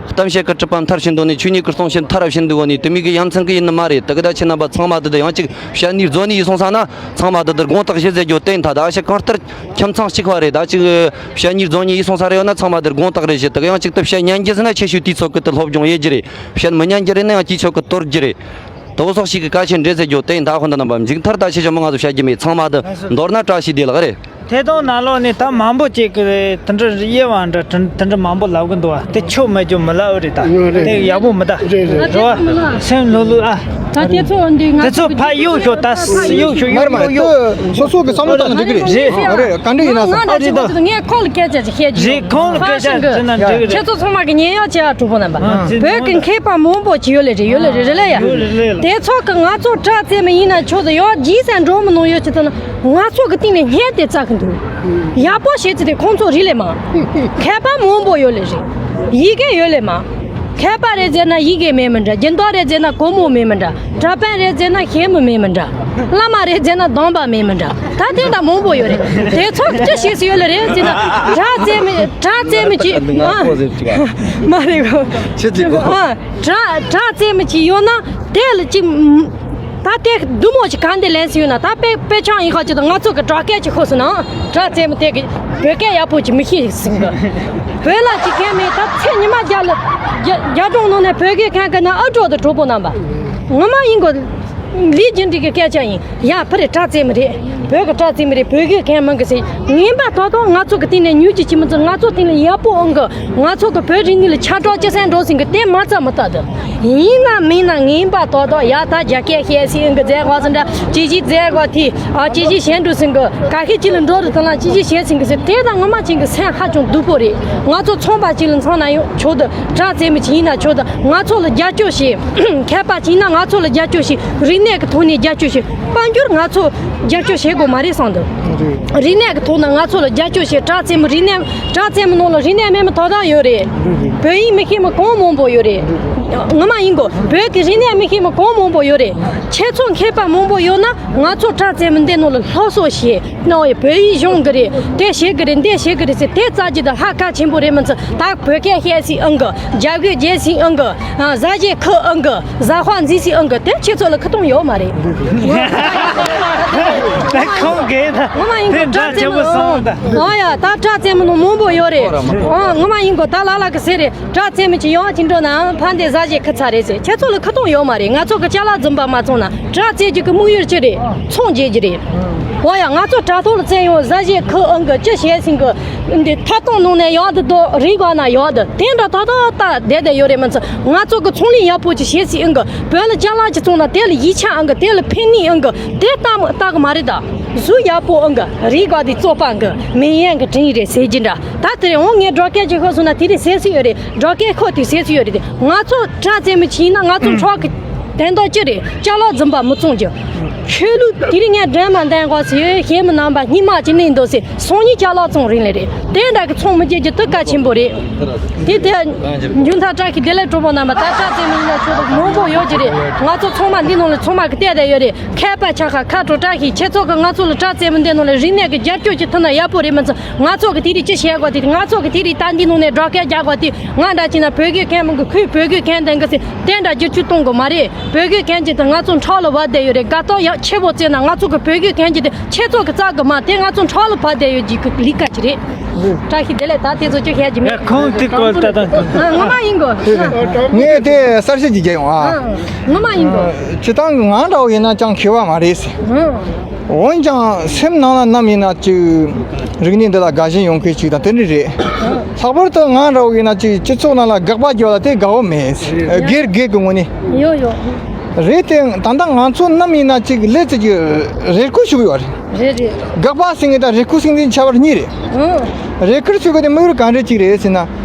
གཏམ་བཤད་གི་གྲུབ་པ་མཐར་ཕྱིན་འདུག་ནི། ཆོས་ཉིད་གི་གཏོང་བྱེད་མཐར་ཕྱིན་འདུག་གོ་ནི། དེ་མོ་གི་ཡ་མཚན་གི་ཡིན་ནི་མ་རེད། ད་གི་ད་ཁྱེད་རྣམ་པ་ཚང་མ་དེ་དེ་ཡང་ཅིག་བཤད་ཉིས་རྫོགས་ཉིས་ཡིན་སོང་ས་ན་ཚང་མ་དེ་དེ་དགོངས་དག་ཞུ་ཟེར་རྒྱུ་དེ་ཡིན་ཐ། ད་ཨ་ཤ་གང་ལྟར་ཁྱིམ་ཚང་གཅིག་པ་རེད། ད་ཅིག་བཤད་ཉིས་རྫོགས་ཉིས་ཡིན་སོང་ས་རེ་ཡོད་ན་ཚང་མ་དེ་དགོངས་དག་རེ་ཞུ། ད་གི་ཡང་ཅིག་ཏུ་བཤད་ཉན་རྒྱུ་ཟེར་ན་ཆེ་ཤོས་དུས་ཚོད་གི་དེ་སློབ་སྦྱོང་ཡེ་རྒྱུ་རེད། བཤད་མི་ཉན་རྒྱུ་རེད་ན་ཡང་དུས་ཚོད་གི་དོར་རྒྱུ་རེད། དོ་སོགས་ཤིག་གི་གལ་ཆེན་འདྲེ་ཟེར་རྒྱུ་དེ་ཡིན་ད། ཧོན་ད་རྣམ་པ་མཇུག་མཐར་ད་ཆེ་ཆུང་མང་ང་ཚོ་བཤད་རྒྱུ་མེད། ཚང་མ་དེ་མདོར་ན་བཀྲ་ཤིས་བདེ་ལེགས་རེད། ཐད་གཏོང་ནང་ལོགས་ནས་ད་མང་པོ་ཅིག་གི་དེ་འདྲ་དབྱེ་བ་འདྲ་དེ་འདྲ་མང་པོ་ལབ་གི་འདུག་བ། དེ་ཆོ་མེད་རྒྱུ་མི་ལབ་རེད་ད། རེད། དེ་ཡག་པོ་མི་ད། རེད་རེད། རེད་བ། སེམས་ལྷོད་ལྷོད་ཨ། ད་དེ་ཚོ་འདི་ང་དེ་ཚོ་ཚོ་ཕ་གཡུག་ཤོག་ད་གཡུག་ཤོག་མར་མར་ཡུག་ཡུག་ཡུག་སོ་སོ་གི་བསམ་བློ་བཏང་ན་འགྲིག་གི་རེད། རེད། རེད། ག་འདྲ་ཡིན་ན་ང་ང་ད་ཅི་ང་ཁོ་ལ་སྐད་ཆ་ཅིག་བཤད་རྒྱུ། རེད། ཁོང་ལ་སྐད་ཆ་ཕ་ཤང་གི་དྲི་ན་འགྲིག་གི་རེད། ཁྱེད་ཚོ་ཚང་མ་གི་ཉན་ཡག་བྱེད་ཨ། གྲོགས་པོ་རྣམ་པ། ཨ། བོད་ཀྱི་མཁས་པ་མང་པོ་ཅིག་ཡོད་ལེ་རེད། ཡོད་ལེ་རེད། རེད་ལེ་ཡ། ཡོད་ལེ་ལེ་ལ། དེ་ཚོ་གི་ང་ཚོ་དྲག་རྩེད་མོ་ཡིན་ན་ཆོག་ཏུ་ཡོད། རྗེས་སུ་འགྲོ་མི་ནང་ཡོད་ཅི་ཐུབ་ན་ང་ཚོ་གི་སྟེང་ནས་བསྙད་དེ་བཙལ་གི་འདུག་ཡག་པོ་བྱེད་ཚེ་དེ་ཁོང་ཚོ་རིག་ལེ་མ། མཁས་པ་མང་པོ་ཡོད་ལེ་རེད། ཡི་གེ་ཡོད་ལེ་མ། མཁས་པ་རེད་ཟེར་ན་ཡི་གེ་མེད་མི་འདྲ། སྦྱིན་བདག་རེད་ཟེར་ན་སྒོར་མོ་མེད་མི་འདྲ། གྲྭ་པ་རེད་ཟེར་ན་ཞལ་མི་མེད་མི་འདྲ། བླ་མ་རེད་ཟེར་ན་གདམས་པ་མེད་མི་འདྲ། ད་དེ་འདྲ་མང་པོ་ཡོད་རེད། དེ་ཚོ་གི་ཅི་བྱེད་སུ་ཡོད་ལེ་རེད་ཟེར་ན་དྲག་རྩེད་མོ་དྲག་རྩེད་མོ་ཅིག་ཨ། མ་རེད་གོ། ཆི་ཅིག་གོ། ཨ། དྲག་དྲག་རྩེད་མོ་ཅིག་ཡོད་ན་དེ་ལ་ཅིག་ད་དེ་བདུད་མོ་ཅིག་གང་དེ་ལེན་སུ་ཡོད་ན། ད་དཔེ་དཔེ་ཆ་ཡིན་ཁ་ཅིག་ད་ང་ཚོ་གི་སྦྲག་སྐད་ཅིག་ཤོད་སོང་ན་དྲག་རྩེད་མོ་དེ་གི་བོད་སྐད་ཡག་པོ་ཅིག་མི་ཤེས་ཟིན་གི། བོད་ལ་ཅིག་མཁན་མེད། ད་ཚེ་ཉི་མ་རྒྱ་ལ་རྒྱ་རྒྱ་གྲོང་ནང་ནས་བོད་སྐད་མཁན་གི་ན་ཨ་གྲོགས་དང་གྲོགས་པོ་རྣམ་པ། ངོ་མ་ཡིན་གོ། ལས་རྒྱུ་འབྲས་ཀྱི་སྐད་ཆ་ཡིན། ཡ་ཕ་རེ་དྲག་རྩེད་མོ་རེད། བོད་ཀྱི་དྲག་རྩེད་མོ་རེད། བོད་སྐད་མཁན་མང་གི་ཟེར། ངན་པ་ཏག་ཏག་ང་ཚོ་གི་སྟེང་ནས་ཉུལ་གྱི་ཅི་མི་ཚོ་ང་ཚོ་སྟེང་ལ་ཡག་པོ་ཨང་གི། ང་ཚོ་གི་བོད་རིག་གནས་ལ་ཆ་གྲགས་ཅི་སེང་འགྲོ་ཟིན་གི་དེ་མ་རྩ་མི་ལྟ་དུ། ཡིན་ན་མིན་ན་ངན་པ་ཏག་ཏག་ཡ་ད་རྒྱ་སྐད་བཤད་སྲིད་ཨང་གི་རྫས་གོ་ཟིན་འདྲ་ཅི་ཞིག་རྫས་གོ་ཐི་ཨ་ཅི་ཞིག་བཤད་འགྲོ་ཟིན་གི་ག་ཤེད་ཅི་ལ་འགྲོ་རུ་དང་ལ་ཅི་ཞིག་བཤད་ཟིན་གི་ཟེར། དེ་ད་ངོ་མ་ཅན་གི་སེམས་ཧ་ཅང་སྡུག་པོ་རེད། ང་ཚོ་ཚོང་པ་ཅིག་ལ་མཚོན་ན་ཡང་ཆོག་དུ་དྲག་རྩེད་མོ་ཅིག་ཡིན་ན་ཆོག་དུ་ང་ཚོ་ལ་རྒྱབ་སྐྱོར་བྱེད། མཁས་པ་ཅིག་ཡིན་ན་ང་ཚོ་ལ་རྒྱབ་སྐྱོར་བྱེད། རིག་གནས་ཀྱི་ཐོག་ནས་རྒྱབ་སྐྱོར་བྱེད། དཔལ་འབྱོར་ང་ཚོ་རྒྱབ་སྐྱོར་བྱེད་དགོས་མ་རེད་བསམ་འདུག་རེད། རིག་གནས་ཀྱི་ཐོག་ནས་ང་ཚོ་ལ་རྒྱབ་སྐྱོར་བྱེད། དྲག་རྩེད་མོ་རིག་གནས་དྲག་རྩེད་མོ་ནང་ལ་རིག་གནས་མེད་མི་དོ་དམ་ཡོད་རེད། རེད་རེད། བོད་ཡིག་མི་ཤེས་མི་གང་མང་པོ་ཡོད་རེད། རེད་རེད། ངོ་མ་ཡིན་གོ། བོད་ཀྱི་རིག་གནས་མི་ཤེས་མི་གང་མང་པོ་ཡོད་རེད། ཁྱེད་ཚོ་མཁས་པ་མང་པོ་ཡོད་ན་ང་ཚོ་དྲག་རྩེད་མོ་འདི་ནང་ལ་སློབ་གསོ་བྱེད། ནོ་ཡི་བོད་ཡིག་སྦྱོང་གི་རེད། དེ་བྱེད་གི་རེད། འདི་བྱེད་གི་རེད་ཟེར་དེ་རྩ་རྒྱུ་དང་ལྷག་གལ་ཆེན་པོ་རེད། མི་ཚོ་ད་བོད་སྐད་བཤད་སྲིད་ཨང་གི། རྒྱ་སྐད་བརྗེད་སྲིད་ཨང་གི། ཨ། ཟ་བཞེས་ཁུ་ཨང་གི། ཟ་ཧོ་འཛིན་སྲིད་ཨང་གི། དེ་ཁྱེད་ཚོ་ལ་ཁུ་གཏོང་ཡོད་མ་རེད། ད་ཁོང་གིས་ད་ངོ་མ་ཡིན་གི། དེ་འདྲ་དྲག་རྩེད་ཆེན་པོ་མོ་སོང་ད། ཨ་ཡ་ད་དྲག་རྩེད་མོ་ནང་མང་པོ་ཡོད་རེད། ཨ་ངོ་མ་ཡིན་གི། ད་ལ་ལ་གི་ཟེར་རེད། དྲག་རྩེད་མོ་ཅིག་ཡོང་ཅིག་འགྲོ་ན་ཕ་འདི་ཟ་བཞེས་ཁུ་ཚ་རེད་ཟེར། ཁྱེད་ཚོ་ལ་ཁུ་གཏོང་ཡོད་མ་རེད། ང་ཚོ་གི་ཅ་ལག་འཛིན་པ་མ་བཙོང་ན་དྲག་རྩེད་རྒྱུ་གི་དམིགས་ཡུལ་ཅི་རེད། ཚོང་རྒྱག་རྒྱུ་རེད། འོ་ཡ་ང་ཚོ་དྲ་ཐོག་ལ་བཙལ་ཡོང་། ཟ་བཞེས་ཁུ་ཨང་གི་ཅི་བྱས་ཟིན་གི། འདི་ཐད་གཏོང་ནང་ནས་ཡག་འདི་དོ་རིག་ག་ན་ཡག་འདི་དེ་འདྲ་ད་ད་ད་བསྡད་བསྡད་ཡོད་རེད། མི་ཚོ་ང་ཚོ་གི་ཚོང་ལས་ཡག་པོ་ཅིག་བྱས་ཟིན་ཨང་གི། བོད་ལ་ཅ་ལག་ཅིག་བཙོང་ན་དེ་ལ་ཡིག་ཆ་ཨང་གི། དེ་ལ་ཕན་ནུས་ཨང་གི། དེ་ལྟ་མ་ལྟ་གི་མ་རེད་ད། གཟུགས་ཡག་པོ་ཨང་གི། རིག་ག་འདི་བཙོག་པ་ཨང་གི། མི་ཡན་གི་དྲིན་རེད་ཟེར་གྱི་འདྲ། ད་དེ་རེད། འོང་ངས་སྒྲོག་སྐད་ཅིག་ཤོད་སོང་ན་དེ་རེད་ཟེར་སྲིད་ཡོད་རེད། སྒྲོག་སྐད་ཁོ་དེ་ཟེར་སྲིད་ཡོད་རེད། དེ་ང་ཚོ་དྲ་རྩེད་མོ་ཅིག་ཡིན་ན་ང་ཚོ་འཕྲོག་གི་དོན་དག་ཅི་རེད། ཅ་ལག་རྫུན་པ་མི་བཙོང་རྒྱུ། ཆོས་ལུགས་དེ་རིང་ངས་སྒྲོལ་མ་འདོན་དགོས་ཟེར། ཞེ་མི་རྣམ་པ་སྙིང་མ་ཅིག་གནས་འདུག་ཟེར། སང་ཉིན་ཅ་ལག་བཙོང་རིན་ལས་རེད། དེ་འདྲ་གི་ཚོང་མི་རྒྱག་རྒྱུ་དེ་གལ་ཆེན་པོ་རེད། དེ་དེ་མཇུག་མཐར་བཀྲ་ཤིས་བདེ་ལེགས་གྲོགས་པོ་རྣམ་པ། ད་དྲ་རྩེད་མོ་ཡིན་ན་ཆོས་ལུགས་མང་པོ་ཡོད་ཀྱི་རེད། ང་ཚོ་ཚང་མ་འདི་ནང་ལ་ཚང་མ་གི་བལྟས་བསྡད་ཡོད་རེད། མཁས་པ་ཆ་ཁ་ཁ་དྲོ་བཀྲ་ཤིས། ཁྱེད་ཚོ་གི་ང་ཚོ་ལ་དྲ་རྩེད་མོ་འདི་ནང་ལ་རིག་གནས་ཀྱི་རྒྱབ་སྐྱོར་ཅིག་ཐུབ་ན་ཡག་པོ་རེད། མི་ཚོ་ང་ཚོ་གི་དེ་རིགས་ཅི་བྱེད་དགོས། དེ་ང་ཚོ་གི་དེ་རིགས་ད་འདི་ནང་ནས་སྒྲོག་སྐད་རྒྱག་དགོས། དེ་ང་འདྲ་བྱས་ན་བོད་སྐད་མཁན་མང་གི། ཁོས་བོད་སྐད་མཁན་དེ་འགའ་ཟེར་དེ་འདྲ་བསྒྱུར་བཅོས་གཏོང་དགོས་མ་རེད། བོད་སྐད་མཁན་གྱི་དེ་ང་ཚོ་འཕྲག་ལ་བབས་བསྡད་ཡོད་རེད། དགའ་ཐོག་ཡག་ཆེ་བོ་བཙལ་ན་ང་ཚོ་གི་བོད་སྐད་མཁན་གྱི་དེ་ཁྱེད་ཚོ་གི་རྩ་གི་མ་དེ་ང་ཚོ་འཕྲག་ལ་བབས་བསྡད་ཡོད་ཀྱི་ལས་ཀ་ཅིག་རེད། བཀྲ་ཤིས་བདེ་ལེགས། ད་དེ་ཚོ་ཅི་བཤད་ཀྱི་མེད། ཁོང་དེ་སྐོར་ལྟ་སྟངས་ཁོ། ཨ། ངོ་མ་ཡིན་གོ། ངས་དེ་གསར་བཤད་ཅིག་རྒྱག་ཡོང་ཨ། ཨ། ངོ་མ་ཡིན་གོ། སྤྱིར་བཏང་གི་ང་འདྲ་བོ་ཡིན་ན་ཅང་མཁས་པ་མ་རེད་ཟེར། ཨ། འོན་ཀྱང་སེམས་ནང་ལ་ནམ་ཡིན་ན་ཅིག་རིག་གནས་འདི་ལ་དགའ་ཞེན་ཡོང་མཁན་ཅིག་དང་དེ་འདྲ་རེད། ལྷག་པར་དུ་ང་འདྲ་བོ་ཡིན་ན་ཅིག་སྤྱི་ཚོགས་ནང་ལ་དགག་པ་རྒྱག་ལ་དེ་དགའ་བོ་མེད། སྒེར་སྒེར་གྱི་ངོས་ནས། ཡོ་ཡོ། རེད་དེ་ད་ལྟ་ང་ཚོ་ནམ་ཡིན་ན་ཅིག་ལས་ཙི་ཅིག་རེ་སྐུལ་ཞུ་གི་ཡོད་རེད། རེད་རེད། དགག་པ་ཟེར་མཁན་དང་རེ་སྐུལ་ཟེར་མཁན་ཁྱད་པར་གཉིས་རེད། ཨང་། རེ་སྐུལ་ཞུ་གི་དེ་དམིགས་ཡུལ་ག་འདྲ་ཅིག་རེད་ཟེར་ན།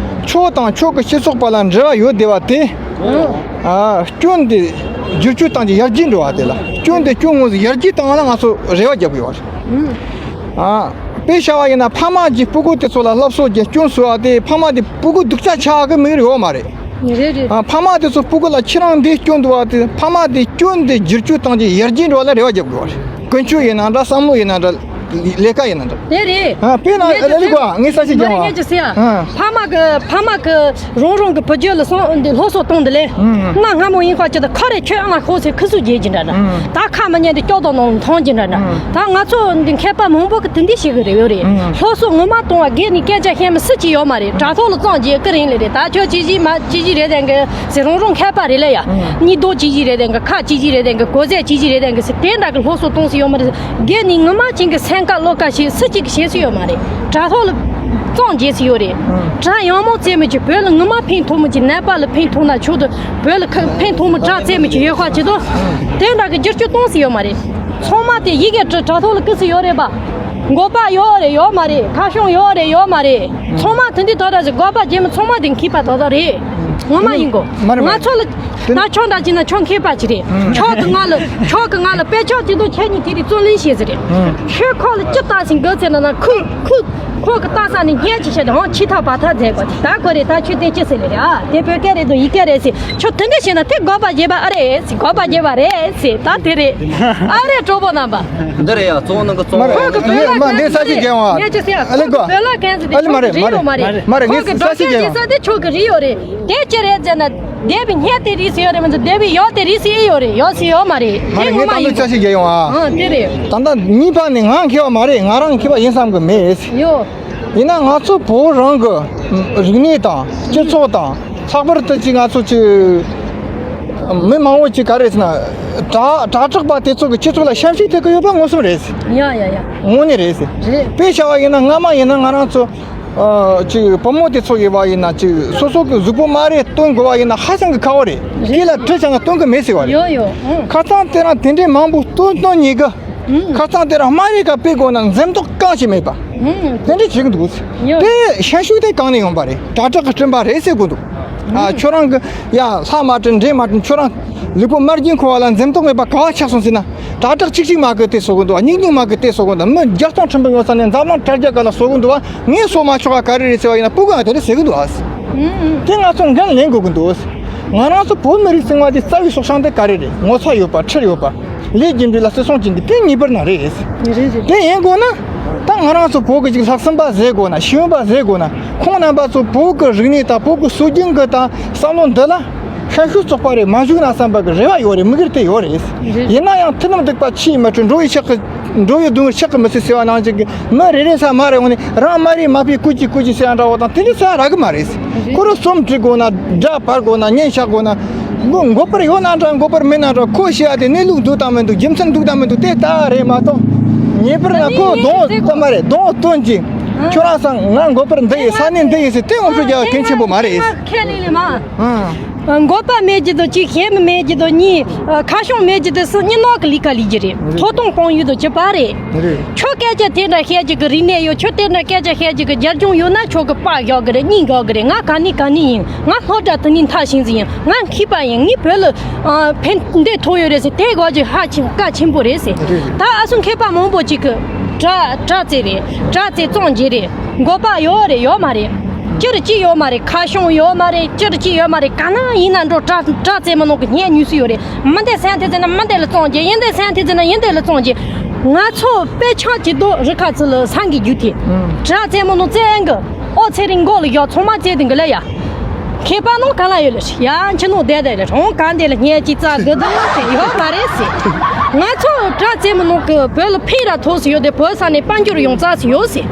ཕྱོགས་དང་ཕྱོགས་ཀྱི་སྤྱི་ཚོགས་བར་ལ་འབྲེལ་བ་ཡོད་བསྡད་པ་དེ། ཨང་། ཨ། སྐྱོན་དེ་བསྒྱུར་བཅོས་བཏང་རྒྱུ་ཡར་རྒྱས་འགྲོ་བ་དེ་ལ། སྐྱོན་དེ་སྐྱོན་ངོས་སུ་ཡར་རྒྱས་བཏང་བ་ལ་ང་ཚོ་རེ་བ་རྒྱབ་དགོས་པ་རེད། ཨང་། དཔེ་བཞག་པ་ཡིན་ན་ཕ་མ་གྱིས་སྤུ་གུ་དེ་ཚོ་ལ་སློབ་གསོ་རྒྱུ་སྐྱོན་བཟོ་བ་དེ་ཕ་མ་དེ་སྤུ་གུ་སྡུག་ཅག་ཆགས་གི་དམིགས་ཡུལ་ཡོད་མ་རེད། རེད་རེད། ཨ། ཕ་མ་དེ་ཚོ་སྤུ་གུ་ལ་ཁྱེད་རང་འདི་སྐྱོན་འདུག་བ་དེ་ཕ་མ་དེ་སྐྱོན་དེ་བསྒྱུར་བཅོས་བཏང་རྒྱུ་ཡར་རྒྱས་འགྲོ་བ་ལ་རེ་བ་རྒྱབ་དགོས་པ་རེད། ཀུན་སྤྱོད་ཡིན་ན་འདྲ། བསམ་བློ་ཡིན་ན་འདྲ། ལས་ཀ་ཡིན་ན་འདྲ། དེ་རེད། ཨ། དཔེར་ན་ངས་ཨ་ལེ་ལེ་ཀོ་ངས་ས་ཞིག་རྒྱབ་ཨ། ངས་ཅི་ཟེར་ཡ། ཨ། ཕ་མ་གི་ཕ་མ་གི་རང་རང་གི་བུ་རྒྱུད་ལ་སོང་འདི་སློབ་གསོ་གཏོང་འདི་ལས། ཨང་། གནའ་སྔ་མོ་ཡིན་ཁ་ཅི་ད་ཁ་རེ་ཁྱོད་ཨ་མ་ཤོག་ཟེར་ཁུ་སུ་རྒྱས་ཀྱི་འདྲ་འདྲ། ཨང་། ད་ཁ་མི་ཉན་དེ་སྐྱོ་དང་ནང་མཐོང་ཀྱི་འདྲ་འདྲ། ཨང་། ད་ང་ཚོ་འདི་མཁས་པ་མང་པོ་གི་དེ་འདི་ཤེས་གི་རེད་ཡོད་རེད། ཨང་། སློབ་གསོ་ངོ་མ་གཏོང་བ་སྒེར་ནས་སྐད་ཆ་བཤད་མི་སུ་གཅིག་ཡོད་མ་རེད། དྲ་ཐོག་ལ་བཙོང་རྒྱས་ཀི་རིང་ལས་རེད། ད་ཁྱོད་ཅི་ཞིག་མ་ཅི་ཞིག་རེད་དེ་གི་ཟེར། རང་རང་མཁས་པ་རེད་ལ་ཡ། ཨང་། གཉིས་རྡོག་ཅི་ཞིག་རེད་དེ་གི་ཁ་ཅི་ཞིག་རེད་དེ་གི་གོ་ཟས་ཅི་ཞིག་རེད་དེ་གི་ཟེར་དེ་འདྲ་གི་སློབ་གསོ་གཏོང་སྲིད་ཡོད་མ་རེད། སྒེར་ནས་ངོ་མ་ཅན་གི་སེམས་ཁ་བློ་ཁ་ཞིག་སུ་གཅིག་གི་བཤད་སྲིད་ཡོད་མ་རེད། དྲ་ཐོག་ལ་བཙོང་རྒྱས་སུ་ཡོད་རེད། ཨང་། དྲ་ཡང་མོ་རྩེ་མི་གྱི་བོད་ལ་ངོ་མ་ཕན་ཐོགས་མི་གྱི་ནད་པ་ལ་ཕན་ཐོགས་ན་ཆོག་ཏུ་བོད་ལ་ཁ་ཕན་ཐོགས་མི་དྲ་རྩེ་མི་གྱི་ཡོད་ཁ་ཆེ་དོ། དེ་འདྲ་གི་བསྒྱུར་བཅོས་གཏོང་སྲིད་ཡོད་མ་རེད། ཚང་མ་དེ་ཡི་གེ་དྲ་དྲ་ཐོག་ལ་ཀི་སི་ཡོད་རེད་པ། འགོ་པ་ཡོད་རེད་ཡོད་མ་རེད། ཁ་བྱང་ཡོད་རེད་ཡོད་མ་རེད། ཚང་མ་དེ་འདི་ད་ད་ཟེར་འགོ་པ་རྗེས་མ་ཚང་མ་དེ་མཁས་པ་ད་ད་རེད། ངོ་མ་ཡིན་གོ། མ་རེད་མ་རེད། ང་ཚོ་ལ་ད་ཁྱོད་འདྲ་ཅིག་ན་ཁྱོད་མཁས་པ་ཅིག་རེད། ཁྱོད་ཀྱི་ང་ལ་ཁྱོད་ཀྱི་ང་ལ་དཔེ་ཆ་དེ་ཚོ་ཁྱེད་གཉིས་དེ་རིགས་རྩོད་ལེན་བྱེད་ཟེར་རེད། ཁྱོད་ཁོ་ལ་ཅི་ལྟ་ཞིང་དགོས་ཚེ་ན་ན་ཁོས་ཁོས་ཁོ་གི་ལྟ་ས་ནས་བརྙན་ཅིག་བཤད་དང་ཕྱི་ཐག་བར་ཐག་མཛད་དགོས་ད་གོ་རེད། ད་ཁྱོད་དེ་ཅི་ཟེར་ལེ་རེད། ཨ་དེ་བོད་སྐད་རེད་དོ་ཡི་གེ་རེད་ཟེར། ཁྱོད་དེ་འདྲ་བྱས་ན་དེ་དགོས་པ་བྱེད་པ་ཨ་རེད་ཟེར། དགོས་པ་བྱེད་པ་རེད་ཟེར། ད་དེ་རེད། ཨ་རེད་གྲོགས་པོ་རྣམ་པ། འདི་རེད་ཡ། གཙོ་བོ་ནང་གི་གཙོ་བོ། མ་རེད། ཁོ་གི་བོད་ལ་མ་འདི་ས་ཞིག་རྒྱལ་བ། ངས་ཅི་ཟེར་ཡ། ཨ་ལེ་ཁོ་གི་གོ། བོད་ལ་གན་ཟེར་དེ་ཨ་ལེ་མ་ཁྱོད་རེད་གི་མ་རེད་རིག་ཡོད་མ་རེད། མ་རེད། ཁོ་གི་ས་ཞིག་རྒྱལ་བ། ས་དེ་ཁྱོད་གི་རིག་ཡོད་རེད། དེ་ཅི་རེད་ཟེར་ན། སྡེ་བའི་བརྙན་དེ་རིག་སི་ཡོད་རེད་མ་ཚད་སྡེ་བའི་ཡོད་དེ་རིག་སི་ཨེ་ཡོད་རེད། ཡོད་སི་ཡོད་མ་རེད། མ་དེ་རེད། ངོ་ངས་མ་ད་ཡིན་ལོ་ས་གོ། ཞིག་རྒྱལ་ཡོང་ཨ། ཨ་དེ་རེད། ད་ལྟ་གཉིས་པ་ནི་ང་མཁས་པ་མ་རེད། ང་རང་མཁས་པ་ཡིན་བསམ་གི་མེད། ཡོད། ཡིན་ན་ང་ཚོ་བོད་རང་གི་རིག་གནས་དང་སྤྱི་ཚོགས་དང་ལྷག་པར་དུ་ཅིག་ང་ཚོ་ཅིག་མི་མང་བོ་ཅིག་ག་རེ་ཟེར་ན། དྲ་དྲ་གྲགས་པ་དེ་ཚོ་གི་སྤྱི་ཚོགས་ལ་ཤམ་ཤུགས་ཐེབས་ཀྱི་ཡོད་པ་མངོན་སུམ་རེད། ཡ་ཡ་ཡ། དངོས་གནས་རེད། རེད། དཔེ་བྱ་བ་ཡིན་ན་སྔ་མ་ཡིན་ན་ང་རང་ཚོ་ཨ་ཅིག་བུ་མོ་དེ་ཚོ་ཡོད་པ་ཡིན་ན་ཅིག་སོ་སོ་གི་གཟུགས་པོ་དམར་རེ་སྟོན་དགོས་པ་ཡིན་ན་ཧ་ཅང་གི་ཁག་པོ་རེད། རེད། དེ་ལ་དྲི་བྱ་ན་སྟོན་གི་མེད་ཟེར་བ་རེད། ཡོ་ཡོ། ཨང་། ཁ་སང་དེ་རིང་དེ་འདྲའི་མང་པོ་སྟོན་སྟོན་ཉེས་གི། ཁ་སང་དེ་རིང་དམར་རིས་ཀ་དཔེ་དགོས་ན་འཛེམ་དོགས་གང་ཞིག་མེད་པ། དེ་འདྲ་བྱེད་ཀྱི་འདུག། ཡོད། དེ་ཤན་ཤུགས་དེ་གང་ནས་ཡོང་པ་རེད། དྲ་གྲགས་ཀྱི་སྤྲིན་པ་རེད་ཟེར་དགོས་འདུག། ཨ་ཁྱོད་རང་གི་ཡ་ལྷ་མ་དྲན་འདྲེ་མ་དྲན་ཁྱོད་རང་ལུས་པོ་དམར་རྒྱན་འཁོར་བ་ལ་འཛེམ་དོགས་མེད་པ་ག་བ་ཆགས་སོང་ཟེར་ན། དྲ་གྲགས་གཅིག་གཅིག་མ་གི་དེ་བཟོ་གི་འདུག་བ། སྙིང་སྙིང་མ་གི་དེ་བཟོ་གི་འདུག། མི་བརྒྱ་སྟོང་ཁྲི་འབུམ་ཡོད་ས་ནས་འཛམ་གླིང་དྲ་རྒྱ་ག་ལ་བཟོ་གི་འདུག་བ། ངས་བཟོ་མ་ཆོག་ག་ག་རེ་རེད་ཟེར་བ་ཡིན་ན་སྤུ་གུ་ང་དེ་འདྲ་ཟེར་གི་འདུག་ཨ། དེ་ང་ཚོ་འགན་ལེན་དགོས་ཀྱི་འདུག། ང་རང་ཚོ་བོད་མི་རིགས་ཟེར་བ་དེ་རྩ་བའི་སྲོག་ཤིང་དེ་ག་རེ་རེད། ངོ་ཚ་ཡོད་པ། ཁྲེལ་ཡོད་པ། ལས་རྒྱུ་འབྲས་ལ་བརྩི་སྲུང་བྱེད་མཁན་དེ་ངེས་པར་ན་རེད། རེད་རེད། དེ་ཡིན་དགོས་ན་ད་ང་རང་ཚོ་བོད་ཀྱི་ཅིག་ལྷག་བསམ་པ་ཟེར་དགོས་ན། ཤེས་ཡོན་པ་ཟེར་དགོས་ན། ཁོང་རྣམ་པ་ཚོ་བོད་ཀྱི་རིག་གནས་དང་བོད་ཀྱི་སྲོལ་རྒྱུན་གྱི་དང་བསམ་བློ་འདི་ལ་ཤན་ཤུགས་བཙོག་པ་རེད་མ་བཞུགས་ན་བསམ་པ་གི་རེ་བ་ཡོད་རེད། དམིགས་ཡུལ་དེ་ཡོད་རེད། རེད། ཡིན་ན་ཡང་མཐུ་ནུབ་སྡིག་པ་ཆུ་ཡིས་མི་འཁྲུ། འགྲོ་བའི་ཕྱག་གི་འགྲོ་བའི་སྡུག་བསྔལ་ཕྱག་གིས་མི་སེལ་ཟེར་བ་ནང་བཞིན་གྱི་མི་རེ་རེ་ས་མ་རེ་འོང་ནས་རང་མ་རེད་མ་ཕི་ཀུ་ཅི་ཀུ་ཅི་ཟེར་ཡ་འདྲ་བོ་དང་དེ་འདྲ་ཟེར་ཡ་རག་གི་མ་རེད། རེད། ཁོ་རང་རྩོམ་འབྲི་དགོས་ན། སྒྲ་པར་དགོས་ན། བརྙན་བཞག་དགོས་ན། མགོ་མགོ་པར་ཡོད་ན་འདྲ་མགོ་པར་མེད་ན་འདྲ། ཁོ་བཤད་ཡ་དེ་གནས་ལུགས་འདུག་དང་མི་འདུག་རྒྱུ་མཚན་འདུག་དང་མི་འདུག་དེ་ལྟ་རེད་མ་གཏོགས། ངེས་པར་ན་ཁོ་གདོང་བོ་ཙམ་མ་རེད། གདོང་བོ་སྟོན་གྱིན། ཁྱོད་རང་སང་ང་མགོ་པར་འདི་ཡིན་ས་གནས་འདི་ཡིན་ཟེར་དེ་ངོ་སྤྲོད་རྒྱག་གལ་ཆེན་པོ་མ་རེད། ཁས་ལེན་ལེ་མ། ཨང་། འགོ་པ་མེད་རྒྱུ་དང་གཅིག་ཤེས་མི་མེད་རྒྱུ་དང་གཉིས། ཨ། ཁ་བྱང་མེད་རྒྱུ་དང་གསུམ། གཉིས་ནག་གི་ལས་ཀ་ལས་རྒྱུ་རེད། ཐོབ་ཐང་སྤང་ཡུལ་དང་གཅིག་པ་རེད། རེད། ཁྱོད་སྐད་ཆ་དེ་འདྲ་བཤད་རྒྱུ་གི་རིག་གནས་ཡོད། ཁྱོད་དེ་འདྲ་སྐད་ཆ་བཤད་རྒྱུ་གི་རྒྱབ་ལྗོངས་ཡོད་ན་ཁྱོད་གི་པགས་བཞག་གི་རེད། སྙིང་འགག་གི་རེད། ང་ག་ནས་ག་ནས་ཡིན། ང་སློབ་གྲྭ་དེ་ནས་མཐར་ཕྱིན་ཟིན་ཡིན། ང་མཁས་པ་ཡིན། ངས་བོད་ལ། ཨ། ཕན་བདེ་ཐོགས་ཡོད་རེད་ཟེར་དེ་གོ་རྒྱུ་ཧ་ཅང་གལ་ཆེན་པོ་རེད་ཟེར། རེད་རེད། ད་ཨ་སུ་མཁས་པ་མང་པོ་ཅིག་གི་དྲ་དྲ་རྩེ་རེད། དྲ་རྩེ་བཙོང་རྒྱུ་རེད། འགོ་པ་ཡོད་རེད་ཡོད་མ་རེད། སྤྱིར་གཅིག་ཡོད་མ་རེད། ཁ་བྱང་ཡོད་མ་རེད། སྤྱིར་གཅིག་ཡོད་མ་རེད། ག་ན་ཡིན་ན་འགྲོ། དྲ་དྲ་རྩེ་མི་ནང་གི་བརྙན་ཉུལ་སྲིད་ཡོད་རེད། མི་འདི་སེམས་ཐེ་ཚེ་ན་མི་འདི་ལ་བཙོང་རྒྱུ། ཡིན་འདི་སེམས་ཐེ་ཚེ་ན་ཡིན་འདི་ལ་བཙོང་རྒྱུ། ང་ཚོ་དཔེ་ཆ་ཅིག་འདུག་རི་ཁ་ཚི་ལ་སང་གི་རྒྱུ་དེ། དྲ་རྩེ་མི་ནང་རྩེ་ཨེ་གི། ཨོ་ཚེ་རིང་མགོ་ལ་ཡོད། ཚང་མ་རྩེ་དེ་གི་ལ་ཡ། མཁས་པ་ནང་ག་ལ་ཡོད་ལ་ཡ། ཁྱི་ནང་བསྡད་བསྡད་ལ་རང་ག་འདི་ལ་བརྙན་ཅིག་བཙལ་དགོས་འདུག་དེ་ཡོད་མ་རེད་ཟེར། ང་ཚོ་དྲ་རྩེ་མི་ནང་གི་བོད་ལ་ཕན་ར་ཐོགས་སུ་ཡོད་དེ་བོད་ས་ནས་དཔལ་འབྱོར་ཡོང་ཙག་སུ་ཡོད་ཟེར།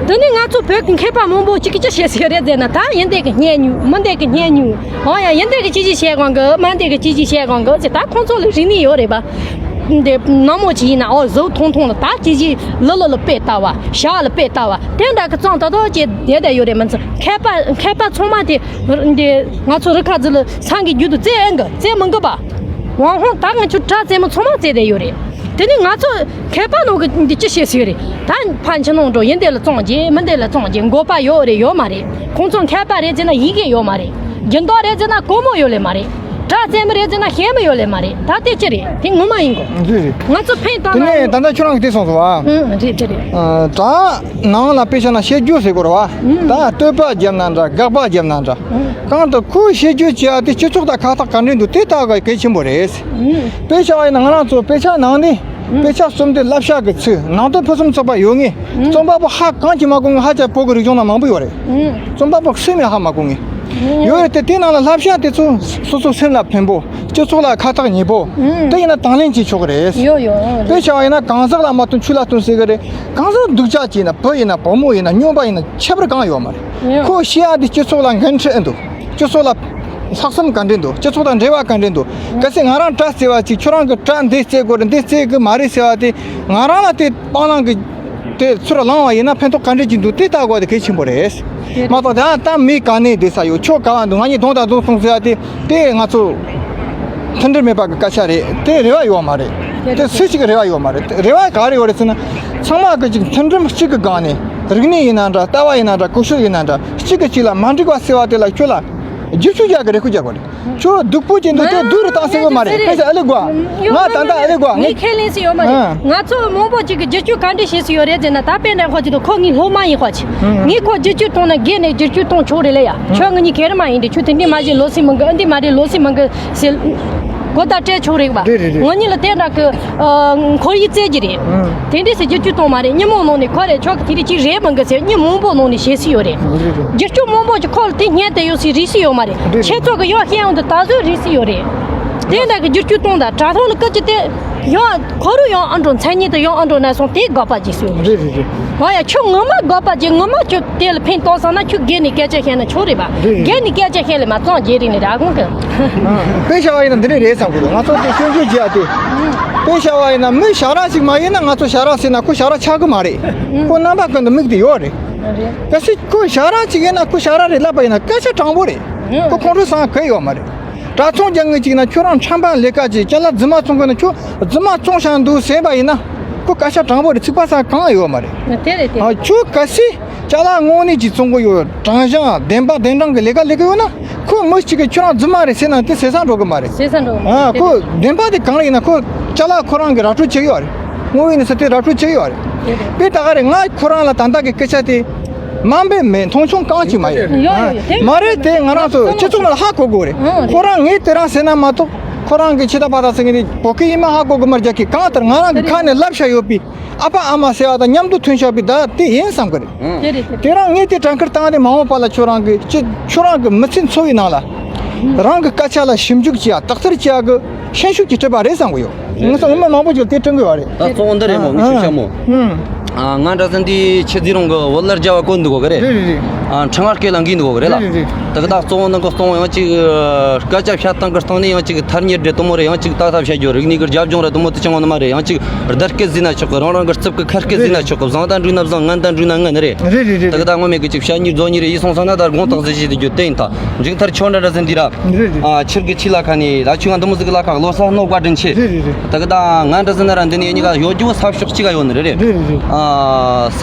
དེ་ནས་ང་ཚོ་བོད་ཀྱི་མཁས་པ་མང་པོ་ཅིག་གིས་ཅི་བཤད་ཟེར་རེད་ཟེར་ན། ད་ཡིན་དེ་གི་སྙན་ཉུང་། མིན་དེ་གི་སྙན་ཉུང་། འོ་ཡ། ཡིན་དེ་གི་ཅི་ཅི་བཤད་གོང་གི། མིན་དེ་གི་ཅི་ཅི་བཤད་གོང་གི་ཟེར། ད་ཁོང་ཚོ་ལ་རིག་གནས་ཡོད་རེད་པ། འདི་ནང་མོ་ཅིག་ཡིན་ན། འོ། གཟུགས་ཐུང་ཐུང་ལ་ད་ཅི་ཅི་ལི་ལི་ལ་དཔེ་ལྟ་བ། ཞྭ་ལ་དཔེ་ལྟ་བ། དེ་འདྲ་གི་རྩོམ་ཏག་ཏག་ཅིག་བསྡད་བསྡད་ཡོད་རེད། མི་ཚོ་མཁས་པ། མཁས་པ་ཚང་མ་དེ་འདི་ང་ཚོ་རི་ཁ་ཟི་ལ་སང་གི་རྒྱུད་དུ་བཙལ་ཨེ་འགི། བཙལ་མི་འགི་པ། ཝང་ཧོང་ད་ང་ཚོ་དྲ་རྩེད་མོ་ཚང་མ་བཙལ་བསྡད་ཡོད་རེད། དེ་ནས་ང་ཚོ་མཁས་པ་ནང་གི་འདི་ཅི་བཤད་སྲིད་རེད། ད་ཕ་ཕྱི་ནང་འགྲོ། ཡིན་དེ་ལ་རྩོམ་རྒྱག། མིན་དེ་ལ་རྩོམ་རྒྱག། འགོ་པ་ཡོད་རེད། ཡོད་མ་རེད། ཁོང་ཚོ་མཁས་པ་རེད་ཟེར་ན་ཡི་གེ་ཡོད་མ་རེད། སྦྱིན་བདག་རེད་ཟེར་ན་སྒོར་མོ་ཡོད་ལེ་མ་རེད། དྲ་རྩེད་མོ་རེད་ཟེར་ན་ཤེས་མི་ཡོད་ལེ་མ་རེད། ད་དེ་ཅི་རེད། དེ་ངོ་མ་ཡིན་གོ། རེད་རེད། ང་ཚོ་ཕན་བཏགས་དེ་ན། ནས་ད་ལྟ་ཁྱོད་རང་གིས་དེ་གསུངས་སོང་བ། ཨང་། རེད་དེ་རེད། ཨ། ད་ནང་ལ་དཔེ་བཞག་ན་བཤད་རྒྱུ་ཟེར་དགོས་རེད་བ། ཨང་། ད་བསྟོད་པ་བརྒྱབ་ན་འདྲ། དགག་པ་བརྒྱབ་ན་འདྲ། ཨང་། གང་ལྟར་ཁོས་བཤད་རྒྱུ་བྱས་ཏེ་སྤྱི་ཚོགས་དང་ཁ་ཐག་ག་འདྲ་འདུག། དེ་ལྟ་བ་གལ་ཆེན་པོ་རེད། ཨང་། དཔེ་བཞག་པ་ཡིན་ན་ང་རང་ཚོ་དཔེ་ཆ་ནང་ནས། ཨང་། དཔེ་ཆ་གསུམ་དེ་བསླབ་བྱ་གི་ཚིག། ནང་དོན་ཕུན་སུམ་ཚོགས་པ་ཡོད་ངེས། ཨང་། རྩོམ་པ་པོ་ཧ་གང་གིས་མ་གོ་ངེས། ཧ་ཅང་བོད་ཀྱི་རིག་གཞུང་ནང་མང་པོ་ཡོད་རེད། ཨང་། རྩོམ་པ་པོ་སུས་མི་ཧ་མ་གོ་ངེས། ཨང་། ཡོད་རེད་དེ། དེ་ནང་ལ་བསླབ་བྱ་དེ་ཚོ་སོ་སོ་སེམས་ལ་ཕན་པོ། སྤྱི་ཚོགས་ལ་ཁ་ཐག་ཉེ་པོ། ཨང་། དེ་ཡིན་ན་དང་ལེན་བྱེད་ཆོག་གི་རེད། ཡོད་ཡོད། ཨང་། དཔེ་བཞག་པ་ཡིན་ན་གང་ཟག་ལ་མ་གཏོགས་ཆོས་ལ་གཏོགས་ཟེར་གི་རེད། གང་ཟག་སྡུག་ཅག་ཅིག་ཡིན་ན། བུ་ཡིན་ན། བུ་མོ་ཡིན་ན། སྨྱོན་པ་ཡིན་ན། ཁྱད་པར་གང་ཡོད་མ་རེད། ཡོད། ཁོ་བཤད་ཡ་དེ་སྤྱི་ཚོགས་ལ་འགན་འཁྲི་ཨེ་འདུག། སྤྱི་ཚོགས་ལ་ལྷག་བསམ་ག་འདྲས་འདུག། སྤྱི་ཚོགས་དང་འབྲེལ་བ་ག་འདྲས་འདུག། གལ་སྲིད་ང་རང་དྲ་རྩེ་བ་ཅིག་ཁྱོད་རང་གིས་དྲ་འདི་རྩེ་དགོས་རེད། འདི་རྩེ་གི་མ་རེད་ཟེར་བ་དེ། ང་རང་ལ་དེ་སྤང་བླང་གི་དེ་ཚུར་བླངས་པ་ཡིན་ན་ཕན་ཐོགས་ག་འདྲས་ཅིག་འདུག། དེ་ལྟ་དགོས་དེ་གལ་ཆེན་པོ་རེད། མ་གཏོགས་ད་ལྟ་མི་ག་ནས་བསྡད་ས་ཡོད། ཁྱོད་ག་བ་འདུག། ང་གཉིས་གདོང་དང་གདོང་མཚུངས་ཟེར་བ་དེ། དེ་ང་ཚོ་མཐུན་སྒྲིལ་མེད་པ་གི་སྐད་ཆ་རེད། དེ་རེ་བ་ཡོད་མ་རེད། དེ་སུ་ཞིག་གི་རེ་བ་ཡོད་མ་རེད། རེ་བ་ག་རེ་ཡོད་རེད་ཟེར་ན། ཚང་མ་གི་ཅིག་མཐུན་སྒྲིལ་གཅིག་གི་སྒང་ནས། རིག་གནས་ཡིན་ན་འདྲ། ལྟ་བ་ཡིན་ན་འདྲ། གོ་ཤུགས་ཡིན་ན་འདྲ། གཅིག་གིས་གཅིག་ལ་མ་འགྲིག་པ་ཟེར་བ་དེ་ལ་ཁྱོད་ལ་བསྒྱུར་བཅོས་རྒྱག་གི་རེད། ཁོ་རྒྱག་དགོས་རེད། ཁྱོད་སྡུག་པོ་ཅན་འདུག། དེ་སྡུག་རུ་བཏང་ཟེར་གི་མ་རེད། དཔེ་ཆ་ཨ་ལེ་གོ། ང་ད་ལྟ་ཨ་ལེ་གོ། ངས་ཁས་ལེན་ཟེར་ཡོད་མ་རེད། ཨ། ང་ཚོ་མང་པོ་ཅིག་གིས་བསྒྱུར་བཅོས་ག་འདྲ་བྱེད་སྲིད་ཡོད་རེད་ཟེར་ན། ད་དཔེར་ན་ཁོ་ཅིག་ཏུ། ཁོ་ངའི་སློབ་མ་ཡིན། ཁོ་ཅིག། ཨ། ངས་ཁོ་བསྒྱུར་བཅོས་གཏོང་ན་སྒེར་ནས་བསྒྱུར་བཅོས་གཏོང་ཆོག་རེད་ལེ་ཡ། ཨ། ཁྱོད་ང་གཉིས་གྲོགས་མོ་ཡིན་དུས། ཁྱོད་དེ་འདྲས་མ་བྱེད། ལོ་སི་མང་གི། ཨ། འདི་མ་རེད། ལོ་སི་མང་གི་ཟེར་གོ་བརྡ་སྤྲད་ཆོག་རེད་པ། རེད་རེད་རེད། ང་གཉིས་ལ་དེ་འདྲ་གི། ཨ། ཁོར་ཡུག་བཙལ་གྱི་རེད། ཨ། དེ་འདྲས་ཟེར་བསྒྱུར་བཅོས་གཏོང་མ་རེད། ཉིན་མོ་ནང་ནས་ཁོ་རེད། ཁྱོད་ཀྱིས་དེ་འདྲས་ཅིག་རེད་མང་གི་ཟེར་མི་མང་པོ་ནང་ནས་བྱེད་སྲིད་ཡོད་རེད། རེད་རེད། བསྒྱུར་བཅོས་མང་པོ་ཅིག་ཁོ་ལ་དེ་སྙན་དེ་ཡོད་སྲིད། རིག་སྲིད་ཡོད་མ་རེད། རེད། ཁྱེད་ཚོ་གི་ཡང་བཤད་ཡོང་དུས་ད་གཟོད་རིག་སྲིད་ཡོད་རེད། དེ་འདྲ་གི་བསྒྱུར་བཅོས་གཏོང་དང་། དྲ་ཐོག་ལ་སྐད་ཆ་དེ་ཡང་ཁོ་རུ་ཡང་ཨ་འགྲོ། མཚན་ཉིད་དུ་ཡང་ཨ་འགྲོ་ན་སོང་། དེ་དགག་པ་བྱེད་སྲིད་ཡོད་རེད། རེད་རེད་རེད། ཨོ་ཡ། ཁྱོད་ངོ་མ་དགག་པ་བྱེད། ངོ་མ་ཁྱོད་དེ་ལ་ཕན་ཐོགས་བསམ་ན་ཁྱོད་སྒེར་ནས་སྐད་ཆ་བཤད་ན་ཆོག་རེད་པ། རེད་རེད། སྒེར་ནས་སྐད་ཆ་བཤད་ལེ་མ། རྩོམ་རྒྱག་རིགས་ནས་ར་གོང་གི། དཔེ་བཞག་པ་ཡིན་ན་འདི་འདྲས་རེད་བསམ་གི་འདུག། ང་ཚོ་དེ་སྐྱོན་བརྗོད་བྱེད་ཡ་དེ། དཔེ་བཞག་པ་ཡིན་ན་མི་ཞར་ར་ཞིག་མ་ཡིན་ན། ང་ཚོ་ཞར་ར་ཟེར་ན་ཁོ་ཞར་ར་ཆགས་གི་མ་རེད། ཁོ་རྣམ་པ་ཀུན་ཏུ་མིག་དེ་ཡོད་རེད། རེད། གལ་སྲིད་ཁོ་ཞར་ར་ཅིག་ཡིན་ན། ཁོ་ཞར་ར་རེད་ལབ་པ་ཡིན་ན་སྐད་ཆ་དྲང་པོ་རེད། ཁོ་ཁོང་ཁྲོ་ཟ་གི་ཡོད་མ་རེད། དྲ་ཚོང་རྒྱག་མཁན་ཅིག་ན། ཁྱོད་རང་ཁྲམ་པ་ལས་ཀ་ཅིག། ཅ་ལག་རྫུན་མ་བཙོང་གི་ན། ཁྱོད་རྫུན་མ་བཙོང་བཞག་འདུག་ཟེར་བ་ཡིན་ན། ཁོ་སྐད་ཆ་དྲང་པོ་རེད། ཚིག་པ་ཟ་གང་ཡོད་མ་རེད། དེ་རེད་དེ། ཨ། ཁྱོད་གལ་སྲིད་ཅ་ལག་དངོས་གནས་ཅིག་བཙོང་གི་ཡོད། དྲང་གཞག་བདེན་པ་བདེན་དྲང་གི་ལས་ཀ་ལས་གི་ཡོད་ན། ཁོ་མི་གཅིག་གིས་ཁྱོད་རང་རྫུན་མ་རེད་ཟེར་ན་དེ་ཟེར་ས་འགྲོ་གི་མ་རེད། ཟེར་ས་འགྲོ་གི་མ་རེད། ཨ། དེ་ཁོ་རེད། བདེན་པ་དེ་གང་རེད་ཡིན་ན། ཁོ་ཅ་ལག་ཁོ་རང་གིས་ར་སྤྲོད་བྱེད་ཀྱི་ཡོད་རེད། དངོས་ཡོད་གནས་ཚུལ་དེ་ར་སྤྲོད་བྱེད་ཀྱི་ཡོད་རེད། དེ་རེད། དཔེ་ད་ག་རེད། ང་ཁོ་རང་ལ་ད་ལྟ་གི་སྐད་ཆ་དེ་དམའ་འབེབས་མེད། མཐོང་ཆུང་གང་ཅིག་མ་ཡོད། ཡོད་ཡོད་ཡོད། དེ་མ་རེད། དེ་ང་རང་ཚོ་སྤྱི་ཚོགས་ནང་ལ་ཧ་གོ་དགོས་རེད། ཨང་། རེད། ཁོ་རང་ངས་དེ་རང་ཟེར་ན་མ་གཏོགས། ཁོ་རང་གིས་ཁྱེད་ད་པ་ད་ཟེར་མཁན་དེ་བོད་སྐད་ཡིན་མིན་ཧ་གོ་གི་མ་རེད། རྒྱ་སྐད། གང་ལྟར་ང་རང་གི་ཁ་ནས་བསླབ་བྱ་ཡོད་པའི། ཨ་ཕ་ཨ་མ་ཟེར་བ་དང་མཉམ་དུ་ཐོན་བཞག་པའི་ད་དེ་ཡིན་བསམ་གི་རེད། ཨང་། དེ་རེད་དེ་རེད། དེ་རང་ངས་དེ་དྲན་ཁུལ་བཏང་སྟེ། མ་འོངས་པ་ལ་ཁྱོད་རང་གི་ཅི། ཁྱོད་རང་གི་མི་ཚེ་འཚོ་བའི་ནང་ལ་རང་གི་སྐད་ཆ་ལ་ཞིབ་འཇུག་བྱེད་ཡ། དག་ཐེར་བྱེད་ཡ་གི་ཤན་ཤུགས་ཀྱིས་གྲུབ་པ་རེད་བསམ་གི་ཡོད། ངས་སོང་མི་མང་པོ་ཅིག་དེ་དྲན་གི་ཡོད་རེད། ད་གཙོ་བོ་འདི་རེད་མོ། ངས་ཁྱོད་ཤ་མོ། ཨང་། ཨ། ང་འདྲ་ཟིན་དེ་ཆུ་རྫི་རོང་གི་བོད་ལྭ་རྒྱབ་བ་བཀོད་འདུག་གི་རེད། རེད་རེད་རེད། ཨ། ཕྲེང་བ་སྐེ་ལ་འགོས་འདུག་གི་རེད་ལ། རེད་རེད་རེད། ད་གི་ད་གཙོ་བོ་ནང་གི་གཙོ་བོ་ཡང་ཅིག་སྐད་ཆ་བཤད་སྟངས་ཀྱི་སྟེང་ནས་ཡང་ཅིག་ཐ་སྙད་རེད་དེ་མོ་རེད། ཡང་ཅིག་ཏག་ཏག་བཤད་རྒྱུ། རིག་གནས་ཀྱི་རྒྱབ་ལྗོངས་རེད་དེ་མོ་དེ་ཅང་ཡོད་ནི་མ་རེད། ཡང་ཅིག་བརྡ་སྐད་ཟེར་ན་ཆོག་གི། རང་རང་གི་རྩིབ་ཀྱི་ཁ་སྐད་ཟེར་ན་ཆོག་གི། བཟང་དང་འགྲིག་ན་བཟང་། ངན་དང་འགྲིག་ན་ངན་རེད། རེད་རེད་རེད། ད་གི་ད་ངོ་མས་གི་ཅིག་བཤད་ཉེས་རྫོགས་ཉེས་རེད། ཡིན་སོང་ཙང་ན་ད་དགོངས་དག་ཟེར་བྱེད་དུ་རྒྱུ་དེ་ཡིན། ད་མཇུག་མཐར་ཁྱོད་འདྲ་འདྲ་ཟིན་དུས་ར། རེད་རེད། ཨ། ཕྱིར་གི་ཕྱི་ལ་ཁ་ནས་ད་ཁྱོད་ང་འདི་མོ་ཟིག་གི་ལ་ཁ་ལོ་ས་རྣོ་བཀའ་དྲིན་ཆེ། རེད་རེད་རེད། ད་གི་ད་ང་འདྲ་ཟིན་ན་ར་འདི་ནས་གཉིས་ཀ་ཡོད་རྒྱུ་ས་ཕྱོགས་གཅིག་ག་ཡོད་ནི་རེད་རེད། རེད་རེད་རེད། ཨ། ས་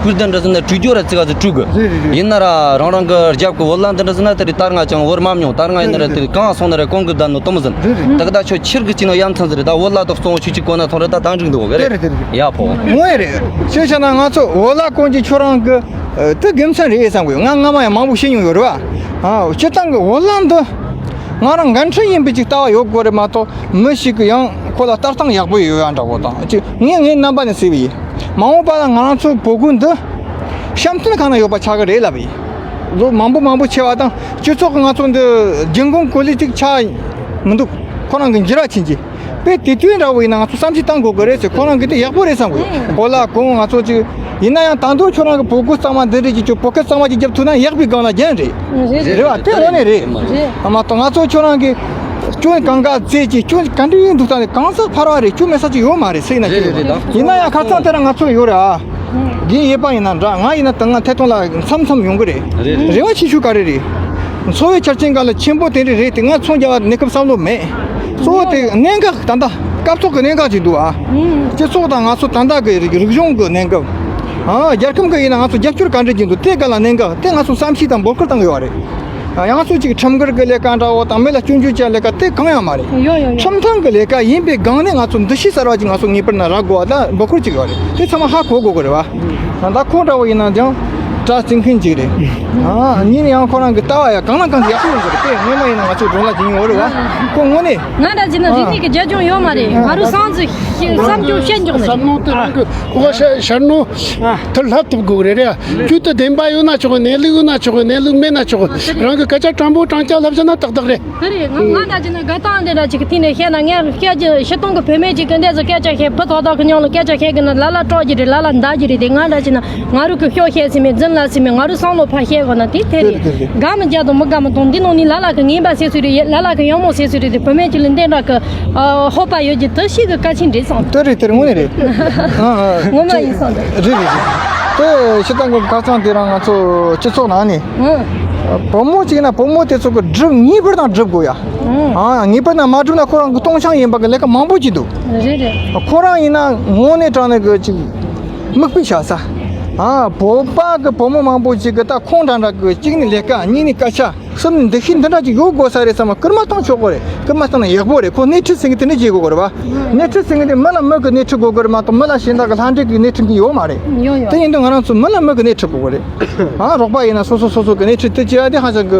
ཁུལ་འདི་འདྲ་ཟིན་ན་བྲུས་རྒྱུ་ར་ཙི་ག་ཙི་བྲུས་གི། རེད་རེད་རེད། ཡིན་ན་ར་རང་རང་གི་རྒྱབ་གི་བོད་ལྭ་འདི་འདྲ་ཟིན་ན་དེ་རིང་ད་ང་ཅང་བོར་མ་མྱོང་། ད་ང་ཡིན་ན་ར་དེ་གང་སོང་ན་ར་གོང་གི་བསྡད་ནོ་དེ་མོ་ཟིན། རེད་རེད། ད་གི་ད་ཁྱོད་ཕྱིར་གི་ཅི་ནོ་ཡ་མཚན་ཟིན་རེད། ད་བོད་ལྭ་དེ་གཙོ་བོ་ཁྱོད་ཅིག་གོ་ན་ཐོང་རེད། ད་ད་འགྲིག་འདུག་གི་རེད། རེད་རེད་རེད། ཡ་ཕོ། ངོ་ཡ་རེད། ཅི་བྱས་ན་ང་ཚོ་བོད་ལྭ་གོན་གྱི་ཁྱོད་རང་གི། ཨ། དེ་དགེ་མཚན་རེད་བསམ་གི་ཡོད། ང་སྔ་མ་ཡང་མང་པོ་ཤེས་མྱོང་ཡོད་རེད་བ། ཨ། སྤྱིར་བཏང་གི་བོད་ལྭ་འདི་ང་རང་འགན་འཁྲི་ཡིན་པའི་ཅིག་ལྟ་བ་ཡོད་དགོས་རེད་མ་གཏོགས། མི་ཞིག་གི་ཡང་ཁོ་ལ་ལྟ་སྟངས་ཡག་པོ་ཡོད་ཡ་འདྲ་བོ་དང་ཅིག། ངས་ངའི་རྣམ་པ་ནས་ཟེར་བ་ཡིན། མ་འོངས་པ་ལ་ང་རང་ཚོ་བོད་ཁུལ་འདི་བཤམས་སྟོན་ཁང་ནང་ཡོད་པ་ཆགས་ཀྱི་རེད་ལབ་པ་ཡིན། ལོ་མང་པོ་མང་པོ་ཆེ་བ་དང་སྤྱི་ཚོགས་ཀྱི་ང་ཚོ་འདི་རྒྱུན་གོང་གོ་ལའི་ཅིག་ཆགས་མི་འདུག། ཁོ་རང་གི་འགྱུར་བ་ཕྱིན་གྱི། དཔེ་དེ་དུས་འདྲ་བོ་ཡིན་ན་ང་ཚོ་བསམ་ཤེས་བཏང་དགོས་གི་རེད་ཟེར། ཁོ་རང་གི་དེ་ཡག་པོ་རེད་བསམ་གི་ཡོད། གོ་ལ་གོང་ང་ཚོ་ཅིག་ཡིན་ན་ཡང་ད་དུང་ཁྱོད་རང་གི་བོད་གོས་གཙང་མ་འདི་འདྲ་ཅིག་ཅིག་བོད་སྐད་གཙང་མ་ཅིག་རྒྱབ་ཐུབ་ན་ཡག་པའི་སྒང་ལ་རྒྱན་རེད། རེད། རེད་བ། དེ་དངོས་གནས་རེད། རེད། ཨ་མ་གཏོགས་ང་ཚོ་ཁྱོད་རང་གི་སྐྱོན་གང་ག་བཙལ་གྱི་སྐྱོན་ག་འདྲ་ཡིན་འདུག་ད་ནི་གང་ཟག་ཕལ་བ་རེད། སྐྱོན་མེད་ས་ཅིག་ཡོད་མ་རེད་ཟེར་ན། རེད་རེད་རེད། ད་ཡིན་ན་ཡང་ཁ་སང་དེ་ར་ང་ཚོ་ཡོད་རེད་ཨ། རྒན་ཡེ་པ་ཡིན་ན་འདྲ། ང་ཡིན་ན་ད་ང་ཐད་གཏོང་ལ་མཚམས་མཚམས་ཡོང་གི་རེད། རེད་རེད། རེ་བ་ཆེ་ཤོས་ག་རེ་རེད། འཚོ་བའི་ཆ་རྐྱེན་སྒང་ལ་ཆེན་པོ་དེ་འདྲ་རེད་དེ། ང་ཚོང་རྒྱག་པ་གནས་སྐབས་བསམ་བློ་མེད། གཙོ་བོ་དེ་གནད་འགག་ད་ལྟ་སྐབས་ཐོག་གི་གནད་འགག་ཅིག་འདུག་ཨ། སྤྱི་ཚོགས་དང་ང་ཚོ་ད་ལྟ་གི་རིག་གཞུང་གི་གནད་འགག་ཨ། རྒྱལ་ཁམས་གི་ཡིན་ན་ང་ཚོ་རྒྱབ་སྐྱོར་ག་འདྲ་ཅིག་འདུག་དེ་སྒང་ལ་གནད་འགག་དེ་ང་ཚོ་བསམ་ཤེས་དང་འབོད་སྐུལ་བཏང་གི་ཡོད་རེད། ཡང་སོ་གཅིག་ཁྲིམས་འགལ་གྱི་ལས་ཀ་འདྲ་བོ་དང་མི་ལ་སྐྱོན་བརྗོད་བྱ་ལས་ཀ་དེ་གང་ཡང་མ་རེད། ཡོ་ཡོ་ཡོ། ཁྲིམས་མཐུན་གྱི་ལས་ཀ་ཡིན་པའི་སྒང་ནས་ང་ཚོ་འདུ་ཤེས་གསར་བ་ཅིག་ང་ཚོ་ངེས་པར་ན་རག་དགོས་པ་དང་འབོད་སྐུལ་ཅིག་ཡོད་རེད། དེ་ཚང་མ་ཧ་གོ་དགོས་ཀྱི་རེད་བ། ད་ལྟ་ཁོང་འདྲ་བོ་ཡིན་ན་ཀྱང་དྲ་བརྩི་མཁན་ཅིག་རེད། ཨ་ནི་ཡང་ཁོ་རང་གི་ལྟ་བ་ཡང་གང་ལ་གང་ཡག་པོ་ཡོང་གི་རེད། དེ་སྔོན་མ་ཡིན་ན་ང་ཚོ་སྒྲུང་ལ་བྱིན་ཡོད་རེད་བ། ཁོ་དངོས་གནས། ང་འདྲ་ཅིག་ན་རིག་གནས་ཀྱི་རྒྱབ་ལྗོངས་ཡོད་མ་རེད། ང་རང་སང་ཚོ་བསམ་སྐྱོང་བཤད་འཇོག་ནས། བསམ་མནོ་དེ་རང་གི་གོ་བ་ཤར་ནོ་ཐུར་ལྷབ་ཐུབ་དགོས་རེད་རེད། རྒྱུད་དུ་བདེན་པ་ཡོད་ན་ཆོག་གི། གནས་ལུགས་ཡོད་ན་ཆོག་གི། གནས་ལུགས་མེད་ན་ཆོག་གི། རང་གི་སྐད་ཆ་དྲང་པོ་དྲང་རྐྱང་ལབ་བྱས་ན་ཏག་ཏག་རེད། ད་རེད། ང་ང་འདྲ་ཅིག་ན་དགའ་སྟངས་འདི་འདྲ་ཅིག་གི་ཐིག་ནས་བཤད་ན། ངས་སྐད་ཆ་ཕྱི་གཏོང་གི་བུད་མེད་ཅིག་གི་འདས་སུ་སྐད་ཆ་བཤད་པ་ཐོག་ཐོག་གི་མྱོང་ལ་སྐད་ཆ་བཤད་གི་ན་ལ་ལ་སྐྲོག་གི་རེད། ལ་ལ་འདར་གི་རེད། དེ་ང་འདྲ་ཅིག་ན་ང་རུ་གི་ཤོག་བཤད་སྲིད་མེད། རྫུན་ལ་སྲིད་མེད། ང་རུ་བསམ་བློ་ཕར་བཤད་དགོས་ན་དེ་དེ་རེད། དེ་རེད། དགའ་མི་རྒྱ་དང་མི་དགའ་མི་དང་འདི་ནང་ནི་ལ་ལ་གི་ངན་པ་ཟེར་སྲོལ་རེད། ལ་ལ་གི་ཡག་མོ་ཟེར་སྲོལ་རེད། དེ་བུད་མེད་ཅིག་ལ་འདི་འདྲ་གི་ཨ་ཧོ་པ་ཡོད་ཀྱི་དུ་ཤིག་གི་གལ་ཆེན་རེད་བསམ། དེ་རེད། དེ་རེད། དངོས་གནས་རེད། ཨ་ཨ། ངོ་མ་ཡིན་བསམ། རེད་རེད་རེད། དེ་སྤྱིར་བཏང་གི་ཁ་སང་དེ་རང་ང་ཚོ་སྤྱི་ཚོགས་ནང་ནས་ཨ་བུ་མོ་གཅིག་ན་བུ་མོ་དེ་ཚོ་གི་སྒྲུབ་ངེས་པར་དང་སྒྲུབ་དགོས་ཡ། ཨ་ངེས་པར་དང་མ་སྒྲུབ་ན་ཁོ་རང་གི་སྟོང་ཆང་ཡིན་པ་གི་ལས་ཀ་མང་པོ་ཅིག་འདུག་རེད་རེད། ཁོ་རང་ཡིན་ན་དངོས་གནས་དྲང་གནས་གི་ཅིག་མིག་དཔེ་བཞག་ས། ཨ་བོད་པ་གི་བུ་མོ་མང་པོ་ཅིག་གི་ད་ཁོང་འདྲ་འདྲ་གི་གཅིག་ནི་ལས་ཀ། གཉིས་ནི་སྐད་ཆ། གསུམ་ནི་འདུ་ཤེས་འདི་འདྲ་ཅིག་ཡོད་དགོས་ས་རེད་བསམ་པ། སྐུལ་མ་བཏང་ཆོག་གི་རེད། སྐུལ་མ་བཏང་ན་ཡག་པོ་རེད། ཁོ་སྣེ་ཁྲིད་ཟེར་མཁན་དེ་འདྲ་བྱེད་དགོས་གི་རེད་བ། སྣེ་ཁྲིད་ཟེར་མཁན་དེ་མི་ལ་མི་གི་སྣེ་ཁྲིད་དགོས་གི་རེད་མ་གཏོགས་མི་ལ་གཞན་དག་གི་ལྷ་འདྲེ་གི་སྣེ་ཁྲིད་མཁན་ཡོད་མ་རེད། ཡོད་ཡོད། དེ་ཡིན་དུས་ང་རང་ཚོ་མི་ལ་མི་གི་སྣེ་ཁྲིད་དགོས་གི་རེད། ཨ་རོགས་པ་ཡིན་ན་སོ་སོ་སོ་སོ་གི་སྣེ་ཁྲིད་དེ་བྱེད་ཡ་དེ་ཧ་ཅང་གི་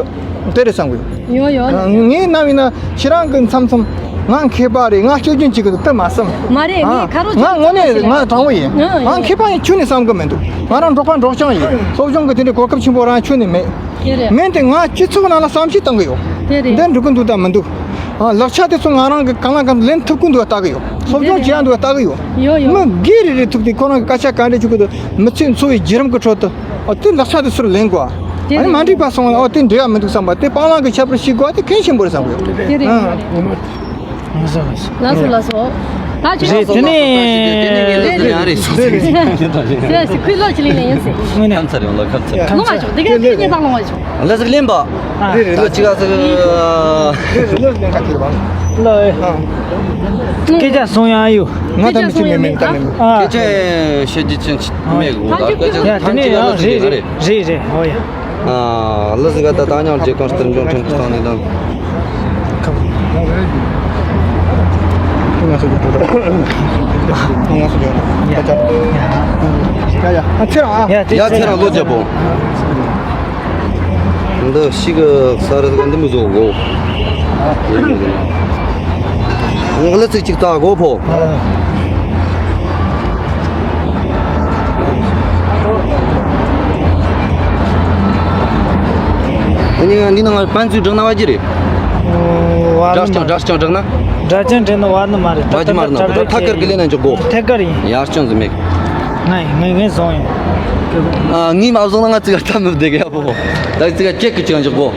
དེ་རེད་བསམ་གི་ཡོད། ཡོད་ཡོད། ངའི་རྣམ་ཡིན་ན་ཁྱེད་རང་གི་མཚམས་མཚམས་ང་མཁས་པ་རེད། ང་སྐྱོ་སྐྱོན་གཅིག་གི་དེ་མ་བསམ། མ་རེད། ཨ་ངས་ཁ་རོག་ང་དངོས་གནས་ང་དྲང་པོ་ཡིན། ཨ་ང་མཁས་པ་ཡིན་ཁྱོན་ནས་བསམ་གི་མི་འདུག་ང་རང་འབྲོག་པ་འབྲོག་རྐྱང་ཡིན། སློབ་སྦྱོང་གི་དེ་འདྲའི་གོ་སྐབས་ཆེན་པོ་རང་ཁྱོན་ནས་མེད། དེ་རེད། མིན་ཏེ་ང་སྤྱི་ཚོགས་ནང་ལ་བསམ་ཤེས་བཏང་གི་ཡོད། དེ་རེད། འདི་འགྲོ་གི་འདུག་དང་མི་འདུག་ཨ་ལག་ཆ་དེ་ཚོ་ང་རང་གི་གང་ལ་གང་ལེན་ཐུབ་ཀྱི་འདུག་ལྟ་གི་ཡོད། སློབ་སྦྱོང་བྱེད་ཡ་འདུག་ལྟ་གི་ཡོད། ཡོད་ཡོད། མི་སྒེར་རེ་རེ་ཐུག་དེ་ཁོ་རང་གི་སྐད་ཆ་ག་འདྲ་བྱུང་གི་འདུག་མི་ཚེ་འཚོ་བའི་བརྒྱུད་རིམ་གྱི་ཁྲོད་དུ་ཨ་དེ་ལག་ཆ་དེ་ཚུར་ལེན་དགོས། དེ་ཨ་ནི་རེད། མ་འགྲིག་པ་སོང་ན་ཨོ་དེ་འགྲིག་ཡ་མི་འདུག་བསམ་པ་དེ་སྤང་བླང་གི་ཁྱད་པར་ཤེས་དགོས་པ་དེ་གལ་ཆེན་པོ་རེད་བསམ་གི་ཡོད། དེ་རེད། ཨ། ལགས་སོ་ལགས་སོ། ད་ཅི་རེད། དེ་ནས་རེད་རེད། ཁུལ་ལོ་ཅི་ལིང་ནས་ཡིན་ཟེར། དངོས་གནས། ཁམས་ཚར་ཡོང་ལ་ཁམས་ཚར། ལོང་བ་ཆོག་དེ་ག་དེ་ཉེ་དང་ལོང་བ་ཆོག་ལ་ཟིག་ལེན་པ། རེད་རེད། ད་ཅི་ག་ཟིག་ལ། སྐད་ཆ་གསུང་ཡ་ཡོད། ང་ད་མི་ཅི་མེད་མེད་ད་མེད། ཨ། སྐད་ཆ་བཤད་རྒྱུ་ཅན་མེད་གོ། ད་སྐད་ཆ་ཡ་དེ་ནས་ཡང་རེད་རེད་རེད་རེད། ཨོ་ཡ། ལ་ཟིག་ག་ད་ད་ཉང་རྗེ་གང་ལྟར་འབྱུང་ཕྲན་ཁུ་སྟེང་ནས་དང་། ཡ་ཚེ་རང་ལོ་རྒྱབ་པོ། འདི་ཤི་གི་ས་རི་འདི་མི་བཟོ་གོ། ང་ལ་ཚིག་གཅིག་ལྟ་གོ་ཕོ། ཨ་ནི་འདི་ནང་ང་པན་ཚུའི་སྦྲགས་ན་བ་ཅི་རེད། སྦྲགས་ཀྱང་སྦྲགས་ཀྱང་སྦྲགས་ན། སྦྲགས་ཀྱང་སྦྲགས་ན་བ་ནི་མ་རེད། བ་ཅི་མ་རེད་ན་ཐད་ཀར་གི་ལས་ན་འཇོག་གོ། ཐད་ཀར་ཡིན། ཡར་ཅང་ཟི་མེད། ང་ཡིན་ངས་ངས་བཟུང་ཡིན། ཨ་ངས་མ་བཟུང་ན་ང་ཙི་ག་ལྟ་མི་བདེ་གི་ཡ་ཕོ། ད་ཙི་ག་ཁྱེད་ཀྱི་ཅང་འཇོག་གོ།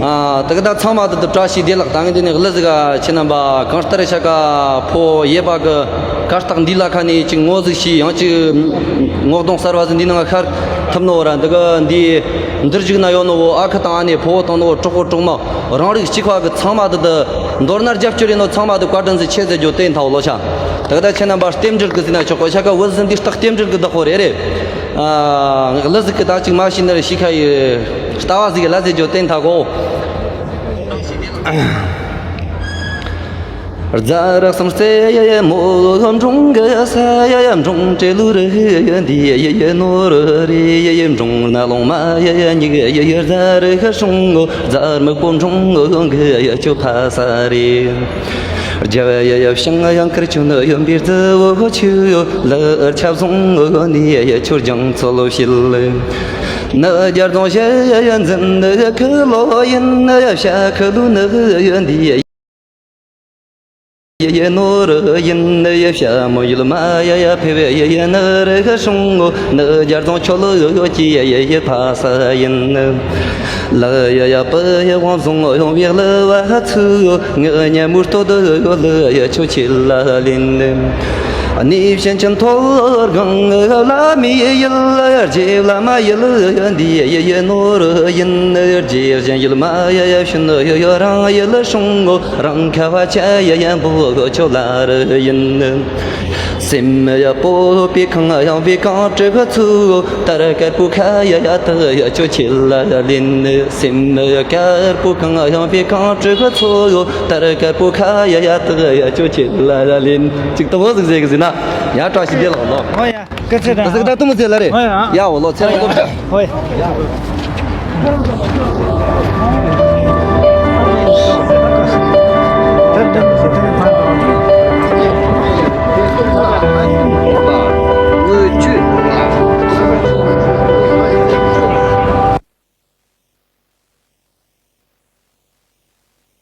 ཨ་ད་ག་ད་ཚང་མ་ད་ད་བཀྲ་ཤིས་བདེ་ལེགས། ད་ངས་འདི་ནས་གླུ་ཟིག་ག་ཁྱེད་རྣམ་པ་གང་ལྟར་ཤ་ཀ་ཕོ་ཡེ་པ་གི་གར་སྟེགས་འདི་ལ་ཁ་ནས་ཅིག་ངོ་ཟིག་ཤིས་ཡང་ཅིག་ངོ་གདོང་གསར་བ་ཟིག་འདི་ནང་ཤར་ཐུབ་ནོ་ར། འདི་ག་འདི་འདིར་བཞུགས་ན་ཡོད་ནོ་བོ་ཨ་ཁུ་དང་ཨ་ནེ་ཕོ་བོ་དང་ནོ་བོ་གྲོགས་པོ་གྲོགས་མོ་རང་རིགས་གཅིག་པ་གི་ཚང་མ་ད་ད་མདོར་ན་རྒྱབ་སྐྱོར་ཡིན་ནོ་ཚང་མ་ད་བཀའ་དྲིན་ཟིག་ཆེ་ཟེར་རྒྱུ་དེ་ཐའོ་ལོ་ཤ། ད་ག་ད་ཁྱེད་རྣམ་པ་རྟེན་འབྲེལ་གི་ཟིན་ན་ཆོག་གོ། ཤ་ཀ་བུ་ཟིན་འདི་རྟགས་རྟེན་འབྲེལ་གི་བདག་པོ་རེད་རེད། ཨ་གླུ་ཟིག་གི་ད་ཅིག་མ་ཤེས་ན་རེ་ཤི་ཁ་ཡི་ལྟ་བ་ཟིག་གི་ལ་ཟེར་རྒྱུ་བསྟན་ཐ་གོ། རྫ་ར་སང་སེ་ཡ་ཡ་མོ་འབྲོང་གི་ས་ཡ་ཡ་འབྲོང་བྲེ་ལུ་རི་ཡ་འདི་ཡ་ཡ་ནོ་རི་ཡ་ཡ་འབྲོང་ན་ལོང་མ་ཡ་ཡ་ཉིག་ཡ་ཡ་རྫ་རི་ཁ་སྲུང་ངོ་རྫ་མིག་པོ་འབྲོང་ངོ་གི་ཡ་ཡ་ཆུ་ཕ་ས་རི། རྒྱ་ཡ་ཡ་ཤང་ཡང་ཁར་ཆུ་ནི་ཡོན་པིར་ཙི་བོ་ཆུ་ཡོ་ལར་ཆབ་སོང་ངོ་ནི་ཡ་ཡ་ཆུ་རྒྱང་ཚོ་ལོ་ཤིལ་ལེ། ནི་རྒྱ་རྫོང་ཤ་ཡ་ཡ་འཛིན་ནི་ཁི་ལོ་ཡིན་ནི་ཡ་ཤ་ཁི་ལུ་ནི་ཡོན་དི་ཡ། ཡི་ནོར་ཡིན། ཡི་ཞྭ་མོ་ཡུལ་མ་ཡི་ཡི་ཕེ་བེ་ཡི་ཡི་ནི་རི་ཤོང་ངོ་ནི་རྒྱ་རྫོང་ཆོ་ལོ་ཡོ་ཀྱི་ཡི་ཡི་ཕ་ས་ཡིན། ལི་ཡི་ཡི་པི་ཡི་དབང་བཟུང་ཡོང་བའི་ལི་བ་ཚུ་ངི་ཉ་མུར་ཏོ་དི་ཡོ་ལི་ཡི་ཆོ་ཆི་ལ་ལིན། གནས་བྱིན་ཅན་ཐོར་གང་བླ་མའི་ཡུལ་རྗེ་བླ་མ་ཡུལ་འདི་ཡི་ནོར་ཡིན། རྗེ་བཞིན་ཡུལ་མ་ཡི་ཤུན་ཡོ་ཡོ་རང་ཡུལ་སྲུང་ངོ་རང་ཁ་བ་ཆ་ཡི་ཡན་པོ་ཆོ་ལ་རི་ཡིན། སེམས་ཡ་སྤོབས་པའི་ཁང་ཡང་བའི་གང་གྲུབ་ཚུ་དར་དཀར་པོ་ཁ་ཡ་ཡ་དག་ཡ་ཆོ་ཆེ་ལ་ལིན། སེམས་ཡ་དཀར་པོ་གང་ཡང་བའི་གང་གྲུབ་ཚུ་དར་དཀར་པོ་ཁ་ཡ་ཡ་དག་ཡ་ཆོ་ཆེ་ལ་ལིན། ཅིག་ཏུ་བོ་ཟིག་ཟེ་གི་ཟིན་ན་ཡ་བཀྲ་ཤིས་བདེ་ལགས་ལོ། ཨོ་ཡ། སྐུ་ཚེ་ད་ཟིག་ད་ཏུ་མུ་ཚེ་ལ་རེ། ཨོ་ཡ། ཡ་འོ་ལོ་ཚེ་ལ་ལོ། ཨོ་ཡ།